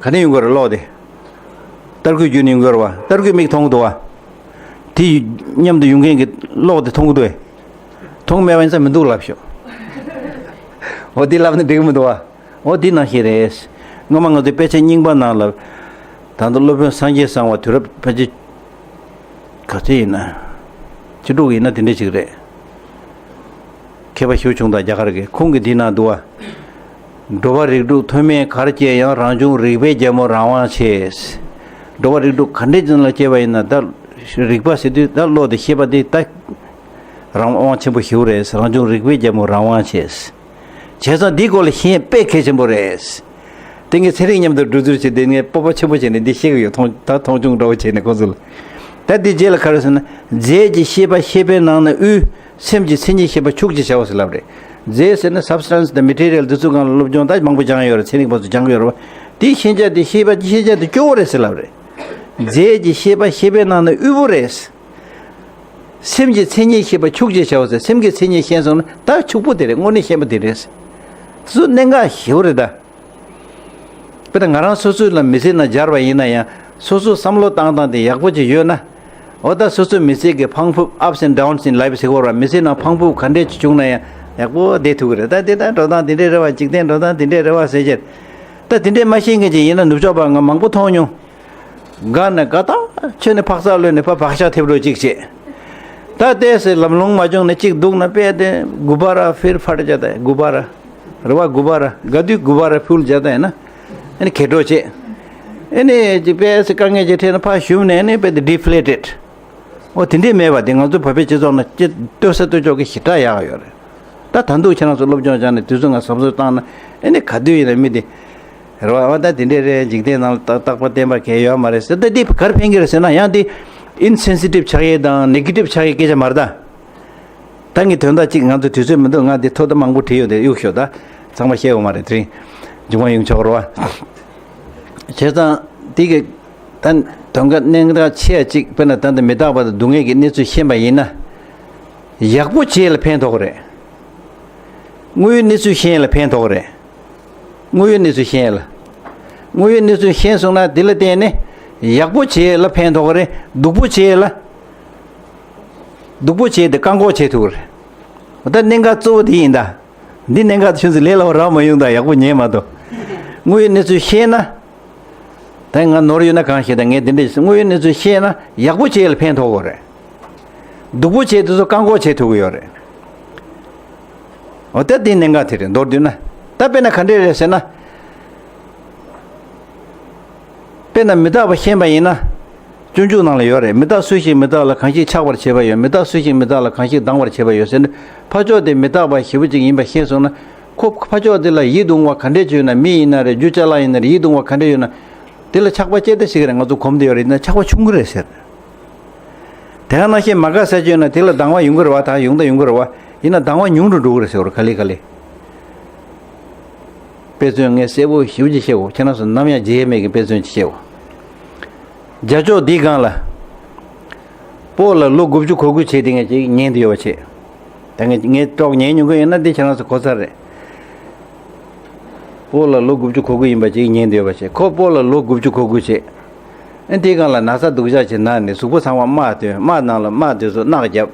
ག་ནས་ཡོང་གི་རེད་གློག་དེ། ཏར་སྐུད་བརྒྱུད་ནས་ཡོང་གི་རེད་བ། ཏར་སྐུད་མིག་མཐོང་གི་འདུག་བ། དེ་མཉམ་དུ་ཡོང་མཁན་གྱི་གློག་དེ་མཐོང་གི་འདུག་བས། མཐོང་མེད་པ་ཡིན་ཙང་མི་འདུག་ལབ་ཤོག་འོ་དེ་ལབ་ན་འགྲིག་གི་མི་འདུག་བ། འོ་དེ་ནང་བཞིན་རེད། སྔོན་མ་ང་ཚོའི་དཔེ་ཆ་རྙིང་པ་ནང་ལ། ད་ལྟ་སློབ་དཔོན་སངས་རྒྱས་གསང་བ་དུས་རབས་ཕལ་ཆེར། ག་ཚོད་ཡིན་ན། བཅུ་དྲུག་ཡིན་ན་དེ་འདྲ་ཅིག་རེད། མཁས་པ་ཞེ་པོ་བྱུང་དང་རྒྱ་གར་གྱི་ཁོང་གིས་འདི་ན་འདུག་བ། འགྲོ་བ་རིགས་དྲུག་མཐོ་དམན་གར་སྐྱེ་ཡང་། རང་བྱུང་རིག་པའི་རྒྱལ་མོ་རང་དབང་ཆེ། འགྲོ་བ་རིགས་དྲུག་ག་འདྲའི་ཅན་ལ་སྐྱེས་པ་ཡིན་ན་ད། རིག་པ་ཟེར་དུས་ད་བློ་དེ་ཤེས་པ་དེ་ད། རང་དབང་ཆེན་པོ་ཞེ་པོ་རེད། རང་བྱུང་རིག་པའི་རྒྱལ་མོ་རང་དབང་ཆེ། བྱས་ཙང་འདིའི་སྐོར་ལ་ཤེས་ཡས་དཔེ་གལ་ཆེན་པོ་རེད། དེ་ངས་ཚན་རིག་མཉམ་དུ་གྲོས་བསྡུར་བྱས་ཏེ་ངས་སྤོབས་པ་ཆེན་པོ་བྱས་ནས་འདི་བཤད་གི་ཡོད། མཐོང་ད་མཐོང་ཆུང་འདྲ་བོ་བྱས་ནས་ཁོང་ཚོ་ལ། ད་འདི་རྗེས་ལ་ག་རེ་ཟེར་ན། རྫས་ཀྱི་ཤེས་པ་ཤེས་པའི་ནང་ན་དབུས། སེམས་ཀྱི་མཚན་ཉིད་ཤེས་པ་ཕྱུགས་ཀྱི་བྱ་བ་ཟེར་ལབ་རེད། རྫས་ཟེར་ན་སབ་སི་ཊན་སི་དང་མེ་ཊི་རི་ཡལ་འདི་ཚོ་སྒང་ལ་སློབ་སྦྱོང་ད་མང་པོ་སྦྱངས་ཡོད་རེད། ཚན་རིག་པ་ཚོ་སྦྱངས་ཡོད་རེད་བ། དེའི་ཤེས་བྱ་དེ་ཤེས་པ་ཤེས་བྱ་དེ་སྐྱོ་བོ་རེད་ཟེར་ལབ་རེད། རྫས་ཀྱི་ཤེས་པ་ཤེས་པའི་ནང་ན་དབུལ་པོ་རེད། སེམས་ཀྱི་མཚན་ཉིད་ཤེས་པ་ཕྱུགས་ཀྱི་བྱ་བ་ཟེར། སེམས་ཀྱི་མཚན་ཉིད་ཤེས་སོང་ན་ད་ཕྱུག་པོ་དེ་རེད། དངོས་གནས་ཤེས་པ་དེ་རེད། སུ་གནད་འགག་ཞེ་པོ་རེད་ད། དཔེར་ན་ང་རང་སོ་སོའི་ལ་མི་ཚེ་ནང་སྦྱར་བ་ཡིན་ན་ཡང་སོ་སོའི་བསམ་བློ་བཏང་སྟངས་དེ་ཡག་པོ་ཅིག་ཡོད་ན། འོ་ད་སོ་སོའི་མི་ཚེ་གི་འཕང་ཕུབ་ups and downs in life ཟེར་བ་ར། མི་ཚེ་ནང་འཕང་ཕུབ་ག་འདྲས་ཅིག་བྱུང་ན་ཡང་ཡག་པོ་བསྡད་ཐུབ་ཀྱི་རེད། ད་དེ་ད་འགྲོ་སྟངས་དེ་འདྲས་རེད་བ། འཇིག་རྟེན་འགྲོ་སྟངས་དེ་འདྲས་རེད་བ་ཟེར་བྱས། དེ་འདྲས་མ་ཤེས་མཁན་ཅིག་ཡིན་ན་ནུབ་ཕྱོགས་པ་ང་མང་པོ་མཐོང་མྱོང་། དགའ་ན་དགའ་ད་ཆོས་ནི་འཕག་ཚག་ལོས་ནི་ཕ་བག་ཤ་ཐེབས་རོགས་ཅིག་བྱེད། ད་ལྟས་སེ་ལམ་ལྷོང་མ་བྱུང་ནས་གཅིག་འདུག་ན་དཔེ་དེ་གུ་བ་ར་ཕིར་ཕར་བྱ་ད་གུ་བ་ར་རེ་བ་གུ་བ་ར་དགའ་དུས་གུ་བ་ར་ཕུལ་བྱ་ད་ཡིན་ན་ཨ་ནི་ཁེ་གྲོགས་བྱེད། ཨ་ནི་ཅིག་དཔེ་སེ་དཀའ་ངལ་ཅིག་འཕྲད་ན་ཕ་ཞུམ་ནས་ཨ་ནི་དཔེ་དེ་ཌི་ཕི་ལེ་ཊེཌ། འོ་དེ་འདྲས་མེད་པ་དེ་ང་ཚོ་བོད་པའི་སྤྱི་ཚོགས་ནང་སྤྱི་ལྟོས་ས་ལྟོས་ཕྱོགས་ཀྱི་ཞེ་དྲག་ཡག་ཡོད་རེད། ད་ད་འདུག་ཁྱེད་རང་ཚོ་སློབ་སྦྱོང་སྦྱངས་ནས་དུས་ཚོད་ང་གཟབ་གཟབ་བཏང་ན་ཨེ་ནི་ག་དུས་ཡིན་ན་མི་དེ་རེ་བ་ཨ་ད་དེ་འདྲས་རེད། འཇིག་རྟེན་ནང་ལ་རྟག་རྟག་པ་བརྟན་པ་གལ་ཡོད་མ་རེད་ཟེར། ད་འདི་གར་ཕན་གི་རེད་ཟེར་ན་ཡང་འདི་ཨིན་སེན་སི་ཊིབ་ཆགས་ཡས་དང་ནེ་གེ་ཊིབ་ཆགས་ཡས་སྐད་ཆ་མ་རེད་ད། ད་ངས་དོན་དག་གཅིག་ང་ཚོ་དུས་ཚོད་མི་འདུག་ང་འདི་ཐོ་ད་མང་པོ་བྲིས་ཡོད་དེ་གཡུག་ཤོག་ད་ཚང་མ་བཤད་འོ་མ་རེད། དེ་རིང་འབྱུང་བ་ཡོང་ཆོག་རེད་བ། བྱས་ཙང་འདི་གི་ད་དོན་དག་གནད་འགག་ཆེ་བ་གཅིག་དཔེར་ན་ད་ལྟ་མི་རྟག་པ་དང་སྡུག་བསྔལ་གྱི་གནས་ཚུལ་ཤེས་པ་ཡིན་ན། ཡག་པོ་བྱེད་ལ་ཕན་ཐོགས་རེད། དངོས་ཡོད་གནས་ཚུལ་ཤེས་ལ་ཕན་ཐོགས་རེད། དངོས་ཡོད་གནས་ཚུལ་ཤེས་ལ། དངོས་ཡོད་གནས་ཚུལ་ཤེས་སོང་ན་དེ་ལ་བརྟེན་ནས་ཡག་པོ་བྱེད་ལ་ཕན་ཐོགས་རེད། སྡུག་པོ་བྱེད་ལ། སྡུག་པོ་བྱེད་དེ་བཀག་འགོག་བྱེད་ཐུབ་རེད། ད་གནད་འགག་གཙོ་བོ་དེ་ཡིན་ད། འདི་གནད་འགག་ཆུང་ཙམ་ལས་སླ་བོ་རག་མ་ཡོང་ད་ཡག་པོ་ཉན་མ་གཏོགས། དངོས་ཡོད་གནས་ཚུལ་ཤེས་ན། ད་ང་ནོར་ཡོད་ན་གང་ཤེས་ད་ངས་དེ་འདྲ་ཞིག་དངོས་ཡོད་གནས་ཚུལ་ཤེས་ན་ཡག་པོ་བྱེད་ལ་ཕན་ཐོགས་གོ་རེད། སྡུག་པོ་བྱེད་དེ་ཚོ་བཀག་འགོག་བྱེད་ཐུབ་ཀྱི་ཡོད་རེད། འོ་ད་དེ་གནད་འགག་དེ་རེད། མདོར་བསྡུས་ན། ད་དཔེར་ན་ག་འདྲས་རེད་ཟེར་ན། དཔེར་ན་མི་རྟག་པ་ཤེས་པ་ཡིན་ན། སྤྱོད་འཇུག་ནང་ལ་ཡོད་རེད། མི་རྟག་སུ་ཞིག་མི་རྟག་ལ་གང་ཞིག་ཆགས་པར་བྱེད་པ་ཡོད། མི་རྟག་སུ་ཞིག་མི་རྟག་ལ་གང་ཞིག་སྡང་བར་བྱེད་པ་ཡོད་ཟེར་ནས་ཕ་ཕྱོགས་དེ་མི་རྟག་པ་ཞེ་པོ་ཅིག་ཡིན་པ་ཤེས་སོང་ན། ཁོ་ཕ་ཕྱོགས་དེ་ལ་ཡིད་དུ་འོང་བ་ག་འདྲས་ཅིག་ཡོད་ན། མི་ཡིན་ན་རེད། རྒྱུ་ཅ་ལག་ཡིན་ན་རེད། ཡིད་དུ་འོང་བ་ག་འདྲས་ཡོད་ན། དེ་ལ་ཆགས་པ་སྐྱེ་ད་ཤེས་ཀྱི་རེད། ང་ཚོ་གོམས་བསྡད་ཡོད་རེད། ཡིན་ན་ཆགས་པ་ཆུང་གི་རེད་ཟེར། དེ་ག་ནང་བཞིན་མ་དགའ་ས་ཅིག་ཡོད་ན་དེ་ལ་སྡང་བ་ཡོང་གི་རེད་བ། ད་ཡོང་ད་ཡོང་གི་རེད་བ། ཡིན་ན་སྡང་བ་ཉུང་རུ་འགྲོ་གི་རེད་ཟེར་བ་རེད། ག་ལེ་ག་ལེ། དཔེ་མཚོན་ངས་གསལ་པོ་ཞེ་པོ་ཅིག་བཤད་འོ། ཁྱེད་རང་ཚོ་ནམ་ཡང་བརྗེད་མེད་ཀྱི་དཔེ་མཚོན་ཅིག་བཤད་འོ། རྒྱ་ཕྱོགས་འདིའི་སྒང་ལ། སྤོ་ལགས་ལོ་དགུ་བཅུ་གོ་དགུ་བྱས་དེ་ངས་ཅིག་ཉན་དུ་ཡོད་པ་བྱས། ད་ངས་ངས་ཀྲོག་ཉན་མྱོང་གི་ཡོད་ན་འདི་ཁྱེད་རང་ཚོ་གོ་ཚར་རེད། སྤོ་ལགས་ལོ་དགུ་བཅུ་གོ་དགུ་ཡིན་པ་ཅིག་ཉན་དུ་ཡོད་པ་བྱས། ཁོ་སྤོ་ལགས་ལོ་དགུ་བཅུ་གོ་དགུ་བྱས། ཨ་དེའི་སྒང་ལ་ན་ཚ་སྡུག་ཅག་ཅིག་ན་ནས་གཟུགས་པོ་ཚང་མ་རྨ་ཐོན། རྨ་ནང་ལ་རྨ་དེ་ཚོ་རྣག་བརྒྱབ།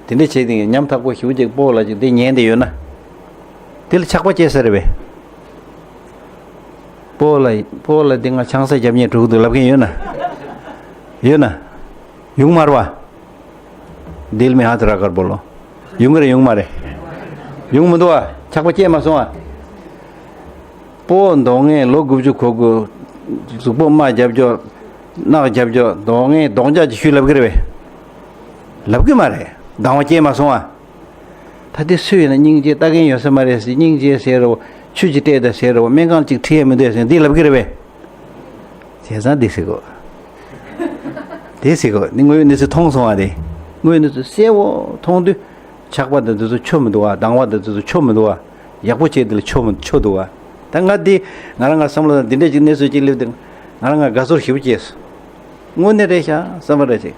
དེ་འདྲ་བྱས་ཏེ་ཉམ་ཐག་པོ་ཞེ་པོ་ཅིག་སྤོ་ལགས་ཅིག་དེ་ཉན་དེ་ཡོད་ན། དེ་ལ་ཆགས་པ་སྐྱེ་ས་རེད་པས། སྤོ་ལགས་སྤོ་ལགས་དེ་ང་ཆང་ས་རྒྱབ་ཉེས་འགྲོ་གི་འདུག་ལབ་མཁན་ཡོད་ན། ཡོད་ན། ཡོང་མ་རེད་བ། दिल में हाथ रखकर बोलो। ཡོང་གི་རེད་ཡོང་མ་རེད། ཡོང་མི་འདུག་བ། ཆགས་པ་སྐྱེས་མ་སོང་བ། སྤོ་མདོག་ངན་ལོ་དགུ་བཅུ་གོ་དགུ། གཟུགས་པོ་རྨ་རྒྱབ་ཀྱོག་རྣག་རྒྱབ་ཀྱོག་མདོག་ངན་རྡོག་རྒྱག་ཅིག་ཞུས་ལབ་གི་རེད་པས། ལབ་གི་མ་རེད། སྡང་བ་སྐྱེས་མ་སོང་བ། ད་དེ་སུ་ཡིན་ན་སྙིང་རྗེ་ལྟ་མཁན་ཡོད་ས་མ་རེད་ཟེར། སྙིང་རྗེ་ཟེར་རོ། ཆུ་ཅིག་སྤྲད་དང་ཟེར་རོ། སྨན་ཁང་ཅིག་ཁྲིད་ཡས་མི་འདུག་ཟེར་འདི་ལབ་གི་རེད་པས། བྱས་ཙང་འདི་ཟེར་གོ། དེ་ཟེར་གོ། འདི་དངོས་ཡོད་གནས་ཚུལ་མཐོང་སོང་བ་དེ། དངོས་ཡོད་གནས་ཚུལ་གསལ་བོ་མཐོང་དུས། ཆགས་པ་དང་དེ་ཚོ་ཆོ་མི་འདུག་བ། སྡང་བ་དང་དེ་ཚོ་ཆོ་མི་འདུག་བ། ཡག་པོ་བྱས་དེ་ལ་ཆོ་མི་ཆོ་འདུག་བ། ད་ང་འདི་ང་རང་ང་བསམ་བློ་དང་འདི་འདྲས་ཅིག་གནས་ཚུལ་ཅིག་སླེབས་དུས་ང་རང་ང་དགའ་ཚོར་ཞེ་པོ་སྐྱེས་སོང་། དངོས་གནས་རེད་ཤག་བསམ་པ་རེད་ཅིག་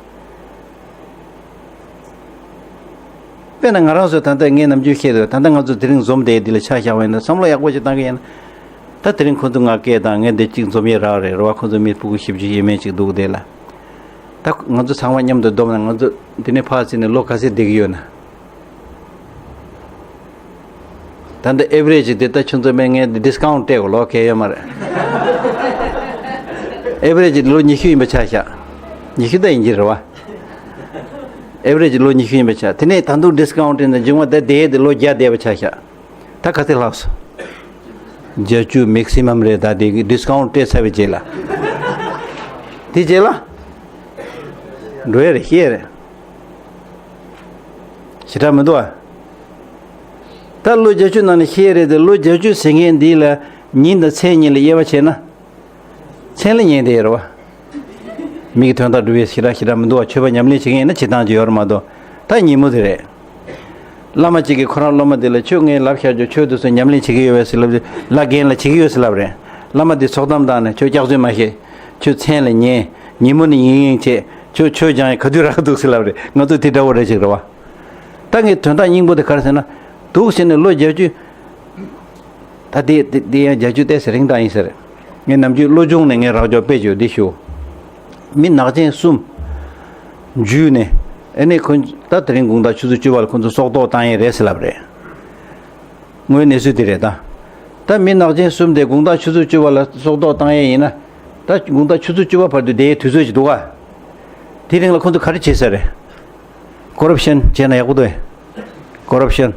དཔེར་ན་ང་རང་ཚོ་ད་ལྟ་ངས་ནམ་རྒྱུན་བཤད་དུས་ད་ལྟ་ང་ཚོ་དེ་རིང་འཛོམས་བསྡད་འདི་ལ་ཆ་བཞག་པ་ཡིན་ན་བསམ་བློ་ཡག་པོ་ཞིག་བཏང་གི་ཡིན་ན། ད་དེ་རིང་ཁོ་ཚོ་ང་སྐད་བཏང་། ངས་འདི་གཅིག་འཛོམས་ཡས་རག་རེད་རེད་བ། ཁོ་ཚོ་མི་ཕྲུ་གུ་བཞི་བཅུ་ཞེ་མེད་ཅིག་འདུག་དེ་ལ། ད་ང་ཚོ་ཚང་མ་མཉམ་དུ་བསྡོམས་ན་ང་ཚོ་འདི་ནས་ཕར་ཕྱིན་ནས་ལོ་ག་ཚོད་བསྡད་ཀྱི་ཡོད་ན། ད་འདི་ཨེ་བི་རེ་ཇི་འདི་ད་ཁྱོད་ཚོ་མེད་ངས་འདི་ཌི་སི་ཀའུན་ཊི་སྤྲད་གོ། ལོ་གལ་ཡོད་མ་རེད། ཨེ་བི་རེ་ཇི་ལོ་ཉི་ཤུ་ཡིན་པ་ཆ་བཞག་ཉི་ཤུ་ད་ཡིན་གྱི་རེད་བ། ཨེ་བི་རེ་ཇི་ལོ་ཉི་ཤུ་ཡིན་པ་ཆ། དེ་ནས་ད་དུང་ཌི་སི་ཀའུན་ཊི་ནས་འབྱུང་བ་ད་དེ་དེ་ལོ་བརྒྱ་བསྡད་པ་ཆ་བཞག་ད་ག་ཚོད་ལྷག་སོང་། བརྒྱད་ཅུ་མེག་སི་མམ་རེད། ད་དེ་གི་ཌི་སི་ཀའུན་ཊི་སྤྲད་ཚར་བའི་རྗེས་ལ། དེ་རྗེས་ལ། འགྲོ་ཡ་རེད། ཤེས་ཡ་རེད། ཞེ་དྲག་མི་འདུག་ཨ། ད་ལོ་བརྒྱད་ཅུ་ནང་ནས་ཤེས་ཡ་རེད་དེ། ལོ་བརྒྱད་ཅུ་ཟེར་མཁན་འདི་ལ་ཉིན་དང་མཚན་གཉིས་ལ་དབྱེ་བ་ཕྱེ་ན། མཚན་ལ་ཉན་བསྡད་ཡོད་རེད་བ། མི་གི་དོན་དག་སྒྲུབ་ཡས་ཞེ་དྲག་ཞེ་དྲག་མི་འདུག་བ། ཆོས་པ་ཉམས་ལེན་བྱེད་མཁན་ཡིན་ན་བྱེད་སྟངས་ཅིག་ཡོད་རེད་མ་གཏོགས། ད་ཉིན་མོ་དེ་རེད། བླ་མ་གཅིག་གིས་ཁོ་རང་སློབ་མ་དེ་ལ་ཁྱོད་ངས་ལབ་བཞག་རྒྱུ་ཆོས་དེ་ཚོ་ཉམས་ལེན་བྱེད་ཀྱི་ཡོད་པས་ཟེར་ལབ། ལ་རྒན་ལ་བྱེད་ཀྱི་ཡོད་ཟེར་ལབ་རེད། བླ་མ་དེ་ཚོགས་གཏམ་བཏང་ནས་ཁྱོད་སྐྱག་རྫུན་མ་བཤད། ཁྱོད་མཚན་ལ་ཉན། ཉིན་མོ་ནི་ཡིན་ཡིན་བྱེད། ཁྱོད་ཆོས་སྦྱང་ཡས་ག་དུས་རག་འདུག་ཟེར་ལབ་རེད། ང་ཚོ་དེ་འདྲ་བོ་རེད་ཅིག་རེད་བ། ད་ངས་དོན་དག་སྙིང་པོ་དེ་ག་རེ་ཟེར་ན། འདུག་ཟེར་ནས་ལོ་བརྒྱད་ཅུ། ད་དེ་དེ་དེ་ཡང་བརྒྱད་ཅུ་ཏོག་ཙམ་རིང་ཐག་ཡིན་ཟེར། ངས་ནམ་རྒྱུན་བློ་སྦྱོང་ནས་ངས་རག་ཅོག་དཔེ་བརྗོད་འདི་ཞུ། མི་ནག་ཅན་གསུམ། འཇུས་ནས། ཨེ་ནས་ཁོ་ད་དེ་རིང་དགོང་དག་ཆུ་ཚོད་བཅུ་པ་ལ་ཁོ་ཚོ་སྲོག་ཐོག་བཏང་ཡས་རེད་ཟེར་ལབ་རེད། དངོས་གནས་ཚུལ་དེ་རེད་ད། ད་མི་ནག་ཅན་གསུམ་དེ་དགུང་གྲངས་ཆུ་ཚོད་བཅུ་པ་ལ་སྲོག་ཐོག་བཏང་ཡས་ཡིན་ན། ད་དགུང་གྲངས་ཆུ་ཚོད་བཅུ་པ་བར་དུ་བསྡད་ཡས་དུས་ཚོད་ཅིག་འདུག་ག་དེ་རིང་ལ་ཁོང་ཚོ་ག་རེ་བྱེད་ས་རེད། ཀོ་རབ་ཤན་བྱས་ན་ཡག་པོ་འདུག་ཨེ། ཀོ་རབ་ཤན།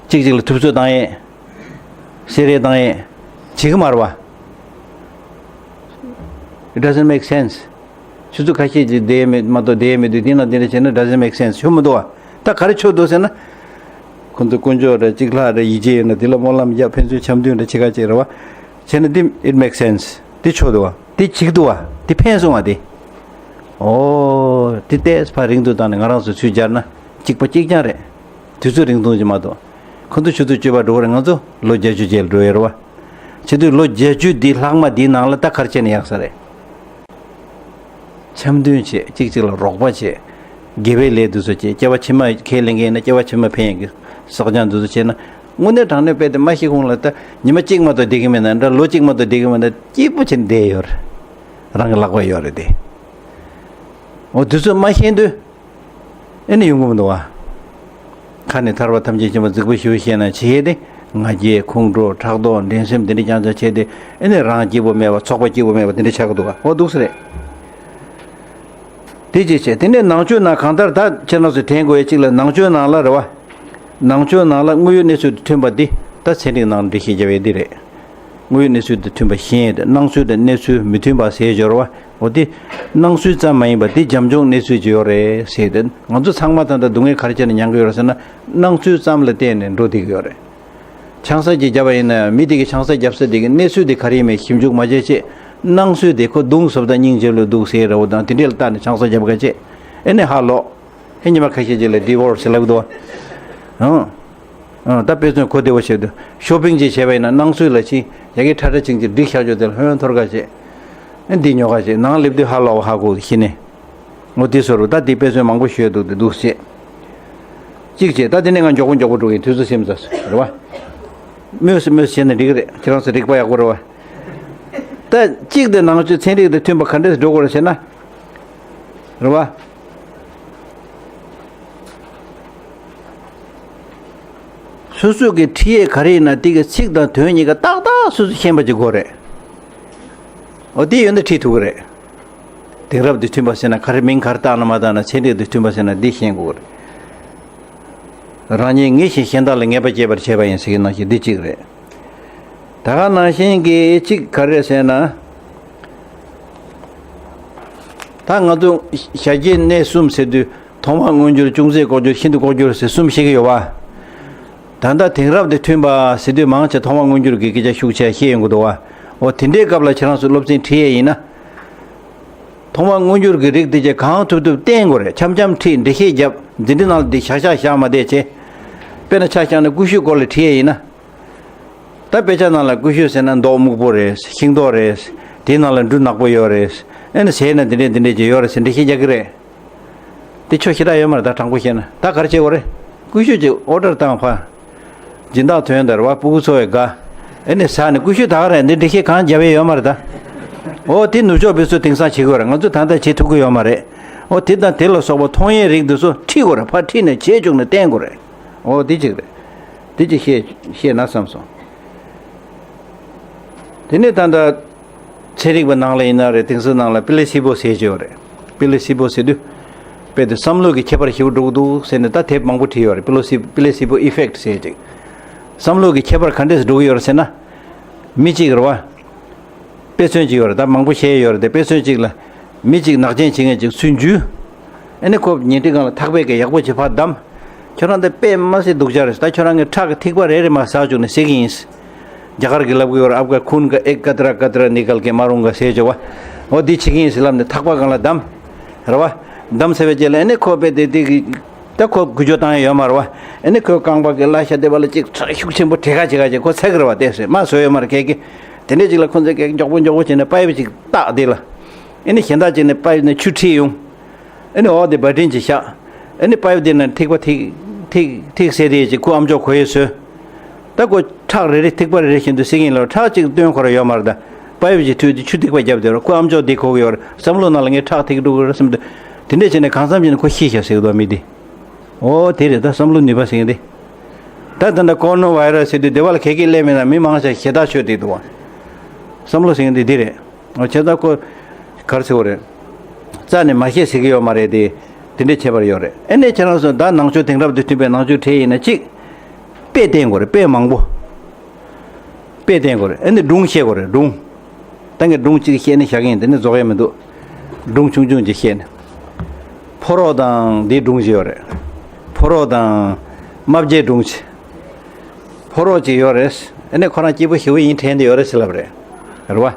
གཅིག་གཅིག་ལ་ཐུབ་ཚོད་བཏང་ཡས། བསད་རེས་བཏང་ཡས། བྱེད་ཀྱི་མ་རེད་བ། It doesn't make sense. ཆུ་ཚོད་ཁ་ཤས་ཅིག་བསྡད་མེད་མ་གཏོགས་བསྡད་མེད་དུས་དེ་ན་དེ་འདྲ་བྱས་ན་doesn't make sense. ཆོ་མི་འདུག་བ། ད་ག་རེ་ཆོ་འདུག་ཟེར་ན། ཁོ་ཚོ་དཀོན་མཆོག་རེད། གཅིག་ལྷག་རེད། ཡིད་ཆེས་ཡོད་ན་དེ་ལ་སྨོན་ལམ་རྒྱག་ཕན་ཚུན་འཆམ་མཐུན་རེད། ཆེ་ཁ་ཅིག་རེད་བ། བྱས་ན་དེ་it makes sense. དེ་ཆོ་འདུག་བ། དེ་བྱེད་ཀྱི་འདུག་བ། དེ་ཕན་སོང་བ་དེ། ཨོ། དེ་ཏོག་ཙམ་ཕར་རིང་དུ་བཏང་ནས་ང་རང་ཚོ་ཚུར་སྦྱར་ན་གཅིག་པ་གཅིག་རྐྱང་རེད། དུས་ཚོད་རིང་ཐུང་ཅིག་མ་གཏོགས། ཁོ་ཚོ་ཆུ་ཚོད་བཅུ་པ་འགྲོ་བ་རེད། ང་ཚོ་ལོ་བརྒྱད་ཅུ་རྗེས་ལ་འགྲོ་ཡ་རེད་བ། བྱེད་དུས་ལོ་བརྒྱད་ཅུ་འདི་ལྷག་མ་འདིའི་ནང་ལ་ད་ག་རེ་བྱས་ན་ཡག་ས་རེད། འཆམ་མཐུན་བྱེད། གཅིག་གཅིག་ལ་རོགས་པ་བྱེད། དགེ་བའི་ལས་འདི་ཚོ་བྱེད། སྐྱེ་བ་ཕྱི་མ་ཁས་ལེན་མཁན་ཡིན་ན་སྐྱེ་བ་ཕྱི་མ་ཕན་ཡོན་གྱི་བསགས་སྦྱང་འདི་ཚོ་བྱེད་ན། དངོས་གནས་དྲང་གནས་དཔེ་དེ་མ་ཤེས་གོང་ལ་ད་ཉི་མ་གཅིག་མ་གཏོགས་བསྡད་ཀྱི་མེད་ན་འདྲ། ལོ་གཅིག་མ་གཏོགས་བསྡད་ཀྱི་མེད་ན་སྐྱིད་པོ་བྱས་ནས་བསྡད་ཡོད་རེད། རང་གི་ལག་པ་ཡོད་རེད་དེ། འོ་དུས་ཚོད་མ་ཤེས་དུས། ཨེ་ནི་ཡོང་གི་མི་འདུག་བ། ཁ་ནས་ཐར་པ་ཐམས་ཅད་མཁྱེན་པ་རྫིག་པོ་ཞེ་པོ་བཤད་ན་བྱེད་དེ། ང་རྒྱལ་ཁོང་ཁྲོ་ཕྲག་དོག་འགྲན་སེམས་དེ་འདྲ་རྐྱང་རྐྱང་བྱས་ཏེ། ཨེ་ནི་རང་སྐྱིད་པོ་མེད་པ་ཚོགས་པ་སྐྱིད་པོ་མེད་པ་དེ་འདྲ་ཆགས་ཀྱི་འདུག་བ། འོ་འདུག་སེ་རེད། དེ་ཅིག་བྱས། དེ་ནས་ནང་ཆོས་ནང་གང་ལྟར་ད་ཁྱེད་རང་ཚོས་དྲན་དགོས་ཡ་གཅིག་ལ་ནང་ཆོས་ནང་ལ་རེད་བ། ནང་ཆོས་ནང་ལ་དངོས་ཡོད་གནས་ཚུལ་དང་མཐུན་པ་འདི་ད་ཚན་རིག་ནང་འགྲེལ་བཤད་རྒྱབ་ཡས་འདི་རེད། དངོས་ཡོད་གནས་ཚུལ་དང་མཐུན་པ་ཤེས་ཡས་དེ། སྣང་ཚུལ་དང་གནས་ཚུལ་མི་མཐུན་པ་ཟེར་སྦྱོར་བ། འོ་དེ། སྣང་ཚུལ་ཙམ་མ་ཡིན་པ་དེ་བྱམས་སྐྱོང་གནས་ཚུལ་ཅིག་ཡོད་རེད་ཟེར་ཏེ། ང་ཚོ་ཚང་མ་ད་ལྟ་སྡུག་བསྔལ་ག་རེ་བྱས་ནས་མྱང་གི་ཡོད་རེད་ཟེར་ན། སྣང་ཚུལ་ཙམ་ལ་བརྟེན་ནས་འགྲོ་བསྡད་ཀྱི་ཡོད་རེད། ཆང་ས་ཅིག་བརྒྱབ་པ་ཡིན་ན་མི་དེ་གི་ཆང་ས་བརྒྱབ་ས་དེ་གི་གནས་ཚུལ་དེ་ག་རེ་ཡིན་མིན་ཞིབ་འཇུག་མ་བྱས་བྱས། སྣང་ཚུལ་དེ་ཁོ་མདུང་བཟོ་ལྟ་སྙིང་རྗེ་ལོས་འདུག་ཟེར་ར་བོ་དང་དེ་འདྲས་ལ་བལྟས་ནས་ཆང་ས་བརྒྱབ་ག་བྱས། ཨེ་ནས་ཧ་ལོག་ཨེ་ཉི་མ་ཁ་ཤས་ཅིག་ལ་ཌི་ཝོར་སི་ལབ་འདུག་ཨང་། ཨང་། ད་དཔེ་མཚོན་གོ་བདེ་བོ་བྱེད་དུས། ཤོ་པིང་ཅིག་བྱས་པ་ཡིན་ན་སྣང་ཚུལ་ལ་ཕྱིན། ཡ་གི་ཁྲ་ཁྲ་ཆིང་ཆིང་སྒྲིག་བཞག་ཆོག་དེ་ལ་ཧོན་འཐོར་ག་བྱེད། ཨེ་འདི་ཉོ་ག་བྱེད། ནང་སླེབས་དུས་ཧ་ལོག་ཧ་གོ་ཤི་ནས། འོ་དེ་བཟོ་རུ་ད་དེ་དཔེ་མཚོན་མང་པོ་ཤོད་འདུག་དེ་འདུག་ཅེས། གཅིག་བྱས། ད་དེ་ནས་ང་མགྱོགས་པོ་མགྱོགས་པོ་འགྲོ་གི་ཡིན། དུས་ཚོད་སེམས་ཚ་རེད་བ། མོས་སུ་མོས་བྱས་ན་འགྲིག་གི་རེད། ཁྱེད་རང་ཚོ་རིག་པ་ཡག་པོ་རེད་བ། ད་གཅིག་དེ་ནང་ཆོས་ཚན་རིག་དང་མཐུན་པ་ག་འདྲས་འགྲོ་དགོས་རེད་ཟེར་ན། རེད་བ། སོ་སོ་གི་ཁྲིད་ཡས་ག་རེ་ཡིན་ན་དེ་གི་ཚིག་དང་དོན་གཉིས་ཀ་ཏག་ཏག་སོ་སོ་ཤེས་པ་ཅིག་དགོས་རེད། འོ་དེ་ཡོད་ན་ཁྲིད་ཐུབ་ཀྱི་རེད། དེང་རབས་དང་མཐུན་པ་ཟེར་ན་ག་རེ། མིང་ག་རེ་བཏགས་ན་མ་བཏགས་ན་ཚན་རིག་དང་མཐུན་པ་ཟེར་ན་འདི་ཤེས་དགོས་རེད། རང་ཉིད་ངེས་ཤིང་གཞན་དག་ལ་ངེས་པ་སྐྱེད་པར་བྱེད་པ་ཡིན་ཟེར་གྱི་ནང་བཞིན་འདི་གཅིག་རེད། ད་ག་ནང་བཞིན་གྱི་གཅིག་ག་རེ་ཟེར་ན། ད་ང་ཚོ་ཞལ་གྱེས་གནས་གསུམ་ཟེར་དུས། ཐོག་མར་མངོན་གྱུར། ཅུང་ཟད་ལྐོག་གྱུར། ཤིན་ཏུ་ལྐོག་གྱུར་ཟེར་གསུམ་བཤད་ཀྱི་ཡོད་པ། ད་ལྟ་དེང་རབས་དང་མཐུན་པ་ཟེར་དུས་མང་ཆེ་ཐོག་མར་མངོན་གྱུར་གྱི་སྐད་ཆ་ཤུགས་ཆེ་བཤད་ཡོང་གི་འདུག་བ། འོ་དེ་འདྲའི་སྐབས་ལ་ཁྱེད་རང་ཚོ་སློབ་ཚན་ཁྲིད་ཡས་ཡིན་ན། ཐོག་མར་མངོན་གྱུར་གྱི་རིགས་དེ་ཚོ་གང་ཐུབ་ཐུབ་བསྟེན་དགོས་རེད། འཆམ་འཆམ་ཁྲིད། འགྲེལ་བཤད་རྒྱབ། འདི་འདྲའི་ནང་ལ་འདི་བཞག་བཞག་བཞག་མ་བསྡད་བྱས། དཔེར་ན་ཆ་བཞག་ན་ཀུ་ཤུའི་སྐོར་ལ་ཁྲིད་ཡས་ཡིན་ན། ད་དཔེ་ཆ་ནང་ལ་ཀུ་ཤུ་ཟེར་ན་མདོག་སྨུག་པོ་རེད། ཤིང་ཏོག་རེད། དེའི་ནང་ལ་འབྲུ་ནག་པོ་ཡོད་རེད། ཨེ་ནི་ཟས་ན་འདི་འདྲས་འདི་འདྲས་ཅིག་ཡོད་རེད་ཟེར་འགྲེལ་བཤད་རྒྱག་གི་རེད། དེ་ཆོ་ཞེ་དྲག་ཡོད་མ་རེད། ད་དྲང་པོ་བཤད་ན་ད་ག་རེ་བྱེད་དགོས་རེད། ཀུ་ཤུ་ཅིག་ཨོ་ཌར་བཏང་ཕ། སྦྱིན་བདག་དོན་དར་བ་སྤུ་གུ་ཚོ་བའི་དགའ། ཨེ་ནི་ཟ་ནས་ཀུ་ཤུ་ད་ག་རེད། འདི་འགྲེལ་བཤད་གང་རྒྱབ་ཡས་ཡོད་མ་རེད་ད། འོ་དེ་ནུབ་ཕྱོགས་པའི་ཚོ་དེང་སང་བྱེད་དགོས་རེད། ང་ཚོ་ད་ལྟ་བྱེད་ཐུབ་ཀྱི་ཡོད་མ་རེད། འོ་དེ་དང་དེ་ལ་སོགས་པ་མཐོང་ཡས་རིགས་འདི་ཚོ་ཁྲིད་དགོས་རེད། ཕར་ཁྲིད་ནས་བྱས་བཅུག་ནས་བསྟེན་དགོས་རེད། འོ་དེ་གཅིག་རེད། དེ་གཅིག་བཤད་བཤད་ན་བསམ་སོང་། དེ་ནས་ད་ལྟ་ཚན་རིག་པ་ནང་ལ་ཡིན་ན་རེད། དེང་སང་ནང་ལ་པི་ལེ་སི་པོ་ཟེར་གྱི་ཡོད་རེད། པི་ལེ་སི་པོ་ཟེར་དུས། དཔེ་དེ་བསམ་བློ་གི་ཁྱད་པར་ཞེ་པོ་འགྲོ་གི་འདུག་ཟེར་ནས་ད་དེབ་མང་པོ་བྲིས་ཡོད་རེད། པི་ལེ་སི་པི་ལེ་སི་པོ་ཨི་ཕེག་ཊི་ཟེར་ཅིག་བསམ་བློ་གི་ཁྱད་པར་ག་འདྲས་སེ་འགྲོ་གི་ཡོད་རེད་ཟེར་ན། མི་གཅིག་རེད་བ། དཔེ་མཚོན་གཅིག་ཡོད་རེད། ད་མང་པོ་བཤད་ཡོད་རེད་དེ། དཔེ་མཚོན་གཅིག་ལ། མི་གཅིག་ནག་ཅན་བྱེད་མཁན་གཅིག་ཚུར་འཇུས། ཨ་ནི་ཁོ་ཉལ་ཁྲི་སྒང་ལ་ཐག་པས་ཀྱི་ཡག་པོ་བྱེད་ཕར་བསྡམས། ཁྱོད་རང་དེ་དཔེ་མ་སྲིད་སྡུག་ཅག་རེད། ད་ཁྱོད་རང་གི་ཁྲག་གི་ཐིགས་པ་རེ་རེ་མར་ཟག་བཅུག་ནས་བསད་ཀྱི་ཡིན། རྒྱ་གར་གྱི་ལབ་གི་ཡོད་རེད། ཨབ་ཀ་ཁུན་ག་ཨེག་ཀ་ཏྲ་ཀ་ཏྲ་ནི་ཀལ་ཀེ་མ་རུང་ག་ཟེར་བྱ་བ། འོ་འདི་བྱེད་ཀྱི་ཡིན་ཟེར་ལབ་ནས་ཐག་པ་སྒང་ལ་བསྡམས། རེད་བ། བསྡམས་ཚར་བའི་རྗེས་ལ་ཨ་ནི་ཁོ་དཔེ་དེ་དེ་གི་ད་ཁོ་འགུལ་སྐྱོད་བཏང་ཡ་ཡོད་མ་རེད་བ། ཨ་ནི་ཁོའི་རྐང་པ་གི་བརླ་ཤ་དེ་བ་ལ་ཅིག་ཁྲག་ཤུགས་ཆེན་པོ་བྲེག་ག་བྱེད་ག་བྱེད་ཁོ་ཚ་གི་རེད་བ། ཏོག་ཙམ་མ་བཟོས་ཡོད་མ་རེད། ཁྱེད་ཀྱིས། དེ་འདྲས་ཅིག་ལ་ཁོ་ཚོས་ཀྱིས་མགྱོགས་པོ་མགྱོགས་པོ་བྱས་ནས་པའིབ་ཅིག་བཏགས་དེ་ལ། ཨ་ནི་གཞན་དག་ཅིག་ནས་པའིབ་ནས་ཆུ་ཁྲིད་ཡོང་། ཨ་ནི་འོག་དེ་བ་ཏྲིན་ཅིག་བཞག་ཨ་ནི་པའིབ་དེ་ནས་ཐིགས་པ་ཐིགས་ཐིགས་ཐིགས་ཟེར་དེ་ཅིག་ཁོ་ཨམ་ཅོག་གོ་ཡས་བཟོས། ད་ཁོ་ཁྲག་རེ་རེ་ཐིགས་པ་རེ་རེ་བཞིན་དུ་བསད་ཀྱི་ཡིན་ལབ། ཁྲག་ཅིག་བཏོན་ཁོ་ར་ཡོད་མ་རེད་ད། པའིབ་ཅིག་མཐུད་དེ་ཆུ་ཐིགས་པ་བརྒྱབ་དེ་ར་ཁོ་ཨམ་ཅོག་དེ་གོ་གི་ཡོད་རེད། བསམ་བློ་ནང་ལ་ངས་ཁྲག་ཐིགས་འགྲོ་གི་རེད་བསམ་དུས། དེ་འདྲས་བྱས་ནས་གང་འཚམ་བྱས་ནས་ཁོ་ཤི་ཤག་ཟེར་གི་འདུག་མི་དེ། ཨོ་དེ་རེད། ད་བསམ་བློ་ནུས་པ་ཟེར་མཁན་དེ། ད་ད་ལྟ་ཀོ་རོ་ན་བྷའི་ར་སི་ཟེར་དུས་སྡེ་བ་ལ་ག་གི་སླེབས་མེད་ན་མི་མང་ཆེ་ཞེ་དྲག་ཤོད་བསྡད་འདུག་བ། བསམ་བློ་ཟིན་འདི་འདི་རེད། འོ་བྱས་ཙང་ཁོ་ག་རེ་ཟེར་བ་རེད། རྩ་ནས་མ་ཤེས་ཟེར་གི་ཡོད་མ་རེད་དེ། དེ་འདྲའི་ཁྱད་པར་ཡོད་རེད། ཨེ་ནས་ཁྱེད་རང་ཚོ་ད་ནང་ཆོས་དེང་རབས་དང་མཐུན་པའི་ནང་ཆོས་ཁྲིད་ཡིན་ན་གཅིག་དཔེ་བསྟན་དགོས་རེད། དཔེ་མང་པོ། དཔེ་བསྟན་དགོས་རེད། ཨེ་ནས་སྒྲུང་བཤད་དགོས་རེད། སྒྲུང་། ད་ངས་སྒྲུང་གཅིག་བཤད་ནས་བཞག་གི་ཡིན། དེ་ནས་རྫོགས་ཡ་མི་འདུག་སྒྲུང་ཆུང་ཆུང་ཅིག་བཤད་ནས། ཕོ་རོག་དང་འདིའི་སྒྲུང་ཅིག་ཡོད་རེད། ཕོ་རོག་དང་རྨ་བྱའི་སྒྲུང་ཅིག་ཕོ་རོག་ཅིག་ཡོད་རེད། ཨེ་ནས་ཁོ་རང་སྐྱིད་པོ་ཞེ་པོ་ཡིན་དྲན་དེ་ཡོད་རེད་ཟེར་ལབ་རེད། རེད་བ།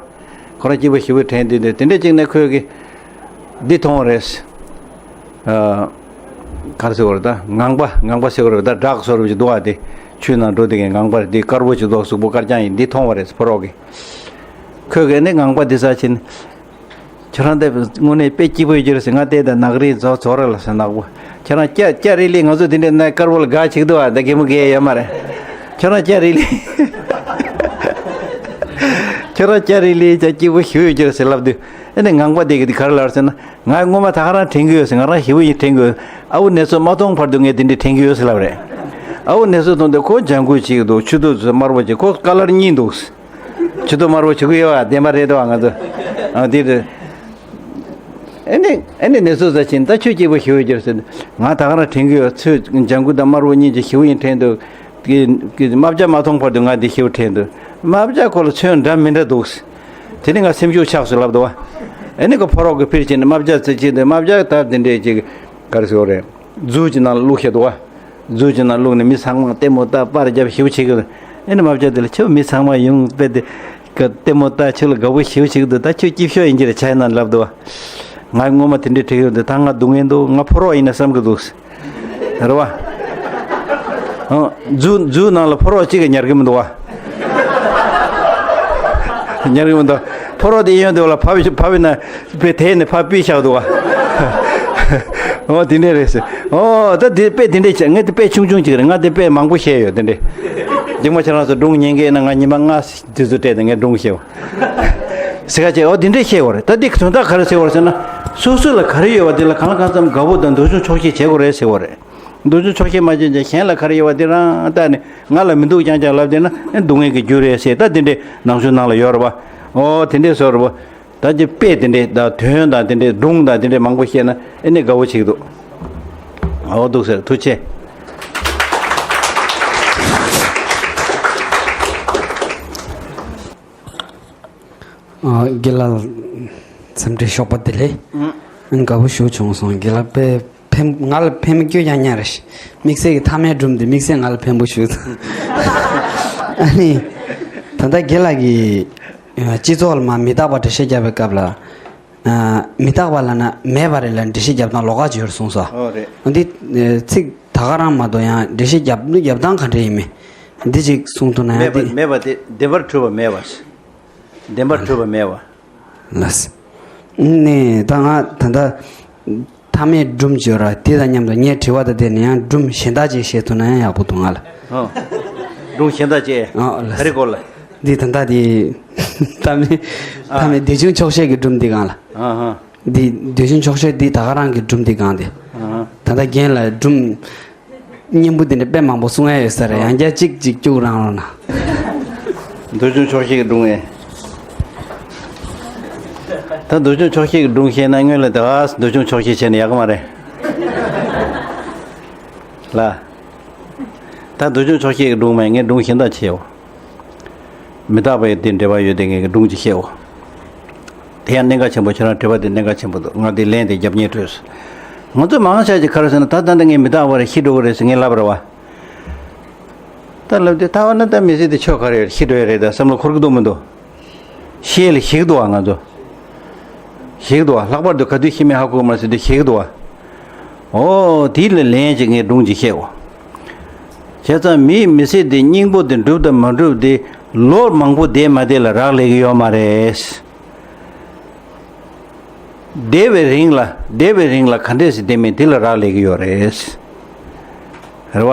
ཁོ་རང་སྐྱིད་པོ་ཞེ་པོ་དྲན་དུས་དེ་དེ་འདྲ་ཅིག་ནས་ཁོས་གི་འདི་མཐོང་བ་རེད། ཨ། ག་རེ་ཟེར་བ་རེད་ད། ངང་པ་ངང་པ་ཟེར་བ་རེད་ད། བྲག་བཟོ་འདྲ་ཅིག་འདུག་བ། དེ་ཆུའི་ནང་འགྲོ་དེ་གའི་ངང་པ་རེད། འདི་དཀར་པོ་ཅིག་འདུག་གཟུགས་པོ་དཀར་རྐྱང་ཡིན། འདི་མཐོང་བ་རེད་ཕོ་རོག་གིས། ཁོས་གི་ནི་ངང་པ་འདི་ཟ་ཕྱིན། ཁྱོད་རང་དེ་དངོས་གནས་དཔེ་སྐྱིད་པོ་ཡོད་ཀྱི་རེད་ཟེར། ང་དེ་ད་ནག་རིལ་ཛོ་ཛོ་ར་ལ་ཟེར་ནག་པོ། ཁྱེད་རང་སྐྱ་སྐྱ་རིལ་ལི། ང་ཚོ་དེ་འདྲའི་ནས་དཀར་པོ་ལ་དགའ་བྱེད་ཀྱི་འདུག་བ། ད་གད་མོ་གད་ཡོད་མ་རེད། ཁྱོད་རང་སྐྱ་རིལ་ལི། ཁྱོད་རང་སྐྱ་རིལ་ལི་ཅག་སྐྱིད་པོ་ཞེ་པོ་ཡོད་ཀྱི་རེད་ཟེར་ལབ་དུས། ཨེ་ནས་ངང་པ་དེ་གི་དེ་ག་རེ་ལབ་ཟེར་ན། ང་སྔོན་མ་ད་ག་རང་དྲན་གྱི་ཡོད་ཟེར། ང་རང་ཞེ་པོ་ཡིན་དྲན་གྱི་ཡོད། ཨ་ཁུ་ནེ་ཙོ་མ་མཐོང་བར་དུ་ངས་དེ་འདྲའི་དྲན་གྱི་ཡོད་ཟེར་ལབ་རེད། ཨ་ཁུ་ནེ་ཙོ་མཐོང་དུས་ཁོ་ལྗང་ཁུ་ཅིག་འདུག་མཆུ་ཏོ་དམར་པོ་ཅིག་ཁོ་ཀ་ལར་གཉིས་འདུག་མཆུ་ཏོ་དམར་པོ་བྱེད་ཀྱི་ཡོད་པ་བདེན་པ་རེད་དོ། ང་ཚོ་ཨ་དེ་རེད། ཨེ་ནས་ཨེ་ནས་ནེ་ཙོ་ཟ་ཕྱིན། ད་ཁྱོད་སྐྱིད་པོ་ཞེ་པོ་ཡོད་ཀྱི་རེད་ཟེར། ང་ད་ག་རང་དྲན་གྱི་ཡོད། ཚོས་ལྗང་ཁུ་དང་དམར་པོ་གཉིས་ཀྱི་ཞེ་པོ་ཡིན་དྲན་འདུག་གི་གི་རྨ་བྱ་མ་མཐོང་བར་དུ་ང་འདི་ཞེ་པོ་དྲན་འདུག་རྨ་བྱ་ཁོ་ལ་ཚོན་འདྲ་མི་འདྲ་འདུག་དེ་ནས་ང་སེམས་ཤུགས་ཆག་སོང་ལབ་འདུག་བ། ཨེ་ནས་ཁོ་ཕོ་རོག་གི་ཕིར་ཕྱིན་ནས་རྨ་བྱ་རྩེ་ཕྱིན་དུས་རྨ་བྱ་ད་དེ་འདྲས་ཅིག་ག་རེ་ཟེར་བ་རེད། རྫུ་ཅིག་ནང་ལ་བླུགས་བཞག་འདུག་བ། རྫུ་ཅིག་ནང་བླུགས་ནས་མི་ཚང་མ་ལྟད་མོ་ལྟ་པར་རྒྱབ་ཞེ་པོ་བྱེད་ཀྱི་རེད། ཨེ་ནས་རྨ་བྱ་དེ་ལ་ཁྱོད་མི་ཚང་མ་ཡོང་པས་དེ་ག་ལྟད་མོ་ལྟ་ཁྱོད་ལ་དགའ་པོ་ཞེ་པོ་བྱེད་ཀྱི་འདུག་ད་ཁྱོད་སྐྱིད་ཤོས་ཡིན་གྱི་རེད་ཆ་ཡིན་ན་ལབ་འདུག་བ། ང་སྔོན་མ་དེ་འདྲས་བྲིས་ཡོད་འདུག་ད་ང་སྡུག་བསྔལ་འདུག་ང་ཕོ་རོག་ཡིན་ན་བསམ་གྱི་འདུག་རེད་བ། ཨ། རྫུ་རྫུ་ནང་ལ་ཕོ་རོག་གཅིག་གིས་ཉར་གྱི་མི་འདུག་བ། ཉར་གྱི་མི་འདུག་ཕོ་རོག་དེ་གཡོན་དེ་ལ་ཕབ་ཕབ་ཡིན་ན་དཔེ་དེ་ནས་ཕབ་པི་བཞག་འདུག་བ། ཨོ་དེ་འདྲས་རེད་ཟེར། ཨོ་ད་དེ་དཔེ་དེ་འདྲས་བྱས། ངས་དེ་དཔེ་ཆུང་ཆུང་གཅིག་རེད། ང་དེ་དཔེ་མང་པོ་བཤད་ཡོད་དེ་འདྲས། རྗེས་མ་ཁྱེད་རང་ཚོ་སྒྲུང་ཉན་གི་ཡིན་ན་ང་ཉི་མ་ལྔ་དུས་ཚོད་སྤྲད་དེ་ངས་སྒྲུང་བཤད་པ། ཟེར་ག་བྱས། ཨོ་དེ་འདྲས་བཤད་དགོས་རེད། ད་འདི་དོན་དག་ག་རེ་ཟེར་བ་རེད་ཟེར་ན། སོ་སོ་ལ་ག་རེ་ཡོད་པ་དེ་ལ་གང་ལ་གང་འཚམ་དགའ་པོ་དང་འདོད་ཆུང་ཆོག་ཤེས་བྱེད་དགོས་རེད་ཟེར་བ་རེད། འདོད་ཆུང་ཆོག་ཤེས་མ་བྱས་ཀྱང་གཞན་ལ་ག་རེ་ཡོད་པ་དེ་རང་ལྟ་ནས་ང་ལ་མི་འདུག་རྐྱང་རྐྱང་ལབ་བསྡད་ན་ཨེ་སྡུག་བསྔལ་གྱི་རྒྱུ་རེད་ཟེར། ད་དེ་འདྲས་ནང་ཆོས་ནང་ལ་ཡོད་རེད་པ། ཨོ་དེ་འདྲས་བཟོ་རེད་པ། ད་ཅི་དཔེ་དེ་འདྲས་ད་དོན་དང་དེ་འདྲས་སྒྲུང་དང་དེ་འདྲས་མང་པོ་བཤད་ན་ཨེ་ནས་དགའ་བོ་བྱེད་ཀྱི་འདུག་ཨོ་འདུག་ཟེར། ཐུགས་རྗེ་ཆེ། ཨ། དགེ་ལགས། འཚམས་འདྲི་ཞོགས་པ་བདེ་ལེགས། ཨང་། ཨ་ནི་དགའ་པོ་ཞེ་པོ་བྱུང་སོང་། དགེ་ལགས་དཔེ་ཕན། ང་ལ་ཕན་པོ་སྐྱོ་ཡང་ཉག་རེད། དམིགས་བསལ་གྱི་མཐའ་མའི་སྒྲུང་འདི་དམིགས་བསལ་ང་ལ་ཕན་པོ་ཞེ་པོ་འདུག་ཨ་ནི་ད་ལྟ་དགེ་ལགས་ཀྱིས་སྤྱི་ཚོགས་ལ་མ་མི་རྟག་པ་འགྲེལ་བཤད་བརྒྱབ་པའི་སྐབས་ལ། ཨ། མི་རྟག་པ་ལབ་ན་མེད་པ་རེད་ལབ་འགྲེལ་བཤད་བརྒྱབ་སྟངས་ལོགས་ཀ་ཅིག་ཡོད་རེད་གསུངས་སོང་། ཨོ་རེད། འདི་ཚིག་ད་ག་རང་མ་གཏོགས་ཡང་འགྲེལ་བཤད་བརྒྱབ་བརྒྱབ་སྟངས་ག་འདྲ་ཡིན་མིན་འདི་ཅིག་གསུང་ཐུབ་ན་ཡང་མེད་པ། འདི་མེད་པ་དེ་བདེན་པར་གྲུབ་པ་མེད་པ། བདེན་པར་གྲུབ་པ་མེད་པ། ལགས། ནས་ད་ང་ད་ལྟ་མཐའ་མའི་སྒྲུང་ཅིག་ཡོད་ར། དེ་དང་མཉམ་དུ་ངས་དྲི་བ་དང་བསྟུན་ནས་ཡང་སྒྲུང་གཞན་དག་ཅིག་བཤད་ཐུབ་ན་ཡང་ཡག་པོ་འདུག་ང་ལ། ཨོ། སྒྲུང་གཞན་དག་ཅིག་ཨོ་ལགས། ག་རེ་སྐོར་ལ། འདི་ད་ལྟ་དེ་མཐའ་མའི་ཨ། མཐའ་མའི་བདེ་ཆུང་ཆོག་ཤེས་ཀྱི་སྒྲུང་འདི་སྒང་ལ། ཨ་ཧ། འདི་བདེ་ཆུང་ཆོག་ཤེས་འདི་ད་ག་རང་གི་སྒྲུང་འདི་སྒང་དེ། ཨ་ཧ། ད་ལྟ་རྒན་ལ་སྒྲུང་སྙན་པོ་འདི་འདྲ་དཔེ་མང་པོ་གསུང་ཡ་ཡོད་ས་རེད། ཨ། ཡང་བསྐྱར་གཅིག་གཅིག་སྐྱུག་རང་རོགས་གནང་། བདེ་ཆུང་ཆོག་ཤེས་ཀྱི་སྒྲུང་ཨེ། ད་བདེ་ཆུང་ཆོག་ཤེས་ཀྱི་སྒྲུང་བཤད་ན་སྔོན་ལ་ད་ག་བདེ་ཆུང་ཆོག་ཤེས་བྱས་ན་ཡག་གི་མ་རེད་ལ། ད་བདེ་ཆུང་ཆོག་ཤེས་ཀྱི་སྒྲུང་མ་ཡིན། ངས་སྒྲུང་གཞན་དག་བྱེད་འོ། མི་རྟག་པའི་དེ་འབྲེལ་བ་ཡོད་དེ་ངས་སྒྲུང་ཅིག་བཤད་འོ། དེ་ཡང་གནད་འགག་ཆེན་པོ། ཁྱེད་རང་དྲི་བ་དེ་གནད་འགག་ཆེན་པོ་འདུག་ང་དེ་ལན་དེ་རྒྱབ་ཉེས་འཕྲོས་སོང་། ང་ཚོ་མང་ཆེ་ཅིག་ག་རེ་ཟེར་ན། ད་ད་ལྟ་ངས་མི་རྟག་པ་རེད། ཤི་འགྲོ་གི་རེད་ཟེར་ངས་ལབ་རེད་བ། ད་ལབ་དུས་ད་བ་ན་ད་མི་ཚེ་འདི་ཆོག་ག་རེ་ཡོད། ཤི་འགྲོ་ཡ་རེད། ད་བསམ་བློ་འཁོར་གི་འདུག་མི་འདུག་ཤེས་ལ་ཞིག་འདུག་བ། ང་ཚོ་ཞིག་འདུག་བ། ལྷག་པར་དུ་ག་དུས་ཤི་མིན་ཧ་གོ་མ་ཟེར་དུས་ཞིག་འདུག་བ། ཨོ་དེ་ལ་ལན་ཅིག་ངས་སྒྲུང་ཅིག་བཤད་འོ། བྱས་ཙང་མིའི་མི་ཚེ་འདི་སྙིང་པོ་འདི་འགྲུབ་དང་མ་འགྲུབ་འདི་ལོ་མང་པོ་བསྡད་མ་བསྡད་ལ་རག་ལས་ཀྱི་ཡོད་མ་རེད། བསྡད་པའི་རིང་ལ་བསྡད་པའི་རིང་ལ་ག་འདྲས་སེ་བསྡད་མིན་དེ་ལ་རག་ལས་ཀྱི་ཡོད་རེད། རེད་བ།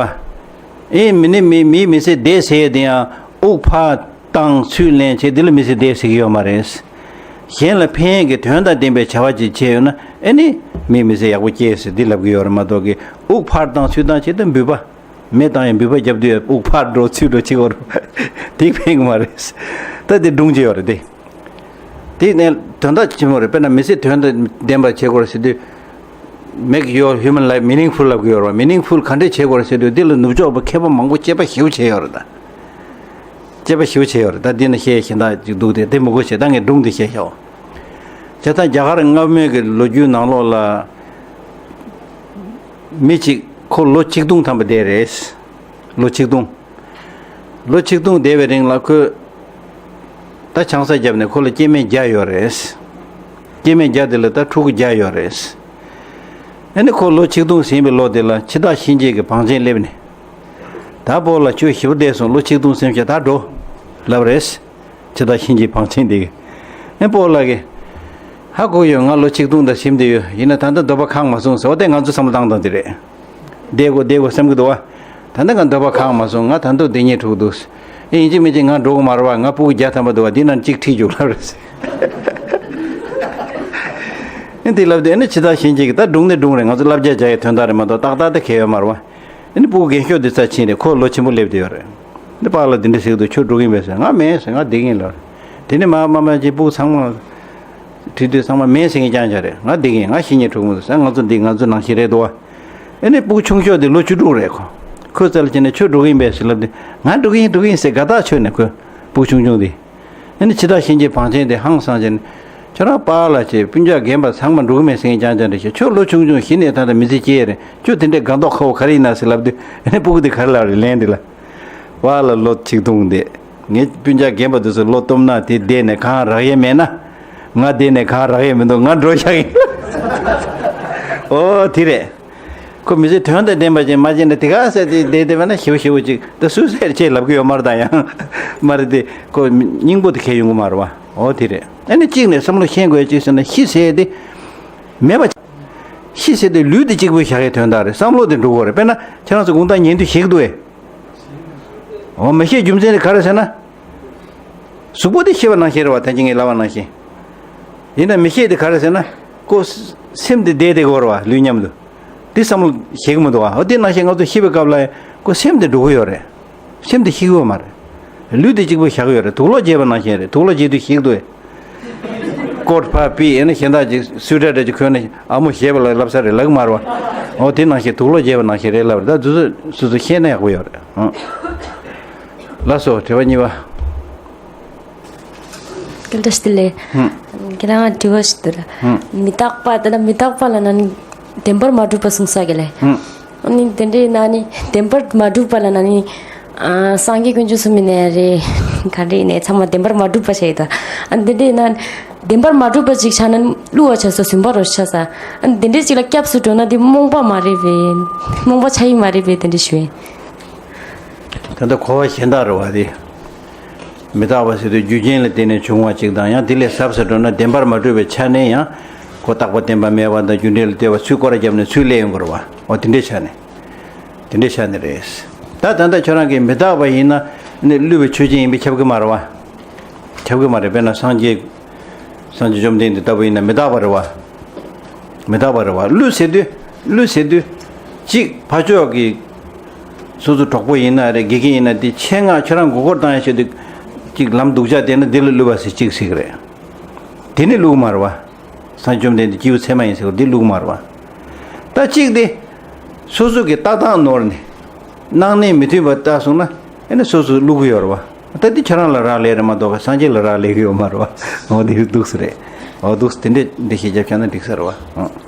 ཨེ་མི་ནི་མི་མིའི་མི་ཚེ་བསྡད་ཟེར་ཡས་དེ་ཡང་དབུགས་ཕར་བཏང་ཚུར་ལེན་བྱས་དེ་ལ་མི་ཚེ་བསྡད་ཟེར་གྱི་ཡོད་མ་རེད། གཞན་ལ་ཕན་ཡས་ཀྱི་དོན་དང་ལྡན་པའི་བྱ་བ་ཅིག་བྱས་ཡོད་ན་ཨེ་ནི་མིའི་མི་ཚེ་ཡག་པོ་སྐྱེལ་ཟེར་འདི་ལབ་ཀྱི་ཡོད་རེད་མ་གཏོགས་ཀྱི་དབུགས་ཕར་བཏང་ཚུར་བཏང་བྱས་དེ་འབུད་པ། མེ་བཏང་ཡང་འབུད་པ་རྒྱབ་དུས་དབུགས་ཕར་འགྲོ་ཚུར་འགྲོ་བྱེད་དགོས་རེད། དེ་ཕན་གི་མ་རེད། ད་དེ་སྒྲུང་ཅིག་ཡོད་རེད་དེ། དེ་ནས་དོན་དག་ཆེན་མོ་རེད། དཔེར་ན་མི་ཚེ་དོན་དང་ལྡན་པ་བྱེད་དགོས་རེད་ཟེར་དུས། Make your human life meaningful ལབ་གི་ཡོད་རེད་བ། Meaningful ག་འདྲས་བྱེད་དགོས་རེད་ཟེར་དུས། འདི་ལ་ནུབ་ཕྱོགས་པ་མཁས་པ་མང་པོ་དཔྱད་པ་ཞེ་པོ་བྱས་ཡོད་རེད་ད། དཔྱད་པ་ཞེ་པོ་བྱས་ཡོད་རེད་ད། འདི་ན་བཤད་ཤེས་ད་ཅིག་འདུག་སྟེ། དེ་མི་དགོས་བྱས། ད་ངས་སྒྲུང་འདི་བཤད་ཤོག་བྱས་ཙང་རྒྱ་གར་སྔ་མོའི་གི་ལོ་རྒྱུས་ནང་ལོགས་ལ། མི་གཅིག་ཁོ་ལོ་ཆིག་སྟོང་ཐམ་པ་བསྡད་རེད། ལོ་ཆིག་སྟོང་། ལོ་ཆིག་སྟོང་བསྡད་པའི་རིང་ལ་ཁོས་ད་ཆང་ས་བརྒྱབ་ནས་ཁོ་ལ་སྐྱེ་དམན་བརྒྱ་ཡོད་རེད། སྐྱེ་དམན་བརྒྱ་དེ་ལ་ད་ཕྲུ་གུ་བརྒྱ་ཡོད་རེད། ཨ་ནི་ཁོ་ལོ་ཆིག་སྟོང་ཟིན་པའི་ལོ་དེ་ལ་འཆི་བདག་གཤིན་རྗེ་གི་བང་ཆེན་སླེབས་ནས། ད་སྤོ་ལགས་ཁྱོད་ཞེ་པོ་བསྡད་སོང་། ལོ་ཆིག་སྟོང་ཟིན་བྱས་ད་འགྲོ་ལབ་རེད། འཆི་བདག་གཤིན་རྗེའི་བང་ཆེན་དེ་གིས། ཨེ་སྤོ་ལགས་ཀྱིས། ཧ་གོ་ཡོད། ང་ལོ་ཆིག་སྟོང་ད་ཟིན་བསྡད་ཡོད། ཡིན་ན་ད་ལྟ་འདོད་པ་ཁེངས་མ་སོང་ཟེར་བ་དེ་ང་ཚོ་བསམ་བློ་བཏང་སྟངས་དེ་རེད། བསྡད་དགོས་བསྡད་དགོས་བསམ་གྱི་འདུག་བ། ད་ལྟ་ང་འདོད་པ་ཁེངས་མ་སོང་། ང་ད་དུང་བསྡད་སྙིང་བྲོ་གི་འདུག་ཨེ་ཡིན་གཅིག་མིན་གཅིག་ང་འགྲོ་གི་མ་རེད་བ། ང་ཕྲུ་གུ་བརྒྱ་ཐམ་པ་འདུག་བ། འདི་ནང་གཅིག་ཁྲིད་རྒྱུགས་ལབ་རེད། ཨེ་འདི་ལབ་དུས་ཨ་ནི་འཆི་བདག་གཤིན་རྗེ་གིས། ད་སྒྲུང་ནི་སྒྲུང་རེད། ང་ཚོ་བསླབ་བྱ་བྱ་ཡའི་དོན་དག་རེད་མ་གཏོགས་ཏག་ཏག་ཏག་གང་ཡང་ཡོད་མ་རེད་བ། ཨ་ནི་ཕྲུ་གུ་རྒན་ཤོས་དེ་ས་ཕྱིན་རེད། ཁོ་ལོ་ཆེན་པོ་སླེབས་བསྡད་ཡོད་རེད། འདི་པཱ་ལགས་འདི་འདྲ་ཟེར་གི་འདུག་ཁྱོད་འགྲོ་གི་ཡིན་པས་ཟེར། ང་མེད་ཟེར། ང་བསྡད་ཀྱི་ཡིན་ལབ་རེད། དེ་ནས་མར་མར་མར་ཅིག་ཕྲུ་གུ་ཚང་མ་ཁྲིད་དུས་ཚང་མ་མེད་ཟེར་མཁན་རྐྱང་རྐྱང་རེད། ང་བསྡད་ཀྱི་ཡིན། ང་བཤད་སྙིང་བྲོ་གི་མི་འདུག་ཟེར། ང་ཚོ་འདི་ང་ཚོ་ནང་བཞིན་རེད་འདུག་བ། ཨ་ནི་ཕྲུ་གུ་ཆུང་ཤོས་དེ་ལོ་བཅུ་དྲུག་རེད་ཁོ། ཁོའི་རྩ་ལ་བྱས་ནས་ཁྱོད་འགྲོ་གི་ཡིན་པས་ཟེར་ལབ་དུས། ང་འགྲོ་གི་ཡིན་འགྲོ་གི་ཡིན་ཟེར་དགའ་ཐག་ཆོད་ནས། ཁོའི་ཕྲུ་གུ་ཆུང་ཆུང་དེ། ཨ་ནི་འཆི་བདག་གཤིན་རྗེའི་བང་ཆེན་དེ་ཧང་སངས་བྱས་ནས། ཁྱོད་རང་པཱ་ལགས་ཀྱིས་སྤུན་ཀྱག་རྒན་པ་ཚང་མ་འགྲོ་གི་མེད་ཟེར་མཁན་རྐྱང་རྐྱང་རེད་ཤག་ཁྱོད་ལོ་ཆུང་ཆུང་གཞི་ནས་ད་ལྟ་མི་ཚེ་སྐྱེལ་ཡས་རེད། ཁྱོད་དེ་འདྲའི་དགའ་མདོག་ཁ་པོ་ག་རེ་ཡིན་ན་ཟེར་ལབ་དུས། ཨ་ནི་ཕྲུ་གུ་དེ་ག་རེ་ལབ་རེད། ལན་དེ་ལ། པཱ་ལགས་ལོ་ཆིག་སྟོང་དེ། ངའི་སྤུན་ཀྱག་རྒན་པ་དེ་ཚོ་ལོ་སྟོབས་ན་དེ་བསྡད་ནས་གང་རག་ཡས་མེད་ན། ང་བསྡད་ནས་གང་རག་ཡས་མི་འདུག་ང་འགྲོ་བཞག་ཡིན། ཨོ་དེ་རེད། ཁོ་མི་ཚེ་དོན་དང་ལྡན་པ་ཅིག་མ་བྱས་ན་དེ་ག་ཟེར་དེ་བསྡད་བསྡད་པ་ན་ཞེ་པོ་ཞེ་པོ་ཅིག་ད་སུས་ཟེར་ཅེས་ལབ་གི་ཡོད་མ་རེད། ད་ཡང་མ་རེད་དེ། ཁོ་སྙིང་པོ་དེ་ཁེལ་ཡོང་གི་མ་རེད་བ། ཨོ་དེ་རེད། ཨ་ནི་གཅིག་ནས་བསམ་བློ་ཤེས་དགོས་ཅིག་ཟེར་ན། ཤི་ཟེར་དེ་མེད་པ། ཤི་ཟེར་དེ་ལུས་དེ་གཅིག་པུ་བཞག་ཡའི་དོན་དག་རེད། བསམ་བློ་དེ་འགྲོ་དགོས་རེད། དཔེར་ན་ཁྱེད་རང་ཚོ་དགོང་དག་ཉལ་དུས་ཞིག་འདུག་ཨེ། འོ་མི་ཤེས། རྒྱུ་མཚན་དེ་ག་རེ་ཟེར་ན། གཟུགས་པོ་དེ་ཤི་བ་ནང་བཞིན་རེད་བ། ད་ཅི་ངས་ལབ་པ་ནང་བཞིན། ཡིན་ན་མི་ཤེས་དེ་ག་རེ་ཟེར་ན། ཁོ་སེམས་དེ་བསྡད་བསྡད་དགོས་རེད་བ། ལུས་མཉམ་དུ། དེ་བསམ་བློ་ཞིག་མི་འདུག་བ། འོ་དེ་ནང་བཞིན་ང་ཚོ་ཤི་བའི་སྐབས་ལ་ཁོ་སེམས་དེ་འགྲོ་གི་ཡོད་རེད། སེམས་དེ་ཤི་གི་ཡོད་མ་རེད། ལུས་དེ་གཅིག་པུ་བཞག་གི་ཡོད་རེད། དུག་ལོག་བརྗེས་པ་ནང་བཞིན་རེད། དུག་ལོག་བརྗེས་དུས་ཞིག་འདུག་ཨེ། ཀོཊ་ཕར་ཕུད། ཨ་ནི་གཞན་དག་ཅིག་སུ་ཊར་འདྲ་ཅིག་གོན་ནས་ཨ་མོ་ཞེས་པ་ལ་ལབ་ས་རེད་ལབ་གི་མ་རེད་བ། འོ་དེ་ནང་བཞིན་དུག་ལོག་བརྗེས་པ་ནང་བཞིན་རེད་ལབ་རེད། ད་དེ་ཚོ་སོ་སོ་ཤེས་ན་ཡག་པོ་ཡོད་རེད། ཨང་། ལགས་སོ། དྲི་བ་གཉིས་པ། སྐད་བརྡ་ཞིག་ལས། ཧུམ། ཁྱེད་རང་དྲི་བ་ཞིག་འདུག་ལ། ཧུམ། མི་རྟག་པ་དེ་ལ་མི་རྟག་པ་ལ་ན་ནི་བདེན་པར་མ་གྲུབ་པ་གསུངས་ས་གི་ལས། ཧུམ། ཨ་ནི་དེ་འདྲའི་ན་ནི་བདེན་པར་མ་གྲུབ་པ་ལ་ན་ནི། ཨ། སངས་རྒྱས་དཀོན་མཆོག་གསུམ་ཡིན་ནའི་རེད། ག་འདྲ་ཡིན་ནའི་ཚང་མ་བདེན་པར་མ་གྲུབ་པ་བྱས་ཡོད་ད། ཨ་ནི་དེ་འདྲའི་ན་བདེན་པར་མ་གྲུབ་པ་ཅིག་ཆགས་ན་བསླུ་བ་ཆགས་ས། ཟུན་པ་རོ་ཆགས་ས། ཨ་ནི་དེ་འདྲའི་ཅིག་ལ་སྐྱབས་སུ་འགྲོ་ན་དེ་རྨོངས་པ་མ་རེད་པས། རྨོངས་པ་ཆགས་ཡི་མ་རེད་པས། དེ་འདྲ་ཞུ་ཡིན། ད་ལྟ་གོ་བ་གཞན་དག་རེད་བ་དེ། མི་རྟག་པ་ཟེར་དུས་རྒྱུ་རྐྱེན་ལ་བརྟེན་ནས་བྱུང་བ་ཅིག་དང་། ཡང་དེ་ལས་ཟབ་ས་འགྲོ་ན་བདེན་པར་མ་གྲུབ་པའི་ཆ་ནས་ཡང་ཁོ་རྟག་པ་བརྟན་པ་མེད་པ་དང་རྒྱུ་འབྲས་ལ་ལྟོས་པ་ཚུར་སྐོར་ར་བརྒྱབ་ནས་ཚུར་སླེབས་ཡོང་དགོས་རེད་བ། འོ་དེ་འདྲའི་ཆ་ནས། དེ་འདྲའི་ཆ་ནས་རེད། ད་ད་ལྟ་ཁྱོད་རང་གིས་མི་རྟག་པ་ཡིན་ན་ནི་བསླུ་བའི་ཆོས་ཅན་ཡིན་པས་ཁྱབ་གི་མ་རེད་བ། ཁྱབ་གི་མ་རེད། དཔེར་ན་སངས་རྒྱས། སངས་རྒྱས་བཅོམ་ལྡན་འདས་ལྟ་བུ་ཡིན་ན་མི་རྟག་པ་རེད་བ། མི་རྟག་པ་རེད་བ། བསླུ་ཟེར་དུས། བསླུ་ཟེར་དུས། གཅིག་ཕར་ཕྱོགས་ཀྱི་སོ་སོ་གྲོགས་པོ་ཡིན་ན་རེད། དགེ་རྒན་ཡིན་ན། དེ་ཆེད་མངགས་ཁྱོད་རང་མགོ་སྐོར་བཏང་ཡ་ཆེད་དུ་གཅིག་ལམ་སྡུག་ཅག་བསྟན་ན་འདི་ལ་བསླུ་བ་ཟེར་གཅིག་ཟེར་གི་རེད། དེ་ནི་བསླུ་གི་མ་རེད་བ། སངས་རྒྱས་བཅོམ་ལྡན་འདས་སྐྱེས་བུ་ཚད་མ་ཡིན་ཟེར་བ་འདི་བསླུ་གི་མ་རེད་བ། ད་གཅིག་དེ། སོ་སོ་གི་ལྟ་སྟངས་ནོར་ནས། སྣང་གནས་མི་མཐུན་པ་ལྟ་སོང་ན། ཨེ་ནི་སོ་སོ་བསླུ་གི་ཡོད་རེད་བ། ད་འདི་ཁྱོད་རང་ལ་རག་ལས་རེད་མ་གཏོགས་སངས་རྒྱས་ལ་རག་ལས་གི་ཡོད་མ་རེད་བ། འོ་འདི་འདུག་སེ་རེད། འོ་འདུག་སེ་དེ་འདྲས་འདི་ཤེས་རྒྱབ་ཀྱང་ན་འགྲིག་ས་རེད་བ། ཨང་།